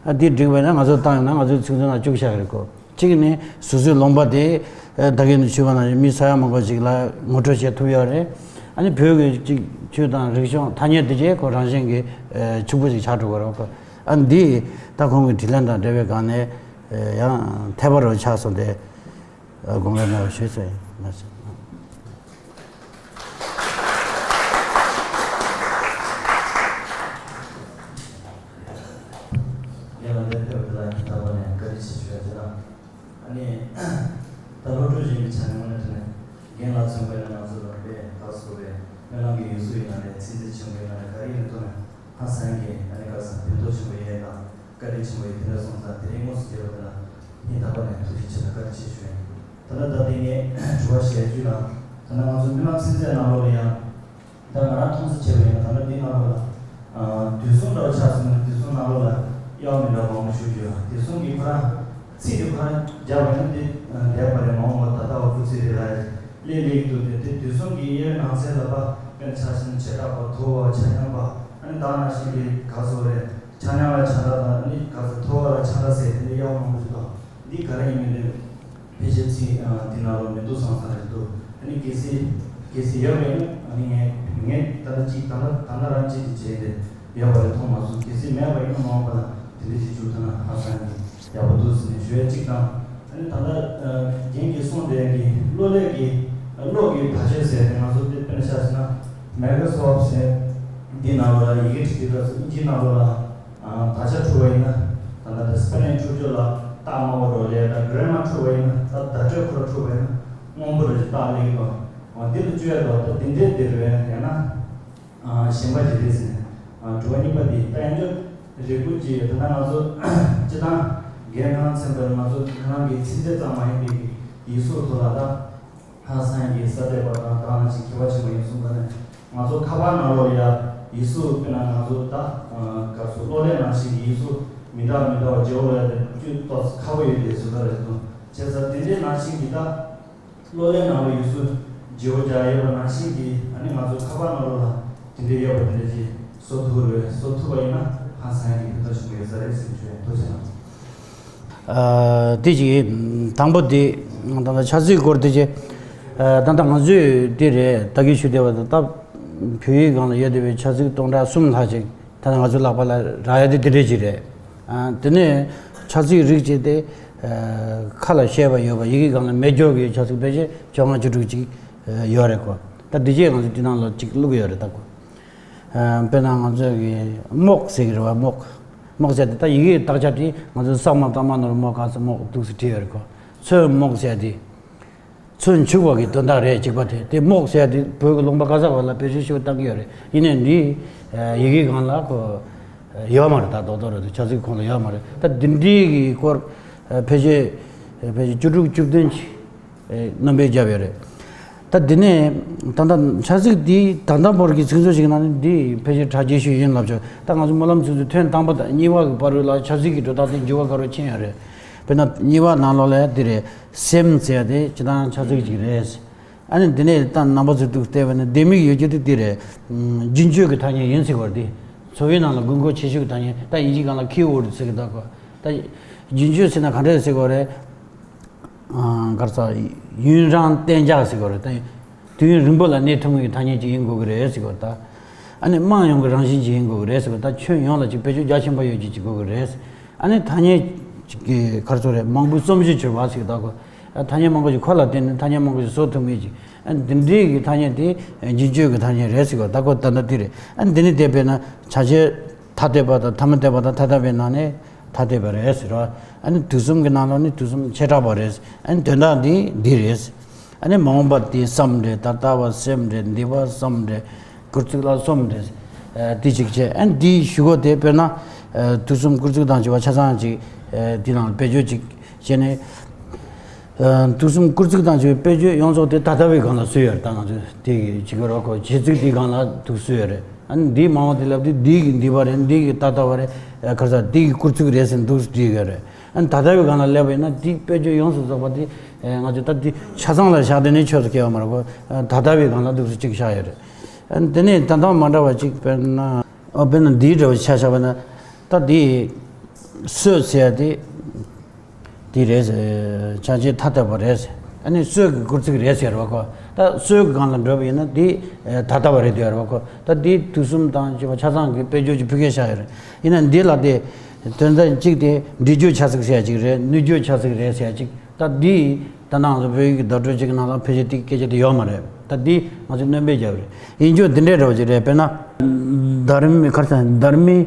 ཨ་དེ་འགྲིག་པ་ཡིན་ན་ང་ཚོ་བཏང་ཡོང་ན་ང་ཚོའི་ཚིག་མཛོད་ནང་བཅུག་བཞག་གི་རེད་གོ། གཅིག་ནི་སོ་སོའི་ལུང་པ་དེ་ཨ་ད་གིན་ཞུས་པ་ནང་བཞིན་མི་ས་ཡ་མང་པོ་ཅིག་ལ་ངོ་སྤྲོད་བྱེད་ཐུབ་ཡོད་རེད། ཨ་ནི་བོད་ཀྱི་ཅིག་ཆོས་དང་རིག་གཞུང་ཐ་སྙད་དེ་ཅིག་ཁོ་རང་བཞིན་གྱིས་ཨ་ཕྱུག་པོ་ཅིག་ཆགས་འགྲོ་གི་རེད་གོ། ཨ་འདི་ད་ཁོང་གི་དྲིས་ལན་དང་འབྲེལ་བའི་སྒང་ནས་ཡང་འཐད་པ་རུ་ཆགས་སོང་སྟེ། དགོངས་པ་མེད་པ་ཞུས་ཚར་ཡིན། ངས་ལ་ལས་ཕེབས་པ་དེ་ལ་ཉིན་རྟག་པར་ནས་བཀའ་དྲིན་ཆེ་ཞུ་ཡ་དེ་ལ། ཨ་ནི། ད་བློ་གྲོས་གཞན་གྱི་ཆ་ནས་དངོས་གནས་དྲང་གནས་རྒན་ལགས་མཚོན་པ་ཡིན་ན་ང་ཚོ་ལ་དཔེ་ཁག་སོ་བའི་སྨོན་ལམ་གྱི་ཡུལ་སྲོལ་ཡིན་ན་རེད། ཚིག་མཛོད་ཆེན་པོ་ཡིན་ན་རེད། ག་རེ་ཡིན་ཐོག་ནས་ཧ་སང་གི་ཨ་ནི་ག་ས་ཕན་ཐོགས་ཆེན་པོ་ཡོད་ཡ་དང་། བཀའ་དྲིན་ཆེན་པོ་ཡིན། དེ་འདྲ་སོང་ཙང་དེ་རིང་དངོས་སུ་མཇལ་བ་དེ་ལ་སྙིང་ཐག་པ་ནས་ཐུགས་རྗེ་ཆེ་དང་བཀའ་དྲིན་ཆེ་ཞུ་ཡིན། ད་ལྟ་ད་ལྟའི་ངས་དྲི་བ་ཞལ་བརྒྱུད་ལ། ད་ལྟ་ང་ཚོ་སྨོན་ལམ་ཚིག་མཛོད་ནང་ལོགས་ལ་ཡང་། ད་ང་རང་མཐོང་ས་བྱས་པ་ཡིན་ན་ད་ལྟ་འདི་ནང་ལོགས་ལ། དུས་གསུམ་འདྲ་བ་ཆགས་སོང་ན་དུས་གསུམ་ནང་ལོགས་ལ་དབྱེ་བ་མི་འདྲ་བ་མང་པོ་ཞུ་རྒྱུ་ཡོད། དུས་གསུམ་གྱི་ཁོ་རང་ ཚིག་དེ་ཁོ་རང་རྒྱབ་པ་ཡིན་ན་དེ་འདས་པ་རེད། མ་འོངས་པ་ད་ལྟ་བ་སྐུལ་ཚིག་རེད་ལ། ལས་ལས་ཀྱི་འདུག་སྟེ། དེ་དུས་གསུམ་གྱི་དབྱེ་བའི་ནང་གསེས་ལ་པ་དཔེར་ན་ཆ་བཞག་ན་བྱེ་བྲག་པ། ཐུབ་པ། ཆ་མཉམ་པ། ཨ་ནི་ད་ནང་བཞིན་གྱི་ག་ཚོད་རེད། ཆ་མཉམ་ལ་ཆ་འདྲ་དང་། ཨ་ནི་ག་ཚོད། ཐུབ་པ་ལ་ཆ་འདྲ་ཟེར། དེ་འདྲ་དབྱེ་བ་མང་པོ་ཞིག་འདུག་འདི་ག་རེ་ཡིན་མིན་དེ་ཕལ་ཆེར་ཚིག་ཨ་འདི་ནང་ལོགས་མི་འདུག་བསམ་བསམ་རེད་འདུག་ཨ་ནི་གལ་སྲིད་གལ་སྲིད་ཡོད་པ་ཡིན་ན། ཨ་ནི་ངས་ངས་ད་ལྟ་གཅིག་ད་ལྟ་ད་ལྟ་རང་གཅིག་གིས་བྱས་ཏེ་ཡོད་པ་རེད་མཐོང་མ་སོང་། གལ་སྲིད་མེད་པ་ཡིན་ན་མ་འོངས་པ་ལ་དེ་འདྲ་ཞིག་བཅུག་ཐུབ་ན་ཧ་སང་གི་ཡག་པོ་འདུག་ཟེར་ནས་ཞུ་ཡ་གཅིག་དང་། ཨ་ནི་ད་ལྟ་ཨ་རྒན་གྱིས་གསུངས་བསྡད་ཀྱི་གློག་ཀླད་ཀྱི་གློག་གི་བར་ཆད་ཟེར་ཏེ། ང་ཚོ་དེ་དཔེར་ན་ཆ་བཞག་ན་Microsoft ཟེར་འདི་ནང་ལ་ཡི་གེ་བྲིས་དུས་སྐབས་སུ་དབྱིན་ཇིའི་ནང་ལོགས་ལ། ཨ་དག་ཆ་འཁྲུག་པ་ཡིན་ན་ད་ལྟ་དེ་spelling འཁྲུག་རྒྱུ་ལ་རྟགས་དམར་པོ་རོ་ལས། ད་grammar འཁྲུག་པ་ཡིན་ན། ད་བརྡ་སྤྲོད་ཁོ་ར་འཁྲུག་པ་ཡིན་ན་སྔོན་པོ་རེ་རྟགས་ལས་ཀྱི་འདུག་འོ་འདི་ལ་བཅོས་ཡ་འདུག་ད་འདི་འདྲའི་འདིར་བས་ཡང་ན་ཨ་གཞན་པ་ཅིག་རེད་ཟེར་ནས། ཨ་དྲི་བ་གཉིས་པ་འདི་ད་ཡང་ཅོ་རེ་སྐུལ་གྱིས། ད་ལྟ་ང་ཚོ་སྤྱི་བཏང་རྒན་ཁང་ཚན་པར་ང་ཚོ་ཁྱེད་རང་གི་ཚིག་མཛོད་ཙམ་མ་ཡིན་པའི་ཡིག་གཟུགས་ཐོག་ལ་ད། ཧ་སང་གི་གསར་གཏོད་པ་དང་དེ་ནང་བཞིན་མཁས་པ་ཆེན་པོ་ཡིན་གསུངས་པ་ནས། ང་ཚོ་ཁ་པར་ནང་ལོགས་ལ་ཡ་ཡིག་གཟུགས། དཔེར་ན་ང་ཚོ་ད་ག་ཚོད་གློག་ཀླད་ནང་བཞིན་གྱི་ཡིག་གཟུགས་མི་འདྲ་མི་འདྲ་བ་བརྗེ་པོ་ལ་ཡ་དེ་ཁྱོད་ཏོག་ཙམ་ཁག་པོ་ཡོད་དེ་བཟོ་ལྟ་རེད་འདུག་བྱས་ཙང་དེ་འདྲའི་ནང་བཞིན་གྱི་ད་གློག་ཀླད་ནང་ལ་ཡིག་གཟུགས་བརྗེ་པོ་རྒྱག་ཡོད་པ་ནང་བཞིན་གྱི། ཨ་ནི་ང་ཚོ་ཁ་པར་ནང་ལོགས་ལ་དེ་འདྲའི་ཡོད་པ་དེ་འདྲ་ཅིག་བཟོ་ཐུབ་རེད། བཟོ་ཐུབ་པ་ཡིན་ན་ཧ་སང་གི་ཕན་ཐོགས་ཆེན་པོ་ཡོད་ས་རེད་ཟེར་ཞུ་ཡ། ཐུགས་རྗེ་གནང་། ཨ་དེ་ཅིག་དང་པོ་དེ་ད་ལྟ་ཆ་ཚིག་སྐོར་དེ་ཅིག་ཨ་ད་ལྟ་ང་ཚོས་དེ་རེད། ད་གིན་ཞུ་བསྡད་པ་དང་། ད་བོད་ཡིག་སྒང་ལ་ཡོད་བསྡད་པའི་ཆ་ཚིག་སྟོང་ཕྲག་གསུམ་ལྷག་ཅིག་ད་ལྟ་ང་ཚོའི་ལག་པ་ལ་རག་ཡ་དེ་དེ་འདྲས་ཅིག་རེད། ཨ་དེ་ནས་ཆ་ཚིག་རིགས་ཅིག་དེ་ཨ་ཁ་ལ་བཤད་པ་ཡོད་པ། ཡི་གེ་སྒང་ལ་མེད་སྐྱོ་གི་ཆ་ཚིག་ཕལ་ཆེར་བཅོ་ལྔ་བཅུ་དྲུག་ཅིག་ཡོད་རེད་གོ། ད་དེ་རྗེས་ང་ཚོས་དེ་ནང་ལ་ཅིག་བླུགས་ཡོད་རེད། ད་གོ། ཨ་དཔེར་ན་ང་ཚོ་གི་རྨོག་ཟེར་གི་རེད་བ། རྨོག་རྨོག་ཟེར་དེ་ད་ཡི་གེ་དག་ཆ་དེ་ང་ཚོ་ས་མ་བཏགས་མ་ནོར་རྨོ་ག་ས་རྨོག་འདུག་སེ་བྲིས་ཡོད་རེད་གོ། ཚོན་རྨོག་ཟེར་དེ་ཚོན་བྱུག་པ་གི་དོན་དག་རེད། གཅིག་པ་དེ། དེ་རྨོག་ཟེར་དེ་བོད་ཀྱི་ལུང་པ་ག་ས་བ་ལ་བེད་སྤྱོད་ཞུ་བཏང་གི་ཡོད་རེད། ཡིན་ནའི་འདི་ཡི་གེ་སྒང་ལ་གོ་ཡོད་མ་རེད། ད་རྡོག་རྡོག་རེད། ཆ་ཚིག་ཁོངས་ལ་ཡོད་མ་རེད། ད་འདི་འདྲའི་གི་སྐོར་ཕལ་ཆེར་ཕལ་ཆེར་བཅུ་དྲུག་བཅུ་བདུན་ཅིག་རྣམ་པའི་རྒྱབ་ཡོད་རེད། ད་འདི་ནས་ད་ལྟ་ཆ་ཚིག་འདི་ད་ལྟ་བར་གྱི་ཚིག་མཛོད་ཞིག་ནང་ནས་འདི་ཕལ་ཆེར་གྲ་རྒྱས་ཤོས་ཡིན་ལབ་ཆོག་ད་ང་ཚོ་སྨོན་ལམ་ཚིག་མཛོད་ཐེངས་དང་པོ་དང་གཉིས་པ་གི་བར་ལ་ཆ་ཚིག་གི་འགྲོ་སྟངས་དེ་འགྱུར་བ་ག་རེ་ཕྱིན་ཡོད་རེད། དཔེར་ན་གཉིས་པ་ནང་ལོགས་ལ་འདི་རེད། སེམས་ཟེར་ཡ་དེ་སྤྱིར་བཏང་ཆ་ཚིག་ཅིག་རེད། ཨ་ནི་འདི་ནས་ད་རྣམ་པ་ཚོས་འདུག་བལྟས་པ་ན་ལྡེ་མིག་ཡོད་རྒྱུ་དེ་འདི་རེད། རྒྱུན་སྤྱོད་ཀྱི་ཐ་སྙད་ཡིན་ཟེར་བ་རེད། འཚོ་བའི་ནང་ལ་དགོས་མཁོ་ཆེ་ཤོས་ཀྱི་ཐ་སྙད། ད་དབྱིན་ཇིའི་སྒང་ལ་keyword ཟེར་གི་ད་གོ། ད་རྒྱུན་སྤྱོད་ཟེར་ན་ག་འདྲས་ཟེར་དགོས་རེད། ཨ་ག་རེ་ཟེར། ཡུན་རིང་གཏན་འཇགས་ཟེར་དགོས་རེད། ད་དུས་ཡུན་རིང་པོ་ལ་གནས་ཐུབ་མཁན་གྱི་ཐ་སྙད་ཅིག་ཡིན་དགོས་ཀྱི་རེད་ཟེར་དགོས་རེད། ད་ཨ་ནི་དམངས་ཡོངས་ཀྱི་རང་བཞིན་ཅིག་ཡིན་དགོས་ཀྱི་རེད་ཟེར་དགོས། ད་ཁྱོན་ཡོངས་ལ་ཅིག་བེད་སྤྱོད་རྒྱ་ཆེན་པོ་ཡོད་རྒྱུ་ཅིག་དགོས་ཀྱི་རེད། ཨ་ནི་ཐ་སྙད་ཅིག་གི་ག་རེ་ཟེར་དགོས་རེད། མང་པོའི་རྩོམ་གཞི་གྱུར་པ་ཟེར་གི་ད་གོ། ཨ་ཐ་སྙད་མང་པོ་ཞིག་ཁོ་ལ་བརྟེན་ནས་ཐ་སྙད་མང་པོ་ཞིག་བཟོ་ཐུབ་མཁན་ཅིག་ཨ་འདི་འདྲའི་གི་ཐ་སྙད་དེ་རྒྱུན་སྤྱོད་ཀྱི་ཐ་སྙད་རེད་ཟེར་གི་ད་གོ། ད་ལྟ་འདི་རེད། ཨ་འདི་ནི་དེ་དཔེར་ན་བྱ་བྱེད་ཐ་དད་པ་དང་ཐ་མི་དད་པ་དང་ཐ་དད་པའི་ནང་ནས་ཐ་དད་པ་རེད་ཟེར་བ། ཨ་ནི་དུས་གསུམ་གྱི་ནང་ལོགས་ནས་དུས་གསུམ་བྱེ་བྲག་པ་རེད། ཨ་ནི་དོན་དག་འདི་འདི་རེད། ཨ་ནི་མ་འོངས་པ་དེ་བསམ་རེད། ད་ལྟ་བ་སེམས་རེད། འདས་པ་བསམ་རེད། སྐུལ་ཚིག་ལ་སོམས་རེད། ཨ་དེ་གཅིག་བྱས། ཨ་ནི་འདིའི་གཞུག་གུ་དེ་དཔེར་ན་ཨ་དུས་གསུམ་སྐུལ་ཚིག་དང་བཅས་པ་ཆ་ཚང་ཅིག་ཨ་འདི་ནང་བེད་སྤྱོད་ཅིག་བྱས་ནས། ཨ་དུས་གསུམ་སྐུལ་ཚིག་དང་བཅས་པའི་བེད་སྤྱོད་ཡོངས་རྫོགས་དེ་ད་ལྟ་བའི་སྒང་ལ་བཟོས་ཡོད་རེད། ད་ང་ཚོས་དེ་གི་ཅིག་རོགས་གོ། བྱེད་ཚིག་དེའི་སྒང་ལ་འདུག་བཟོས་ཡོད་རེད། ཨ་ནི་འདིའི་མ་འོངས་དེ་ལབ་དུས་འདི་གི་འདས་པ་རེད། འདི་གི་ད་ལྟ་བ་རེད། ཨ་ག་རེ་ཟེར། འདི་གི་སྐུལ་ཚིག་རེད་ཟེར་འདུག་བྲིས་ཡོད་རེད། ཨ་ནི་ད་ལྟ་བའི་སྒང་ལ་སླེབས་པ་ཡིན་ན་འདི་བེད་སྤྱོད་ཡོངས་སུ་རྫོགས་པ་དེ་ཨ་ང་ཚོས་ད་འདི་ཆ་ཚང་ལ་བཞག་དེ་ནས་ཆོས་སུ་སྐྱེལ་བ་མ་རེད་གོ། ཨ་ད་ལྟ་བའི་སྒང་ལ་འདུག་སེ་ཅིག་བཞག་ཡོད་རེད། ཨ་ནི་དེ་ནས་ད་ལྟ་མ་འདྲ་བ་ཅིག་དཔེར་ན། ཨོ་དཔེར་ན་འདིའི་འདྲ་བ་ཆ་བཞག་པ་ན། ད་འདི་སྲོད་ཟེར་ཡ་དེ་འདི་རེད་ཟེར། བྱ་བྱེད་ཐ་དད་པ་རེད་ཟེར། ཨ་ནི་སྲོད་ཀྱི་སྐུལ་ཚིག་རེད་ཟེར་བ་གོ། ད་སྲོད་ཀྱི་སྒང་ལ་འགྲོ་བ་ཡིན་ན་འདི་ད་ལྟ་བ་རེད་ཟེར་བ་གོ། ད་འདི་དུས་གསུམ་དང་བཅས་པ་ཆ་ཚང་གི་དཔེ་བརྗོད་ཀྱི་ཕུད་ཀྱི་བཞག་ཡོད་རེད། ཡིན་ན་འདི་ལ་དེ་དོན་ཚན་གཅིག་དེ་འབྲེལ་བརྗོད་བྱ་ཚིག་ཟེར་ཡ་གཅིག་རེད། ནུས་བརྗོད་བྱ་ཚིག་རེད་ཟེར་ཡ་གཅིག་ད་འདི་ད་ནང་ལ་བོད་ཡིག་གི་བརྡ་སྤྲོད་ཅིག་གི་ནང་ལ་ཕལ་ཆེར་དེ་སྐད་ཆ་དེ་ཡོད་མ་རེད། ད་འདི་ང་ཚོས་སྣོན་པ་བརྒྱབ་རེད། ཡིན་རྒྱུ་འདི་འདྲའི་འདྲ་བ་ཅིག་རེད། དཔེར་ན། དར་མའི་ཁར་ཚང་དར་མའི་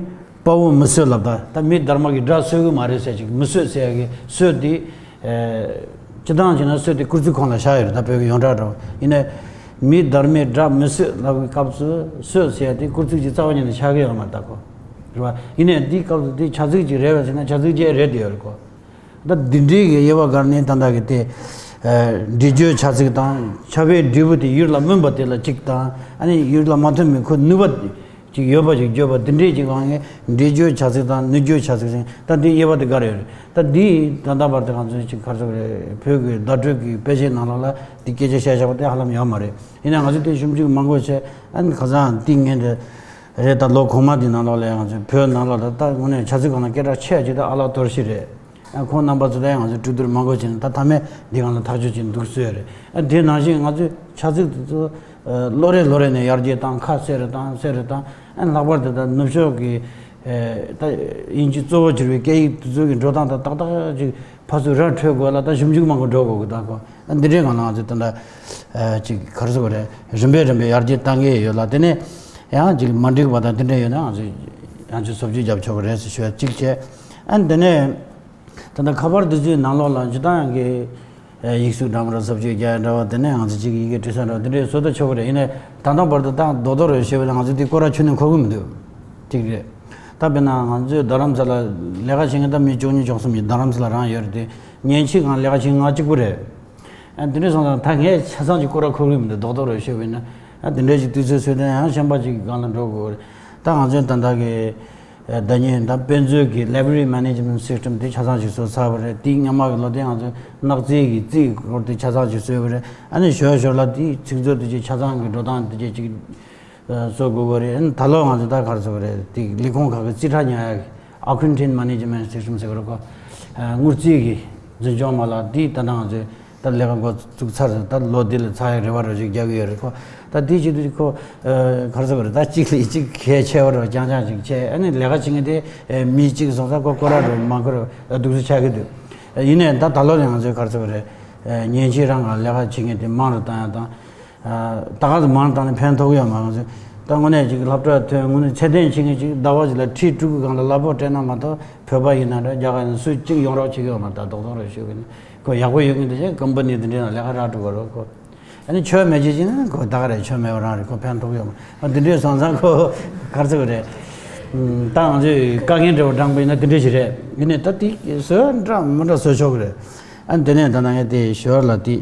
དཔའ་བོ་མི་གསོད་ལབ། ད་ད་མི་དར་མ་གི་དགྲ་གསོད་གི་མ་རེད་ཟེར་ཅིག་མི་གསོད་ཟེར་ཡ་གི་གསོད་དེ། ཨེ། སྤྱིར་བཏང་བྱས་ན་གསོད་དེ་སྐུལ་ཚིག་ཁོངས་ལ་བཞག་ཡོད་རེད། ད་བོད་ཀྱི་ཡོངས་གྲགས་འདྲ་བ་ཡིན་ནའི། མི་དར་མའི་དགྲ་མི་གསོད་ལབ་གི་སྐབས་སུ་གསོད་ཟེར་ཡ་དེ་སྐུལ་ཚིག་ཅིག་རྩ་བ་ཉིད་ནས་ཆགས་ཀྱི་ཡོད་མ་རེད་ད་གོ། རེད་བ། ཡིན་ནའི་འདིའི་སྐབས་སུ་དེ་བྱ་ཚིག་ཅིག་རེད་བས་ཟེར་ན་བྱ་ཚིག་ཅིག་རེད་དེ་ཡོད་རེད་གོ། ད་འདི་འདྲའི་གི་དབྱེ་བ་བགར་ནས་ད་ལྟ་གི་དེ། ཨ་འབྲེལ་བརྗོད་བྱ་ཚིག་དང་བྱ་བའི་འབྲས་བུ་དེ་ཡུལ་ལ་སྨིན་པ་དེ་ལ་གཅིག་དང་། ཨ་ནི་ཡུལ་ལ་མ་ཐོན་པའི་ཁོ་ནུས་པ་ ཅིག་ཡོད་པ་ཅིག་བརྗོད་པ་འདི་འདྲས་ཅིག་ཨང་ངས་འགྲེལ་བརྗོད་བྱ་ཚིག་དང་ནུས་བརྗོད་བྱ་ཚིག་ཟིན་ད་འདི་དབྱེ་བ་དེ་ག་རེ་ཡོད་རེད། ད་འདི་ད་ལྟ་བར་དུ་ང་ཚོས་ཅིག་ག་རེ་ཟེར་དགོས་རེད། བོད་ཀྱི་བརྡ་སྤྲོད་ཀྱི་དཔེ་ཆའི་ནང་ལོགས་ལ་འདི་སྐད་ཆ་བཤད་བཞག་པ་དེ་ཧ་ལམ་ཡོད་མ་རེད། ཡིན་ན་ང་ཚོས་དེ་ཞིབ་འཇུག་མང་པོ་བྱས་ཨ་ནི་ཁ་སང་འདི་ངས་འདི་རེད། ད་ལོ་གོང་མ་འདི་ནང་ལོགས་ལ་ང་ཚོས་བོད་ནང་ལོགས་ལ་ད་དངོས་གནས་བྱ་ཚིག་སྒང་ལ་སྐད་གྲགས་ཆེ་ཡ་ཅིག་ད་ཨ་ལགས་དོར་ཞི་རེད། ཨ་ཁོང་རྣམ་པ་ཚོ་ད་ཡང་ང་ཚོས་གྲོས་བསྡུར་མང་པོ་བྱས་ནས་ད་མཐའ་མའི་འདི་སྒང་ལ་ཐག་གཅོད་བྱས་འདུག་སྲོལ་ཡོད་རེད། ཨ་དེ་ནང་བཞིན་ང་ཚོས་བྱ་ཚིག་དེ་ཚོ་ཨ་ལོ་རེ་ལོ་རེ་ནས་ཡར་རྒྱས་བཏང་ཁ་གསལ་རུ་བཏང་གསལ་རུ་བཏང་ཨ་ལྷག་པར་དུ་ད་ནུབ་ཕྱོགས་ཀྱི་ཨ་ད་དབྱིན་ཇི་གཙོ་བོ་གྱུར་པའི་སྐད་ཡིག་དེ་ཚོ་གི་འགྲོ་སྟངས་དང་ཏག་ཏག་ཅིག་ཕར་ཚུར་ར་འཕྲོད་དགོས་ལ་ད་ཞིབ་འཇུག་མང་པོ་འགྲོ་དགོས་ཀྱི་ད་ཁོ་ཨ་འདི་འདྲའི་སྒང་ལ་ང་ཚོས་ད་ལྟ་ཨ་ཅིག་ག་རེ་ཟེར་དགོས་རེད། རིམ་པས་རིམ་པས་ཡར་རྒྱས་བཏང་གི་ཡོད་ལ་དེ་ནས་ཡང་ཅིག་མ་འགྲིག་པ་དང་དེ་འདྲ་ཡོད་ན་ང་ཚོས་ཡང་ཅིག་བཟོ་བཅོས་རྒྱབ་ཆོག་གི་རེད་ཟེར་ཞུ་ཡ་གཅིག་བྱས། ཨ་འདི་ནས། ད་ལྟ་ཁ་པར་འདི་ཚོའི་ནང་ལོགས་ལ་སྤྱིར་བཏང་ཡང་གི་ཡིག་གཟུགས་འདྲ་མི་འདྲ་བཟོ་བཅོས་རྒྱག་ཡ་འདྲ་བ་དེ་ནས་ང་ཚོ་གཅིག་ཡི་གེ་འབྲི་ས་འདྲ་བ་དེ་འདྲའི་བཟོ་ད་ཆོག་གི་རེད། ཡིན་ནའི་ད་ལྟ་བར་དུ་ད་རྡོག་རྡོག་རེ་བཤད་པ་ན་ང་ཚོ་དེ་སྐོར་ར་ཁྱོན་ནས་འཁོར་གི་མི་འདུག་གཅིག་རེད། ད་དཔེར་ན་ང་ཚོའི་རྡ་རམ་ས་ལ་ལས་ཀ་བྱེད་མཁན་ད་མི་བཅུ་གཉིས་བཅུ་གསུམ་ཡིན། རྡ་རམ་ས་ལ་རང་ཡོད་རེད་དེ་ཉན་ཆས་སྒང་ལས་ཀ་བྱེད་མཁན་ང་གཅིག་པུ་རེད། ཨ་དེ་འདྲ་སོང་ཙང་ད་ངས་ཆ་ཚང་གཅིག་སྐོར་ར་འཁོར་གི་མི་འདུག་རྡོག་རྡོག་རེ་བཤད་པ་ཡིན་ན་ཨ་དེ་འདྲ་ཅིག་དུས་ཚོད་བཟོས་ཏེ་ཡང་གཞན་པ་ཅིག་སྒང་ལ་འགྲོ་དགོས་རེད། ད་ང་ཚོའི་ད་ལྟ་གི་ཨ་ཟླ་ཉིན་ད་དཔེ་མཛོད་ཀྱི་Library Management System དེ་ཆ་ཚང་ཞིག་བཟོས་ཚར་བ་རེད། དེའི་སྔོན་མ་གི་ལོ་དེ་ང་ཚོས་སྣག་རྩིས་ཀྱི་རྩིས་སྐོར་དེ་ཆ་ཚང་ཞིག་བཟོས་པ་རེད། ཨ་ནི་ཞོར་ཞོར་ལ་དེའི་ཚིག་མཛོད་དེ་ཅིག་ཆ་ཚང་གི་འགྲོ་སྟངས་དེ་ཅིག་ཅིག་བཟོ་དགོས་པ་རེད། ཨ་ནི་ད་ལོ་ང་ཚོས་ད་ག་རེ་བཟོ་དགོས་རེད། དེ་ལས་ཁུངས་ཁག་གི་རྩིས་ཁྲ་ཉར་ཡག་གི་Accounting Management System ཟེར་གི་རེད་ཁོ། དངུལ་རྩིས་ཀྱི་འཛིན་སྐྱོང་མ་ལག་དེ་ད་ལྟ་ང་ཚོས་ད་ལས་ཀ་འགོ་བཙུགས་ཚར་ཟིན། ད་ལོ་འདི་ལ་ཚར་ཡག་རེ་བ་རོ་ཅིག་རྒྱག་གི་ཡོད་རེད་ཁོ། ད་དེ་བྱེད་དུས་ཁོ་ག་རེ་ཟེར་དགོས་རེད། ད་གཅིག་ལས་གཅིག་གལ་ཆེ་བ་རོ་རྐྱང་རྐྱང་ཅིག་བྱས། ཨ་ནི་ལས་ཀ་བྱེད་མཁན་དེ་མི་གཅིག་སོང་ཙང་ཁོ་སྐོར་ར་རོ་མང་ཁོ་རོ་སྡུག་ས་ཆགས་ཀྱི་འདུག་ཡིན་ནའི་ད་ད་ལོ་ནས་ང་ཚོས་ག་རེ་ཟེར་དགོས་རེད། ཉེན་ཆེ་རང་ག་ལས་ཀ་བྱེད་མཁན་དེ་མང་རུ་བཏང་ཡག་དང་། ད་ག་ཚོད་མང་བཏང་ནས་ཕན་ཐོགས་ཡོད་མ་རེད། ད་དངོས་གནས་ཅིག་སློབ་གྲྭ་ཐོན་དངོས་གནས་ཚད་ལྡན་ཕྱིན་མཁན་ཅིག་ཟླ་བ་ཅིག་ལ་ཁྲི་དྲུག་གི་སྒང་ལ་གླ་ཕོགས་སྤྲད་ན་མ་གཏོགས་བོད་པ་ཡིན་ན་འདྲ་རྒྱ་གར་ཡིན་ན་སུ་གཅིག་ཡོང་རོགས་བྱེད་ཀྱི་ཡོད་མ་རེད། ད་རྡོག་རྡོག་རེ་ཞུ་གི་ནི་ཁོ་ཡག་པོ་ཡོད་མཁན་དེ་ཅིག་ཀམ་པ་ནི་དེ་འདྲའི་ནང་ལས་ཀ་རག་འགྲོ་གི་རེད་ཁོ། ཨ་ནི་ཆོས་མེད་ཅིག་ཅིག་ན་ཁོ་ད་ག་རེད། ཆོས་མེད་པ་རང་རེད། ཁོ་ཕན་ཐོགས་ཡོད་མ་རེད། ཨ་འདི་འདྲའི་སོང་ཙང་ཁོ་ག་རེ་ཟེར་དགོས་རེད། ད་ང་ཚོས་དཀའ་ངལ་འདྲ་བོ་དྲངས་པ་ཡིན་ན་དེ་འདྲ་ཞིག་རེད། ཡིན་ནའི་ད་དེ་བཟོ་འདྲ་མི་འདྲ་བཟོ་ཆོག་གི་རེད། ཨ་དེ་ནས་ད་ནང་ངས་དེ་ཞོར་ལ་དེ།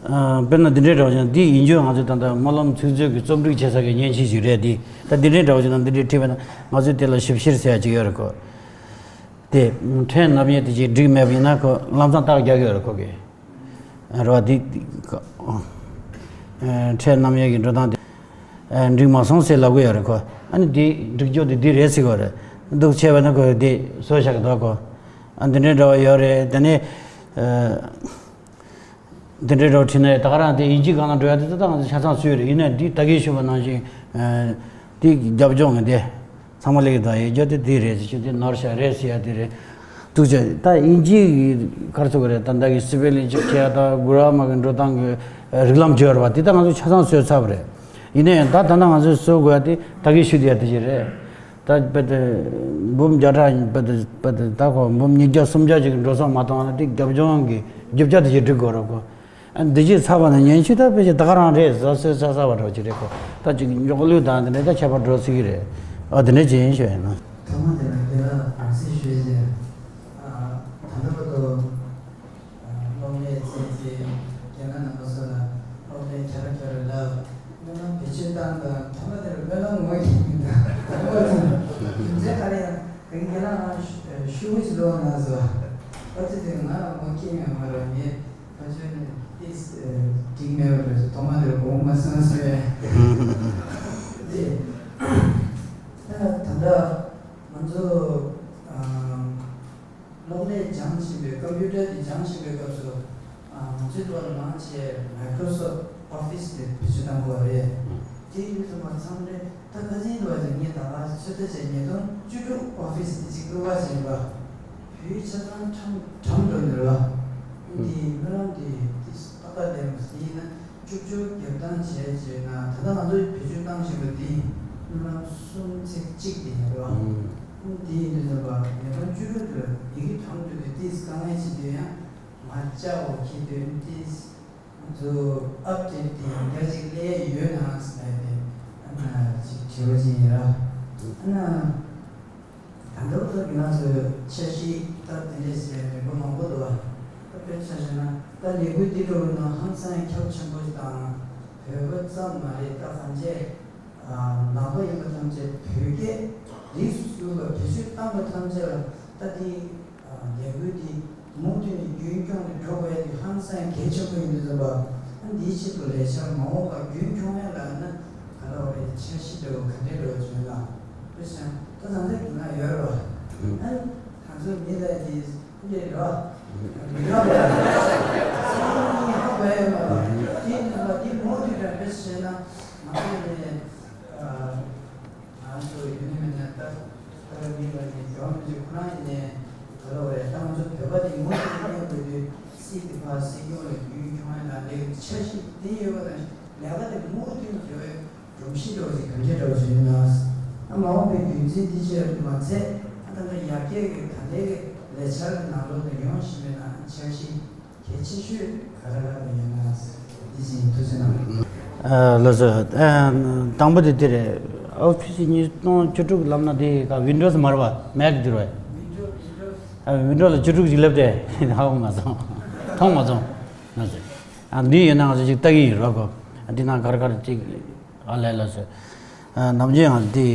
ཨ་དཔེར་ན་འདི་འདྲའི་འདྲ་བ་ཅན་འདི་ཡིན་རྒྱུ་ང་ཚོས་ད་ལྟ་སྨོན་ལམ་ཚིག་མཛོད་ཀྱི་རྩོམ་སྒྲིག་བྱེད་ས་གི་མཉེན་ཆས་ཞིག་རེད། འདི་ད་འདི་འདྲའི་འདྲ་བ་ཅན་འདི་འདྲའི་བྲིས་པ་ན་ང་ཚོས་དེ་ལ་ཞིབ་བཤེར་ཟེར་ཡ་ཅིག་ཡོད་རེད་ཁོ། དེ་ཕྲན་ནམ་ཡས་དེ་ཅིག་འགྲིག་མེད་པ་ཡིན་ན་ཁོ་ལམ་སང་རྟགས་རྒྱག་གི་ཡོད་རེད་ཁོ་གི། རེད་བ་འདི་འདི་ཨ་ཕྲན་ནམ་ཡས་ཀྱི་འགྲོ་སྟངས་དེ་ཨ་འགྲིག་མ་སོང་ཟེར་ལབ་གི་ཡོད་རེད་ཁོ། ཨ་ནི་འདི་འགྲིག་རྒྱུ་དེ་འདི་རེད་ཟེར་གི་ཡོད་རེད། འདུག་བྱས་པ་ན་ཁོ་འདི་བཟོ་བཞག་གི་འདུག་ཁོ། ཨ་འདི་འདྲའི་འདྲ་བ་ཡོད་རེད། དེ་ནས་ཨ། འདི་འདྲའི་འདྲ་བ་བྲིས་ནས་ད་ག་རང་དེ་དབྱིན་ཇིའི་སྒང་ལ་འགྲོ་ཡ་དེ་ད་ང་ཚོ་ཆ་ཚང་སུས་རེད། ཡིན་ནའི་འདི་ད་གིན་ཞུས་པ་ནང་བཞིན་ཨ་འདི་རྒྱབ་ལྗོངས་ཀྱི་འདི། ཚང་མ་ལེགས་དང་ཡོད་རྒྱུ་དེ་དེ་རེད་ཟེར་རྒྱུ་དེ་ནོར་ཤ་རེད་ཟེར་ཡ་དེ་རེད། ཐུགས་རྗེ་ད་དབྱིན་ཇིའི་ག་རེ་ཟེར་དགོས་རེད། ད་ལྟ་གི་སི་པེ་ལིང་ཅིག་བྱས་ད་གུ་ར་མ་གི་འགྲོ་སྟངས་གི་རིགས་ལམ་བརྗོད་ར་བ་དེ་ད་ང་ཚོ་ཆ་ཚང་བཟོས་ཚར་བ་རེད། ཡིན་ནའི་ད་ད་ལྟ་ང་ཚོས་བཟོ་དགོས་ཡ་དེ་ད་གིན་ཞུས་དེ་ཡ་དེ་ཅིག་རེད། ད་བེ་དེ་འབུམ་བརྒྱ་ཕྲག་བེ་དེ་བེ་དེ་ད་ཁོ་འབུམ་ཉིས་བརྒྱ་སུམ་བརྒྱ་ཅིག་འགྲོ་སོང་མ་གཏོང་ན་དེ་རྒྱབ་ལྗོངས་ཀྱི་རྒྱུ་ཆ་དེ་ཅིག་སྒྲིག་དགོས་ར་ཁོ། ཨ་འདི་ཅིག་ཚར་བ་ན་ཉན་ཆུ་ད་དཔེ་ཆ་ད་ག་རང་རེད། བཟའ་ཚོད་ཚ་ཚ་བ་འདྲ་ཅིག་རེད་ཁོ། ད་ཅིག་མགྱོགས་ལུས་དང་དེ་འདྲ་ད་ཁྱད་པར་འགྲོ་སྲིད་ཀྱི་རེད། ཨ་དེ་འདྲ་ཅིག་ཡིན་ཞུ་ཡིན་ན། ཐོག་མ་དེ་ལ་རྒན་ལགས་དམ་ཚིག་ཞུས་རྗེས། ཨ་ད་ལྟ་བར་དུ་ཨ་གློག་ཀླད་ཚན་གྱི་རྒན་ལགས་རྣམ་པ་ཚོ་ལ་གློག་ཀླད་ཁྱོད་ར་ཁྱོད་ར་ལབ། སྨོན་ལམ་བེད་སྤྱོད་བཏང་དང་ཐོག་མ་དེ་ལ་སྨོན་ལམ་ངོ་ཡིན་མི་འདུག་ད་ངོ་ཚོད་རྒྱུ་མཚན་ག་རེ་ཡང་རྒན་ལགས་ང་ཤུ་གུ་ཅིག་ལོག་ན་ཟོ། ཨ་ཙི་ཙི་ང་ངོ་སྐྱེ་ཡོང་མ་རེད་ངས། ཕ་ཆོས་ནི་ཏིས་འགྲིག་མེད་པ་རེད། ཐོག་མ་དེར་དགོངས་མ་སོང་ཟེར་བས། དེ་ད་ད་ལྟ་ང་ཚོ་གློག་ཀླད་སྦྱང་བཞིན་པའི་ཀམ་པུ་ཊར་དེ་སྦྱང་བཞིན་པའི་སྐབས་སུ་ང་ཚོའི་ཐོག་ལ་མང་ཆེ་Microsoft Office དེ་བེད་སྤྱོད་གཏང་དགོས་པ་རེད། དེ་ཡིན་དུས་ཙམ་པ་ཚང་མས། ད་ཁ་སང་དུ་བ་ཅིག་ངས་ད་ག་ཚོད་ལྟ་བྱས་ཉིས་སྟོང་བཅུ་དྲུག་ཨོ་ཕིས་དེ་ཅིག་བླུག་པ་བྱས་པ། བོད་ཆ་ཚང་ཁྲམ་ཁྲམ་འགྲོ་ནི་རེད་བ། འདི་སྨོན་ལམ་འདི་འདི་ཏག་ཏག་ལས་མ་སྲིད་ཡིན་ན་བཅུ་བཅུ་རྒྱབ་སྟངས་བྱས་བྱས་ན་ད་ལྟ་ང་ཚོ་བེད་སྤྱོད་བཏང་བཞིན་པ་འདི་སྨོན་ལམ་གསུམ་ཚེག་གཅིག་དེ་ཡིན་རེད་བ། འདི་ཡིན་དུས་ཙམ་པ་ཉིས་སྟོང་བཅུ་དྲུག་དུ་ཡི་གེ་གྲངས་བསྡུས་ཏེ་ཏིས་དཀའ་ངལ་ཆེ་དུས་ཡང་མ་བཅའ་འོ་ཁྱེད་དུས་ཏིས། ང་ཚོ་ཨབ་ཌེཊ་དེ་ཡང་བསྐྱར་ཅིག་སླེབས་ཡོད་ན་ཟེར་ནས་དེ་ཨ་ན་ཅིག་དྲི་བ་ཅིག་ཡིན་ར། ཨ་ན་ད་ལྟ་བར་དུ་ང་ཚོའི་འཆར་གཞི་ད་དེ་འདྲས་ཟེར་རིམ་པ་མང་པོ་འདུག་བ། ད་དཔེར་ཆ་བཞག་ན་ད་ལས་འགུལ་འདི་འགྲོ་བའི་ནང་ཧང་སང་ཁྱབ་ཆེན་པོ་ཞིག་དང་བོད་པ་ཙམ་མ་རེད། ད་གང་ཅི་ ནང་པ་ཡིན་པ་ཐམས་ཅད་བོད་སྐད་རིགས་སུ་སུ་བ་བེད་སྤྱོད་བཏང་པ་ཐམས་ཅད་ལ་ད་དེ་ལས་འགུལ་འདི་མུ་མཐུད་ནས་རྒྱུན་འཁྱོངས་ནས་འགྲོ་དགོས་ཡ་དེ་ཧང་སང་གལ་ཆེན་པོ་ཡིན་དུས་ཙམ་པ། ཨ་འདིའི་ཆེད་དུ་ལས་འཆར་མ་འོངས་པར་རྒྱུན་འཁྱོངས་ཡ་ལ་ན་ག་ལ་བ་རེད། འཆར་གཞི་འདྲ་བོ་ག་འདྲས་འདྲ་བོ་བྱུང་ན་དཔེ་བཞག་ད་ད་ལྟ་གི་ན་ཡོད་རེད་བ། ཨ་ང་ཚོ་མི་ལ་དེ་འདྲས་རེད་བ། མི་རབས་ལ་སེམས་ནི་ཧ་གོ་ཡ་ཡོད་མ་རེད། དེ་ཡིན་དུས་ཙམ་པ་དེ་མུ་མཐུད་དྲ་དཔེ་བྱས་ན་ང་ཚོ་ནས། ང་ཚོ་ཡུལ་ནི་མི་སྣ་ལྟར་ལྟར་མིན་པ་ནི་འཇོག་མི་འཇུག་ཁོ་རང་ཡིན་ནས་ག་ལ་བ་རེད། ད་ང་ཚོ་བོད་པ་དེ་མུ་མཐུད་ནས་སྙན་དགོས་དུས་སྲིད་དེ་ཕར་སྲིད་སྐྱོང་ལ་རྒྱུན་འཁྱོངས་ཡ་ལ་ལས་འཆར་གཞི་དེ་ཡོད་པ་དང་ལས་ཀ་དེ་མུ་མཐུད་འགྲོ་བའི་སྒྲོམ་གཞི་འདྲ་བ་ཞིག་གང་ཅི་འདྲ་བ་ཞིག་ཡིན་ན། ཨ་མ་འོངས་པའི་རྒྱུན་འཛིན་དེ་བྱས་མ་ཚད་ཨ་ད་ལྟ་ཡར་རྒྱས་ཀྱི་ད་ལྟའི་ལས་འཆར་ནང་ལོགས་ནས་ཡོང་བཞིན་པའི་ནང་འཆར་གཞི། གལ་ཆེ་ཤོས་ག་རེ་ག་རེ་ཡིན་ན་འདི་བཞིན་ཐུགས་སྣང་གནང་། ལགས་སོ། དང་པོ་དེ་དེ་རེད། ཨོ་ཕི་སི་ཉིས་སྟོང་བཅུ་དྲུག་ལབ་ན་དེ་ག་ཝིན་ཌོ་སི་མ་རེད་པ། མེག་དེ་རེད་པ། ཝིན་ཌོ་སི་བཅུ་དྲུག་ཅིག་ལབ་སྟེ་ཧ་གོ་མ་སོང་། མཐོང་མ་སོང་། ལགས་སོ། འདི་ཡིན་ན་ང་ཚོ་ཅིག་ལྟ་གི་ཡིན་རོགས་གོ། འདི་ན་ག་རེ་ག་རེ་ཅིག་ཨ་ལས་ལགས་སོ། ནམ་རྒྱུན་ང་ཚོ་དེ།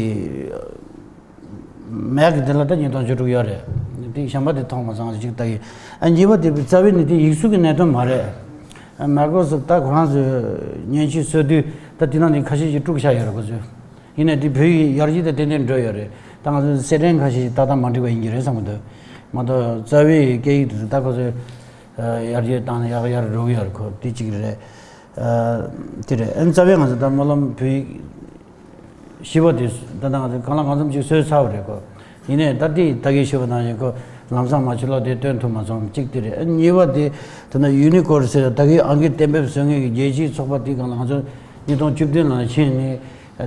མེག་དེ་ལ་ད་ཉིས་སྟོང་བཅུ་དྲུག་ཡོད་རེད། དེ་གཞན་པ་དེ་མཐོང་མ་སོང་། ཅིག་ལྟ་གི། ཨ་གཉིས་པ་དེ་རྩ་བའི་ནི་དེ་ཡིག་གཟུགས་ཀྱི་གནད་དོན་མ་རེད། མའི་ཀྲོ་སོབ་ད་ཁོ་རང་ཚོས་མཉེན་ཆས་བཟོ་དུས་ད་དེ་ནང་ནས་ཁ་ཤས་ཅིག་དཀྲུགས་བཞག་ཡོད་རེད་ཁོ་ཚོས། ཡིན་ནའི་དེ་བོད་ཡིག་ཡར་རྒྱས་དང་ཏན་ཏན་འགྲོ་ཡོད་རེད། ད་ང་ཚོ་གསལ་ཕྲན་ཁ་ཤས་ཅིག་ཏག་ཏག་མ་འགྲིག་པ་ཡིན་གྱི་རེད་བསམ་གྱི་འདུག་མ་གཏོགས་རྩ་བའི་སྐད་ཡིག་དེ་ཚོ་ད་ཁོ་ཚོས་ཡར་རྒྱས་བཏང་ནས་ཡག་ཡར་འགྲོ་གི་ཡོད་རེད་ཁོ། དེ་གཅིག་རེད། དེ་རེད། ཨ་རྩ་བའི་ང་ཚོ་ད་སྨོན་ལམ་བོད་ཡིག་བཞི་པ་དེ་ད་ལྟ་ང་ཚོ་གང་ལ་གང་འཚམ་ཅིག་བཟོས་ཚར་བ་རེད་ཁོ། ཡིན་ནའི་ད་ལྟའི་ད་གིན་ཞུས་པ་ནང་བཞིན་ཁོ་ལམ་སང་མ་ཕྱི་ལོགས་དེ་སྟོན་ཐུབ་མ་སོང་། གཅིག་དེ་རེད། ཨ་གཉིས་པ་དེ་ད་ལྟ་ཡུ་ནི་ཀོཌ་ཟེར་ད་གིན་ཨང་ཀི་གཏན་འབེབས་བཟོ་མཁན་གྱི་རྒྱལ་སྤྱིའི་ཚོགས་པ་དེ་སྒང་ལ་ང་ཚོ་ཉིས་སྟོང་བཅུ་བདུན་ལ་ཕྱིན་ནས་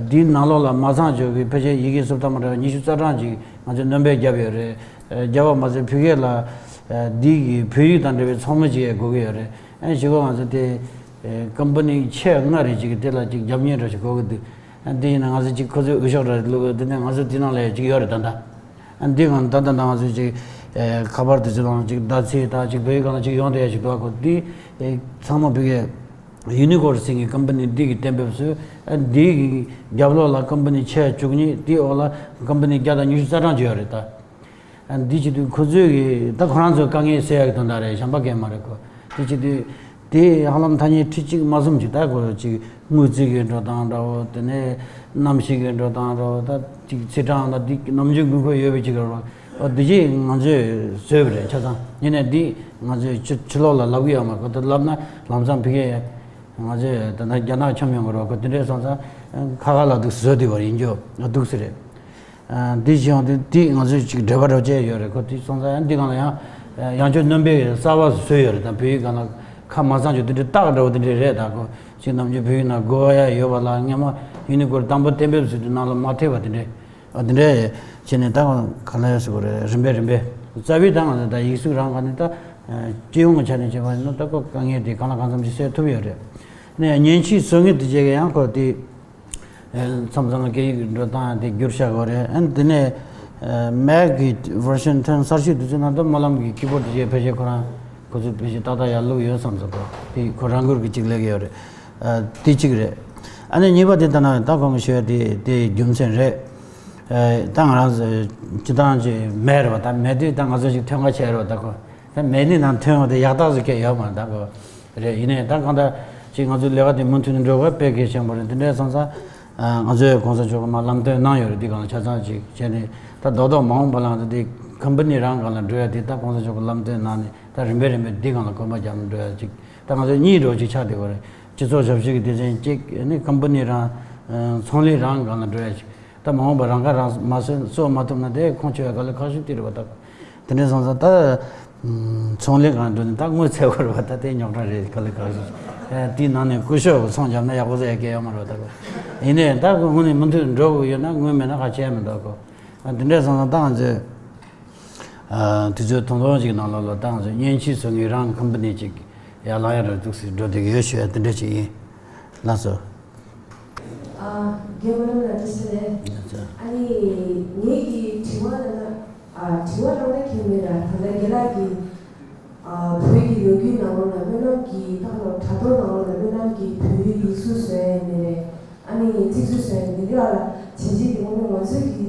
དེའི་ནང་ལོགས་ལ་མ་ཚང་ཕྱོགས་ཀྱི་ཕལ་ཆེར་ཡི་གེ་སུབ་ཐག་མ་འདྲ་བ་ཉི་ཤུ་རྩ་གྲངས་ཅིག་ང་ཚོས་སྣོན་པ་བརྒྱབ་ཡོད་རེད། བརྒྱབ་པ་མ་ཟད་བོད་སྐད་ལ་འདི་གི་བོད་ཡིག་དང་འབྲེལ་བའི་ཚོགས་མི་ཅིག་ཡང་དགོས་ཀྱི་ཡོད་རེད། ཨ་གཞུག་གུ་ང་ཚོ་དེ་ཀམ་པ་ནི་ཆེ་ལྔ་རེ་ཅིག་གིས་དེ་ལ་ཅིག་རྒྱབ་གཉེར་འདྲ་ཞིག་དགོས་ཀྱི་འདུག་ཨ་འདི་ཡིན་ན་ང་ཚོ་ཅིག་ཁོ་ཚོའི་འོས་ཤོག་འདྲ་བླུགས་དེ་ནས་ང་ཚོ་དེ་ནང་ལ་ཅིག་ཡོད་རེད་ད་ལྟ། ཨ་འདི་གང་ད་ལྟ་ང་ཚོས་ཅིག་ཨེ་ཁ་པར་དེ་ཚོ་དང་ཅིག་བརྡ་ཚིག་དང་ཅིག་བོད་ཡིག་སྒང་ལ་ཅིག་ཡོང་བསྡད་ཡ་ཞིག་འདུག་གོ། འདི་ཨེ་ཚང་མ་བོད་སྐད་ཡུ་ནི་ཀོཌ་ཟེར་མཁན་ཀམ་པ་ནི་འདི་གིས་གཏན་འབེབས་བཟོས། ཨ་འདི་གི་རྒྱབ་ལོགས་ལ་ཀམ་པ་ནི་ཆེ་བ་བཅུ་གཉིས། དེའི་འོག་ལ་ཀམ་པ་ནི་བརྒྱ་དང་ཉི་ཤུ་རྩ་གྲངས་ཅིག་ཡོད་རེད་ད། ཨ་འདི་བྱེད་དུས་ཁོ་ཚོས་གི་ད་ཁོ་རང་ཚོའི་དཀའ་ངལ་སེལ་ཡག་གི་དོན་དག་རེད། གཞན་པ་གང་ཡང་མ་རེད་གོ། དེ་བྱེད་དུས་དེ་ཧ་ལམ་ཐ་སྙད་ཁྲི་གཅིག་མ་ཟིན་ཅིག་ད་གོ་ཅིག་དངུལ་རྩིས་ཀྱི་འགྲོ་སྟངས་འདྲ་བོ། དེ་ནས་གནམ་གཤིས་ཀྱི་འགྲོ་སྟངས་འདྲ་བོ། ད་ཅིག་ཚེས་གྲངས་ད་འདི་ནམ་རྒྱུན་དགོས་མཁོ་ཡོད་པའི་ཅིག་རེད་བ། འོ་འདི་ཅིག་ང་ཚོས་བཟོས་པ་རེད་ཆ་ཚང་། ཡིན་ནའི་འདི་ང་ཚོས་ཕྱི་ཕྱི་ལོགས་ལ་ལབ་གི་ཡོད་མ་རེད་གོ། ད་ལབ་ན་ལམ་སང་ཕ་གིར་ང་ཚོས་ད་ལྟ་རྒྱ་ནག་འཁྱམས་ཡོང་གི་རེད་བ་གོ། དེ་འདྲས་སོང་ཙང་ཁ་ཁ་ལ་འདུག་བཟོས་བསྡད་པ་ཡིན་རྒྱུ་འདུག་སེ་རེད། འདི་བྱས་ཡོང་དུས་འདི་ང་ཚོས་ཅིག་འབྲེལ་བ་འདྲ་བྱས་ཡོད་རེད་ཁོ། དེ་སོང་ཙང་ཡང་འདི་སྒང་ལ་ཡང་ཡང་བསྐྱར་སྣོན་པ་གསར་པ་བཟོས་ཡོད་རེད། ད་བོད་ཡིག་སྒང་ལ་ཁ་མ་གསང་རྒྱུ་དེ་འདྲའི་རྟགས་འདྲ་བོ་དེ་འདྲའི་རེད། ད་ཁོ་ཅིག་ནམ་རྒྱུན་བོད་ཡིག་ནང་དགོས་ཡ་ཡོད་པ་ལ་སྔོན་མ་ཡུ་ནི་ཀོཌ་དང་པོ་གཏན་འབེབས་བཟོས་དུས་ནང་ལ་མ་ཐེབས་པ་དེ་འདྲའི། འོ་དེ་འདྲའི་བྱས་ནས་ད་གང་ལ་ཡང་ཟེར་དགོས་རེད། རིམ་པས་རིམ་པས་རྩ་བའི་ད་ང་ཚོ་ད་ཡིག་གཟུགས་རང་ག་ནས་ད་སྤྱི་ཡོངས་ཀྱི་ཆ་ནས་བྱས་པ་ཡིན་ན་ད་ཁོ་དཀའ་ངལ་དེ་གང་ལ་གང་འཚམ་ཞིག་སེལ་ཐུབ་ཡོད་རེད། ནས་མཉེན་ཆས་བཟོ་མཁན་དེ་བྱས་ཀྱི་ཡང་ཁོ་དེ། མཚམས་མཚམས་ལ་སྐད་ཡིག་འགྲོ་སྟངས་དེ་བསྒྱུར་བཞག་དགོས་རེད། ཨ་ནི་དེ་ནས་མེག་གི་བར་ཤན་ཐེངས་གསར་ཤོས་དེ་ཚོ་ནང་དུ་སྨོན་ལམ་གྱི་ཀི་བོརྡ་དེ་ཕལ་ཆེར་ཁོ་རང་ཁོ་ཚོས་ཕལ་ཆེར་ཏག་ཏག་ཡར་བླུགས་ཡོད་བསམ་ཚོད་པོ་དེ་ཁོ་རང་འགུལ་གྱིས་གཅིག་སླེབས་ཀྱི་ཡོད་རེད། དེ་གཅིག་རེད། ཨ་ནི་གཉིས་པ་དེ་ལྟ་ན་ད་གོང་གི་ཞུ་ཡ་དེ་དེ་རྒྱུ་མཚན་རེད། ད་ང་རང་ཚོ་སྤྱི་བཏང་ཅིག་མེ་རེད་བ། ད་མེ་དེ་ད་ང་ཚོ་ཅིག་ཐོན་ཁ་བྱས་རེད་བ། ད་ཁོ་ད་མེ་ནི་ནང་ཐོན་བ་དེ་ཡག་རྟགས་སུ་སྐྱེ་ཡོད་མ་རེད་ད་ཁོ། རེད། ཡིན་ནའི་ད་གང་ལྟར་ཅིག་ང་ཚོའི་ལས་ཀ་དེ་མུ་མཐུད་ནས་འགྲོ་དགོས་དཔེ་གལ་ཆེན་པོ་རེད། དེ་འདྲས་སོང་ཙང་ང་ཚོའི་གོང་ས་མཆོག་གིས་མར་ལམ་སྟོན་གནང་ཡོད་རེད། འདི་སྒང་ལ་ཆ་ཚང་ཅིག་བྱས་ནས་ད་རྡོག་རྡོག་མ་འོངས་པ་ལ་ང་ཚོ་འདི་ཀམ་པ་ནི་རང་སྒང་ལ་འགྲོ་ཡ་དེ་ད་གོང་ས་མཆོག་གིས་ལམ་སྟོན་གནང་ནས་ད་རིམ་པས་རིམ་པས་འདི་སྒང་ལ་གོམ་པ་རྒྱབ་ནས་འགྲོ་ཡ་ཅིག་ད་ང་ཚོ་གཉིས་འགྲོ་ཅིག་ཆགས་བསྡད་ཡོད་རེད། སྤྱི་ཚོགས་ཞབས་ཞུ་གི་སྡེ་ཚན་གཅིག་ནི་ཀམ་པ་ནི་རང་ཚོང་ལས་རང་སྒང་ལ་འགྲོ་ཡ་ཅིག་ད་མ་འོངས་པ་རང་ཁ་རང་མ་གསོ་གསོ་མ་ཐུབ་ན་དེ་ཁུངས་ཆོད་ཡ་དཀའ་ལས་ཁག་ཤོས་དེ་རེད་བ། ད་དེ་འདྲས་སོང་ཙང་ད། ཚོང་ལས་སྒང་འགྲོ་ནས་ད་དངུལ་འཚོལ་དགོས་རེད་བ། ད་དེ་རྙོག་དྲ་རེད། དཀའ་ལས་ཁག་ཤོས། དེའི་ནང་ནས་སྐུ་ཞབས་ཚོང་བརྒྱབ་ན་ཡག་པོ་ཟེར་ཡ་གང་ཡང་ཡོད་མ་རེད་བ། ད་ཡིན་ནའི་ད་དངོས་གནས་མུ་མཐུད་འགྲོ་དགོས་ཡོད་ན་དངུལ་མེད་ན་ཁ་ཕྱེ་ཡ་མི་འདུག་གོ། དེ་འདྲས་སོང་ཙང་ད་ང་ཚོས་དུས་ཚོད་ཐུང་ཐུང་ཅིག་ནང་ལོགས་ལ་ད་ང་ཚོས་མཉེན་ཆས་བཟོ་མཁན་རང་ཀམ་པ་ནི་ཅིག་ཡར་ལངས་ཡ་རེད་འདུག་ཟེར་འགྲོ་བསྡད་ཀྱི་ཡོད་ཞུ་ཡ་དེ་འདྲ་ཅིག་ཡིན། ལགས་སོ། ཨ། རྒན་པ་རྣམས་ལ་བཀྲ་ཤིས་བདེ་ལེགས། ཡ་ཚ། ཨ་ནི་ངེད་ཀྱི་དྲི་བ་ལ་ན། ཨ། དྲི་བ་རང་ད་ཁྱེད་མེད་ལ་ད་ལྟ་རྒན་ལགས་ཀྱིས། ཨ། བོད་ཀྱི་ལོ་རྒྱུས་ནང་ལོགས་ལ་སྨོན་ལམ་གྱི་ད་ལོ་དྲ་ཐོག་ནང་ལོགས་ལ་སྨོན་ལམ་གྱི་བོད་ཡིག་ཡིག་གཟུགས་བཟོས་ནས་རེད། ཨ། ཚིག་སུས་ཟེར་འདི་འདི་ལ་བྱས་རྗེས་ཀྱི་དངོས་གནས་ང་ཚོའི་གི་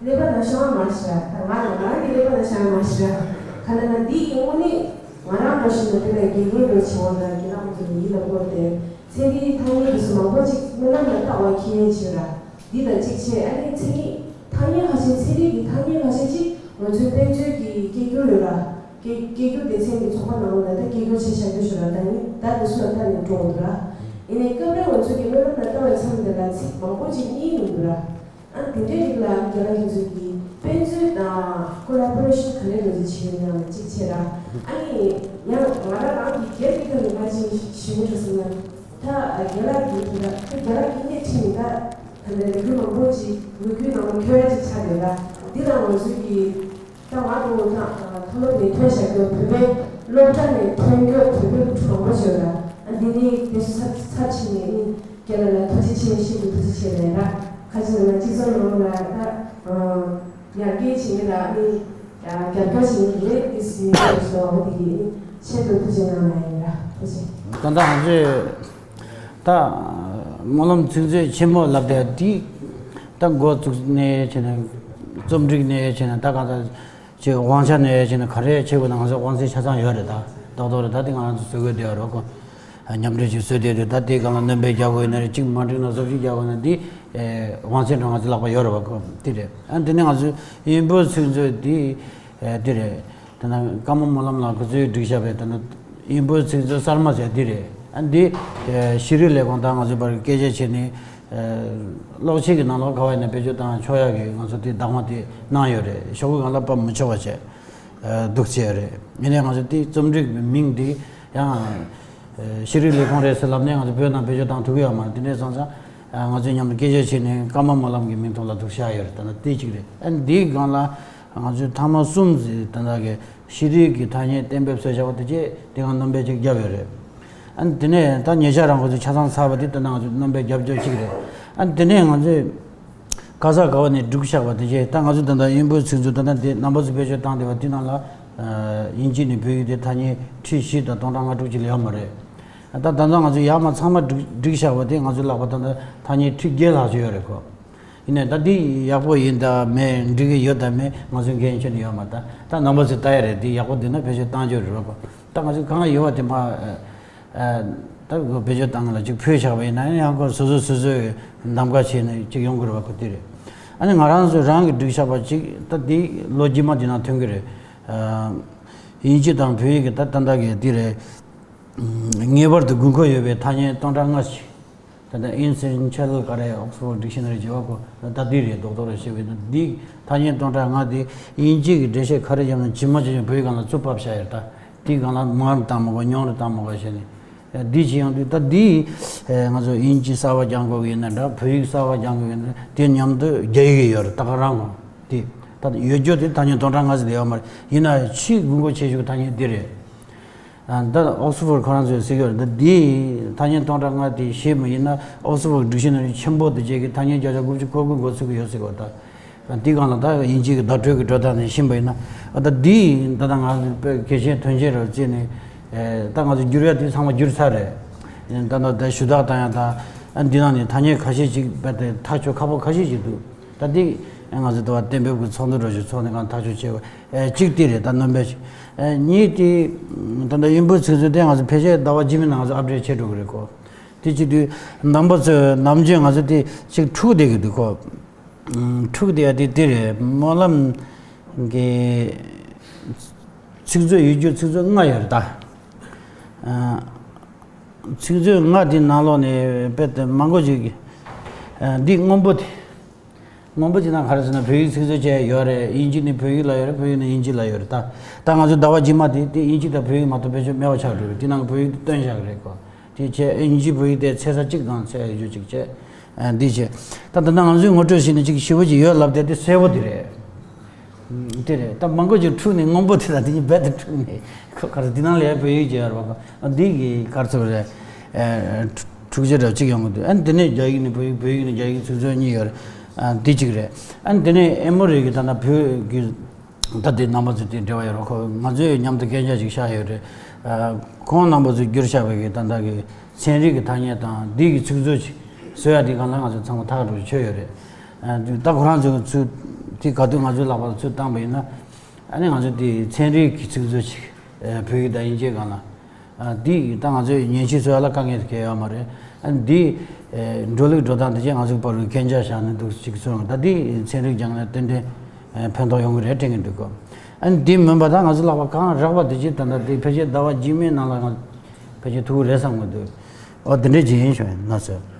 ཀླད་པ་ནང་ཤོང་བ་མ་ཤེས་ར། ད་ང་རང་ང་རང་གི་ཀླད་པ་ནང་ཤོང་བ་མ་ཤེས་ར། ག་ལ་ན་འདི་ཡི་དངོས་གནས་ང་རང་འདྲ་ཞིག་ན་དེ་ལ་དགེ་རྒན་འགྲོ་བྱེད་པ་ལ་དགེ་ལགས་ཚོ་ཡིད་ལ་བསྐོར་ཏེ་ཚན་རིག་ཐ་སྙད་དུ་སུ་མང་པོ་ཅིག་སྨོན་ལམ་ལ་བཏགས་པ་ཁྱི་ཡན་ཆེ་ར། འདི་ལ་གཅིག་བྱས་ཨ་ནི་ཚན་རིག་ཐ་སྙད་ཁ་ཤས་ཚན་རིག་གི་ཐ་སྙད་ཁ་ཤས་ཅིག་ང་ཚོའི་དཔེ་མཛོད་ཀྱི་སྐད་སྒྱུར་ཡོད་ར། སྐད་སྐད་སྒྱུར་སྡེ་ཚན་གྱི་ཚོགས་པ་ནང་ལ་ད་སྐད་སྒྱུར་བྱས་བཞག་རྒྱུ་ཞིག་ལ་ད་ནི་ད་དེ་ཚོ་ལ་ལྟ་ནས་འགྲོ་འདུག་ར། ཡིན་ནའི་སྐབས་རེ་ང་ཚོ་གི་སྨོན་ལམ་ལ་ལྟ་བའི་མཚམས་དེ་ལ་ཚིག་མང་པོ་ཅིག་རྙེད་མི་འདུག་ར། ཨ་དེ་འདྲའི་རིགས་ལ་རྒན་ལགས་ཁྱེད་ཚོ་གིས་དཔེ་མཛོད་དང་ཀོ་ལ་བོ་རེ་ཤན་ག་ལེ་འགྲོ་རྩིས་བྱེད་ཡོད་ན་གཅིག་བྱས་ར། ཨ་ནི་ཡང་ང་རང་རང་གི་སྒེར་གྱི་ཐོག་ནས་ང་ཅིག་ཞུ་མི་འགྲོ་སོང་ན་ད་རྒན་ལགས་ཀྱི་དེ་ད་ད་རྒན་ལགས་ཀྱི་སྣེ་ཁྲིད་ནས་ད་ད་ལྟ་ལས་འགུལ་མང་པོ་ཅིག་ལོ་རྒྱུས་ནང་ལ་འཁྱོལ་ཡ་ཅིག་ཆགས་ཡོད་ར། འདི་ལ་ང་ཚོ་གིས། ད་ང་དང་ད་མཐོ་སློབ་ནས་ཐོན་བཞག་རྒྱུ་བོད་པའི་སློབ་གྲྭ་ནས་ཐོན་རྒྱུ་བོད་པའི་སློབ་ཕྲུག་མང་པོ་ཞིག་ཡོད་ར། ཨ་འདི་ནི་དེ་ཚོ་ཚར་ཚར་ཕྱིན་ནས་ནི་རྒན་ལགས་ལ་ཐུགས་རྗེ་ཆེ་ཤིན་ཏུ་ཐུགས་རྗེ་ཆེ་ལབ་ར། ཁ་ཅིག་ལ་སྤྱི་ཚོགས་ནང་ལ་ད་ཡར་རྒྱས་བྱེད་མཁན་ལ་ནི་རྒྱབ་སྐྱོར་བྱེད་མཁན་རེད། དེ་སྲིད་ཡོད་སོ་འོ་དེ་གི་ནི་ཆེད་དུ་ཐུགས་རྗེ་གནང་ལབ་ཡིན་ར། ཐུགས་རྗེ། ད་ལྟ་ང་ཚོས་ད་སྨོན་ལམ་ཚིག་མཛོད་ཆེན་མོ་ལབ་དེ་འདི་ད་འགོ་བཙུགས་ནས་བྱས་ནས་རྩོམ་སྒྲིག་ནས་བྱས་ནས་ད་གང་ལྟར། ཅིག་དབང་ཆ་ནས་བྱས་ན་ག་རེ་བྱེད་དགོས་ན་ང་ཚོ་དབང་ཚད་ཆ་ཚང་ཡོད་རེད། ད་རྡོག་རྡོག་རེད། ད་དེ་ང་རང་ཚོ་བཟོ་དགོས་དེ་ཡོད་རེད་ཁོ། མཉམ་འབྲེལ་ཅིག་བཟོས་དེ་དེ་ད་དེ་སྒང་ལ་སྣོན་པ་རྒྱག་དགོས་ཡིན་ན་རེད། གཅིག་མ་འགྲིག་ན་བཟོ་བཅོས་རྒྱག་དགོས་ན་འདི་དབང་ཚད་འདྲ་ང་ཚོ་ལག་པ་ཡོད་རེད་བ་ཁོ། དེ་རེད། ཨ་དེ་ནས་ང་ཚོ་དབྱིན་པོ་ཚིག་མཛོད་འདི་དེ་རེད། དེ་ན་ཀརྨ་སྨོན་ལམ་ལགས་ཁོ་ཚོས་བསྒྲིགས་བཞག་པའི་དེ་ན་དབྱིན་པོ་ཚིག་མཛོད་གསར་མ་ཟེར་འདི་རེད། ཨ་འདི་ཤེས་རིག་ལས་ཁུངས་དང་ང་ཚོའི་བར་སྐད་ཆ་བྱས་ནས། ཨ་གློག་ཆས་ཀྱི་ནང་ལོགས་ག་བ་ཡིན་ན་བེད་སྤྱོད་བཏང་ཆོག་ཡག་གི་ང་ཚོ་དེ་བདག་དབང་དེ་གནང་ཡོད་རེད། ཤོག་བུའི་སྒང་ལ་ཕབ་མི་ཆོག་པ་བྱས་འདུག་བྱས་རེད། ཡིན་ནའི་ང་ཚོ་དེ་རྩོམ་སྒྲིག་མིང་དེ་ཡང་ཤེས་རིག་ལས་ཁུངས་རེད་ཟེར་ལབ་ནས་ང་ཚོ་བོད་ནང་བེད་སྤྱོད་བཏང་ཐུབ་ཀྱི་ཡོད་མ་རེད། དེ་འདྲས་སོང་ཙང་ང་ཚོས་མཉམ་དུ་སྐད་ཆ་བྱས་ནས་ཀརྨ་སྨོན་ལམ་གྱི་མིང་ཐོག་ལ་འདུག་བཞག་ཡོད་རེད། ད་ལྟ་དེ་གཅིག་རེད། ཨ་འདིའི་སྒང་ལ་ང་ཚོས་ཐ་མ་གསུམ་ཟེར་ད་ལྟ་གི་ཤེས་རིག་གི་ཐ་སྙད་གཏན་འབེབས་བཟོས་བཞག་པ་དེ་རྗེས་དེ་སྒང་སྣོན་པ་ཅིག་བརྒྱབ་ཡོད་རེད། ཨ་ནི་དེ་ནས་ད་ཉེ་ཆར་རང་ཁོ་ཚོས་ཆ་ཚང་ཚར་བ་དེ་ད་ནང་ཚོ་རྣམ་པའི་རྒྱབ་སྐྱོར་གཅིག་རེད། ཨ་ནི་དེ་ནས་ང་ཚོས་ག་ས་ག་བ་ནས་སྒྲིག་བཞག་པ་དེ་བྱས་ད་ང་ཚོ་ད་ལྟ་དབྱིན་པོའི་ཚིག་མཛོད་ད་ལྟ་དེ་རྣམ་པ་ཚོ་བེད་སྤྱོད་བཏང་བསྡད་པ་དེ་ནང་ལ་དབྱིན་ཇི་ནས་བོད་ཡིག་དེ་ཐ་སྙད་ཁྲི་བཞི་དང་སྟོང་ཕྲག་ལྔ་དྲུག་ཅིག་ལས་ཡོད་མ་རེད། ད་ད་ལྟ་ང་ཚོ་ཡར་མར་ཚང་མ་སྒྲིག་སྒྲིག་བཞག་པ་དེ་ང་ཚོའི་ལག་པ་ད་ལྟ་ཐ་སྙད་ཁྲི་བརྒྱད་ལྷག་ཅིག་ཡོད་རེད་ཁོ། ཡིན་ནའི་ད་འདི་ཡག་པོ་ཡིན་དང་མེད་འགྲིག་གི་ཡོད་དང་མེད་ང་ཚོའི་འགན་ཁྱོན་ནས་ཡོད་མ་རེད། ད་རྣམ་པ་ཚོས་ལྟ་ཡ་རེད། འདི་ཡག་པོ་འདུག་ན་བེད་སྤྱོད་བཏང་རྒྱུ་རེད་རོགས་པ། ད་ང་ཚོས་གང་ཡོད་པ་དེ་མ་ཨ་ཨ་ད་བེད་སྤྱོད་བཏང་ལ་ཅིག་ཕུལ་བཞག་པ་ཡིན་ན་ཡང་ཁོ་སོ་སོ་སོ་སོའི་གདམ་ག་བྱས་ནས་ཅིག་ཡོང་དགོས་རེད་བ་ཁོ་དེ་རེད། ཨ་ནི་ང་རང་ཚོ་རང་གིས་སྒྲིག་བཞག་པ་ཅིག་ད་འདི་ལོ་རྗེས་མ་འདི་ནང་ཐོན་གི་རེད། ཨ་དབྱིན་ཇི་དང་བོད་ཡིག་གི་ད་ད་ལྟ་གི་འདི་རེད། ངེས་པར་དུ་དགོས་མཁོ་ཡོད་པའི་ཐ་སྙད་སྟོང་ཕྲག་ལྔ་ཞིག་ད་ལྟ་Essential ག་རེ་Oxford Dictionary ཅེས་པ་ཁོ་ད་འདི་རེད། རྡོག་རྡོག་རེ་བཤད་པ་ཡིན་ན་འདི་ཐ་སྙད་སྟོང་ཕྲག་ལྔ་དེ་དབྱིན་ཇི་གི་འགྲེལ་བཤད་ག་རེ་བརྒྱབ་ན་ཇི་མ་ཇི་བཞིན་བོད་ཡིག་སྒང་ལ་བཙུགས་ཕབ་བཞག་ཡོད། ད་དེའི་སྒང་ལ་མང་རུ་བཏང་མ་དགོས་ཉུང་རུ་བཏང་མ་དགོས་བྱས་ནས་འདི་བྱེད་ཡོང་དུས་ད་འདི་ང་ཚོ་དབྱིན་ཇི་གསར་པ་སྦྱང་དགོས་ཀྱི་ཡིན་ན་འདྲ། བོད་ཡིག་གསར་པ་སྦྱང་དགོས་ཀྱི་ཡིན་ན་དེ་མཉམ་དུ་རྒྱ་ཡིག་ཡོད་རེད། ད་ག་རང་གོ་དེ་ད་ཡོད་རྒྱུ་དེ་ཐ་སྙད་སྟོང་ཕྲག་ལྔ་ཙམ་དེ་ཡོད་མ་རེད། ཡིན་ན་ཆེས་དགོས་མཁོ་ཆེ་ཤོས་ཐ་སྙད་འདི་རེད། ད་Oxford ཁོ་རང་ཚོས་ཟེར་གྱི་ཡོད་རེད། ད་འདི་ཐ་སྙད་སྟོང་ཕྲག་ལྔ་དེ་ཤེས་མ་ཡིན་ན་Oxford Dictionary ཆེན་པོ་དེ་བཅས་ཀྱི་ཐ་སྙད་བརྒྱ་ཆ་དགུ་བཅུ་གོ་དགུ་འགོ་ཚུགས་ཀྱི་ཡོད་ཟེར་གྱི་ཡོད། ད་འདི་སྒང་ལ་ད་དབྱིན་ཇི་གི་བརྡ་སྤྲོད་ཀྱི་འགྲོ་སྟངས་ནས་ཤེས་པ་ཡིན་ན་ད་འདི་ད་ལྟ་ང་ཚོ་དཔེ་གལ་ཆེན་དོན་ཆེན་རེད་བརྩིས་ནས་ད་ང་ཚོ་བསྒྱུར་ཡ་དེ་ཚང་མ་བསྒྱུར་ཚར་རེད། ད་ལྟ་ད་ཞུ་དག་བཏང་ཡ་ད་འདི་ནང་ནས་ཐ་སྙད་ཁ་ཤས་ཅིག་རྦད་དེ་ཐག་གཅོད་ཁག་པོ་ཁ་ཤས་ཅིག་འདུག་ད་འདི་ང་ཚོ་ད་བར་གཏན་འབེབས་ཀྱི་ཚོགས་འདུ་འདྲ་ཞིག་ཚོགས་ནས་གང་ཐག་གཅོད་བྱས་པ། ཨེ་གཅིག་དེ་རེད། ད་སྣོན་པ་ཞིག་ཨེ་གཉིས་དེ་ད་ལྟ་དབྱིན་པོའི་ཚིག་མཛོད་དེ་ང་ཚོ་ཕལ་ཆེར་ཟླ་བ་རྗེས་མའི་ནང་ང་ཚོ་ཨབ་ཌེཊ་བྱེད་འགྲོ་གི་རེད་གོ། དེ་བྱེད་དུས་རྣམ་པ་ཚོས་ནམ་རྒྱུན་ང་ཚོ་དེ་ཅིག་འཁྲུག་བསྡད་ཀྱི་འདུག་གོ། འཁྲུག་བསྡད་ཡ་དེ་དེ་རེད། སྨོན་ལམ་གྱི་ཚིག་མཛོད་ཡོད་རྒྱུ་ཚིག་མཛོད་ལྔ་ཡོད་རེད་ད། ཚིག་མཛོད་ལྔ་དེའི་ནང་ལོགས་ནས་དཔེ་དེ་མང་པོ་ཅིག་འདི་སྔོན་པོ་དེ། སྔོན་པོ་དེ་ནང་ག་རེ་ཟེར་ན་བོད་ཡིག་ཚིག་མཛོད་བཅས་ཡོད་རེད། དབྱིན་ཇི་ནས་བོད་ཡིག་ལ་ཡོད་རེད། བོད་ཡིག་ནས་དབྱིན་ཇི་ལ་ཡོད་རེད་ད། ད་ང་ཚོའི་ཟླ་བ་རྗེས་མ་དེ་དེ་དབྱིན་ཇི་དང་བོད་ཡིག་མ་གཏོགས་བེད་སྤྱོད་མེད་པ་ཆགས་འགྲོ་གི། དེ་ནང་གི་བོད་ཡིག་དེ་བཏོན་བཞག་གི་རེད་གོ། དེ་བྱས་དབྱིན་ཇི་བོད་ཡིག་དེ་ཚེས་གཅིག་དང་ཚེས་ཡོད་རྒྱུ་གཅིག་བྱས། འདི་བྱས། ད་ད་ལྟ་ང་ཚོའི་ངོ་སྤྲོད་བྱས་ནས་ཅིག་ཞེ་པོ་ཅིག་ཡོད་ལབ་བསྡད་དེ་སེར་པོ་དེ་རེད། དེ་རེད། ད་མང་པོ་ཅིག་འཁྲུག་ནས་སྔོན་པོ་དེ་དང་དེ་གཉིས་རྦད་དེ་འཁྲུག་ནས་ཁོ་ག་རེ་འདི་ནང་ལ་ཡ་བོད་ཡིག་ཅིག་ཡོད་རེད་པ། འདི་གི་ག་རེ་ཟེར་རེད། འཁྲུག་ཆ་འདྲ་གཅིག་ཡོང་གི་འདུག་ཨ་ནི་དེ་ནས་རྒྱ་ཡིག་ནས་བོད་ཡིག་བོད་ཡིག་ནས་རྒྱ་ཡིག་ཚིག་མཛོད་གཉིས་ཡོད་རེད། འདི་གཅིག་རེད། ཨ་ནི་དེ་ནས་ཨེ་མོ་རི་གི་ད་ལྟ་བོད་ཀྱི་ད་དེ་རྣམ་པ་ཚོ་དེ་འབྲེལ་བ་ཡོད་རེད། ཁོ་ང་ཚོས་མཉམ་དུ་སྐད་ཆ་ཅིག་བཤད་ཡོད་རེད། ཁོང་རྣམ་པ་ཚོས་བསྒྱུར་བཞག་པའི་གི་ད་ལྟ་གི་ཚན་རིག་གི་ཐ་སྙད་དང་འདི་གི་ཚིག་མཛོད་ཅིག་ བཟོ་ཡ་དེ་སྒང་ལ་ང་ཚོ་ཚང་མ་ཐག་རིང་ཆོད་ཡོད་རེད། ཨ་ད་ཁོ་རང་ཚོས་ཚུར་དེ་ག་དུས་ང་ཚོའི་ལག་པར་ཚུར་བཏང་པ་ཡིན་ན། ཨ་ནི་ང་ཚོ་དེ་ཚན་རིག་གི་ཚིག་མཛོད་ཅིག་ཨ་བོད་ཡིག་དང་དབྱིན་ཇིའི་སྒང་ལ། ཨ་འདི་ད་ང་ཚོས་ཉན་ཞིབ་བཟོ་ཡ་ལ་དཀའ་ངལ་གང་ཡང་ཡོད་མ་རེད། ཨ་འདི་ཨ་འགྲོ་ལུགས་འགྲོ་སྟངས་དེ་ཅིག་ང་ཚོའི་བར་གྱི་གན་རྒྱ་བཞག་ནས་འདུག་ཅིག་སོང་། ད་འདི་ཚན་རིག་སྦྱང་ནས་ཏན་ཏན་ཨ་ཕན་ཐོགས་ཡོང་གི་རེད་དྲན་གྱི་འདུག་གོ། ཨ་འདི་མིན་པ་ད་ང་ཚོ་ལག་པ་གང་རག་པ་དེ་ཅིག་ད་ལྟ་འདི་ཕལ་ཆེར་ཟླ་བ་རྗེས་མའི་ནང་ལ་ང་ཕལ་ཆེར་ཐུག་གི་རེད་བསམ་གྱི་འདུག་ཨོ་དེ་འདྲས་ཅིག་ཡིན་ཤོག་ཡིན་ན་ཟེར།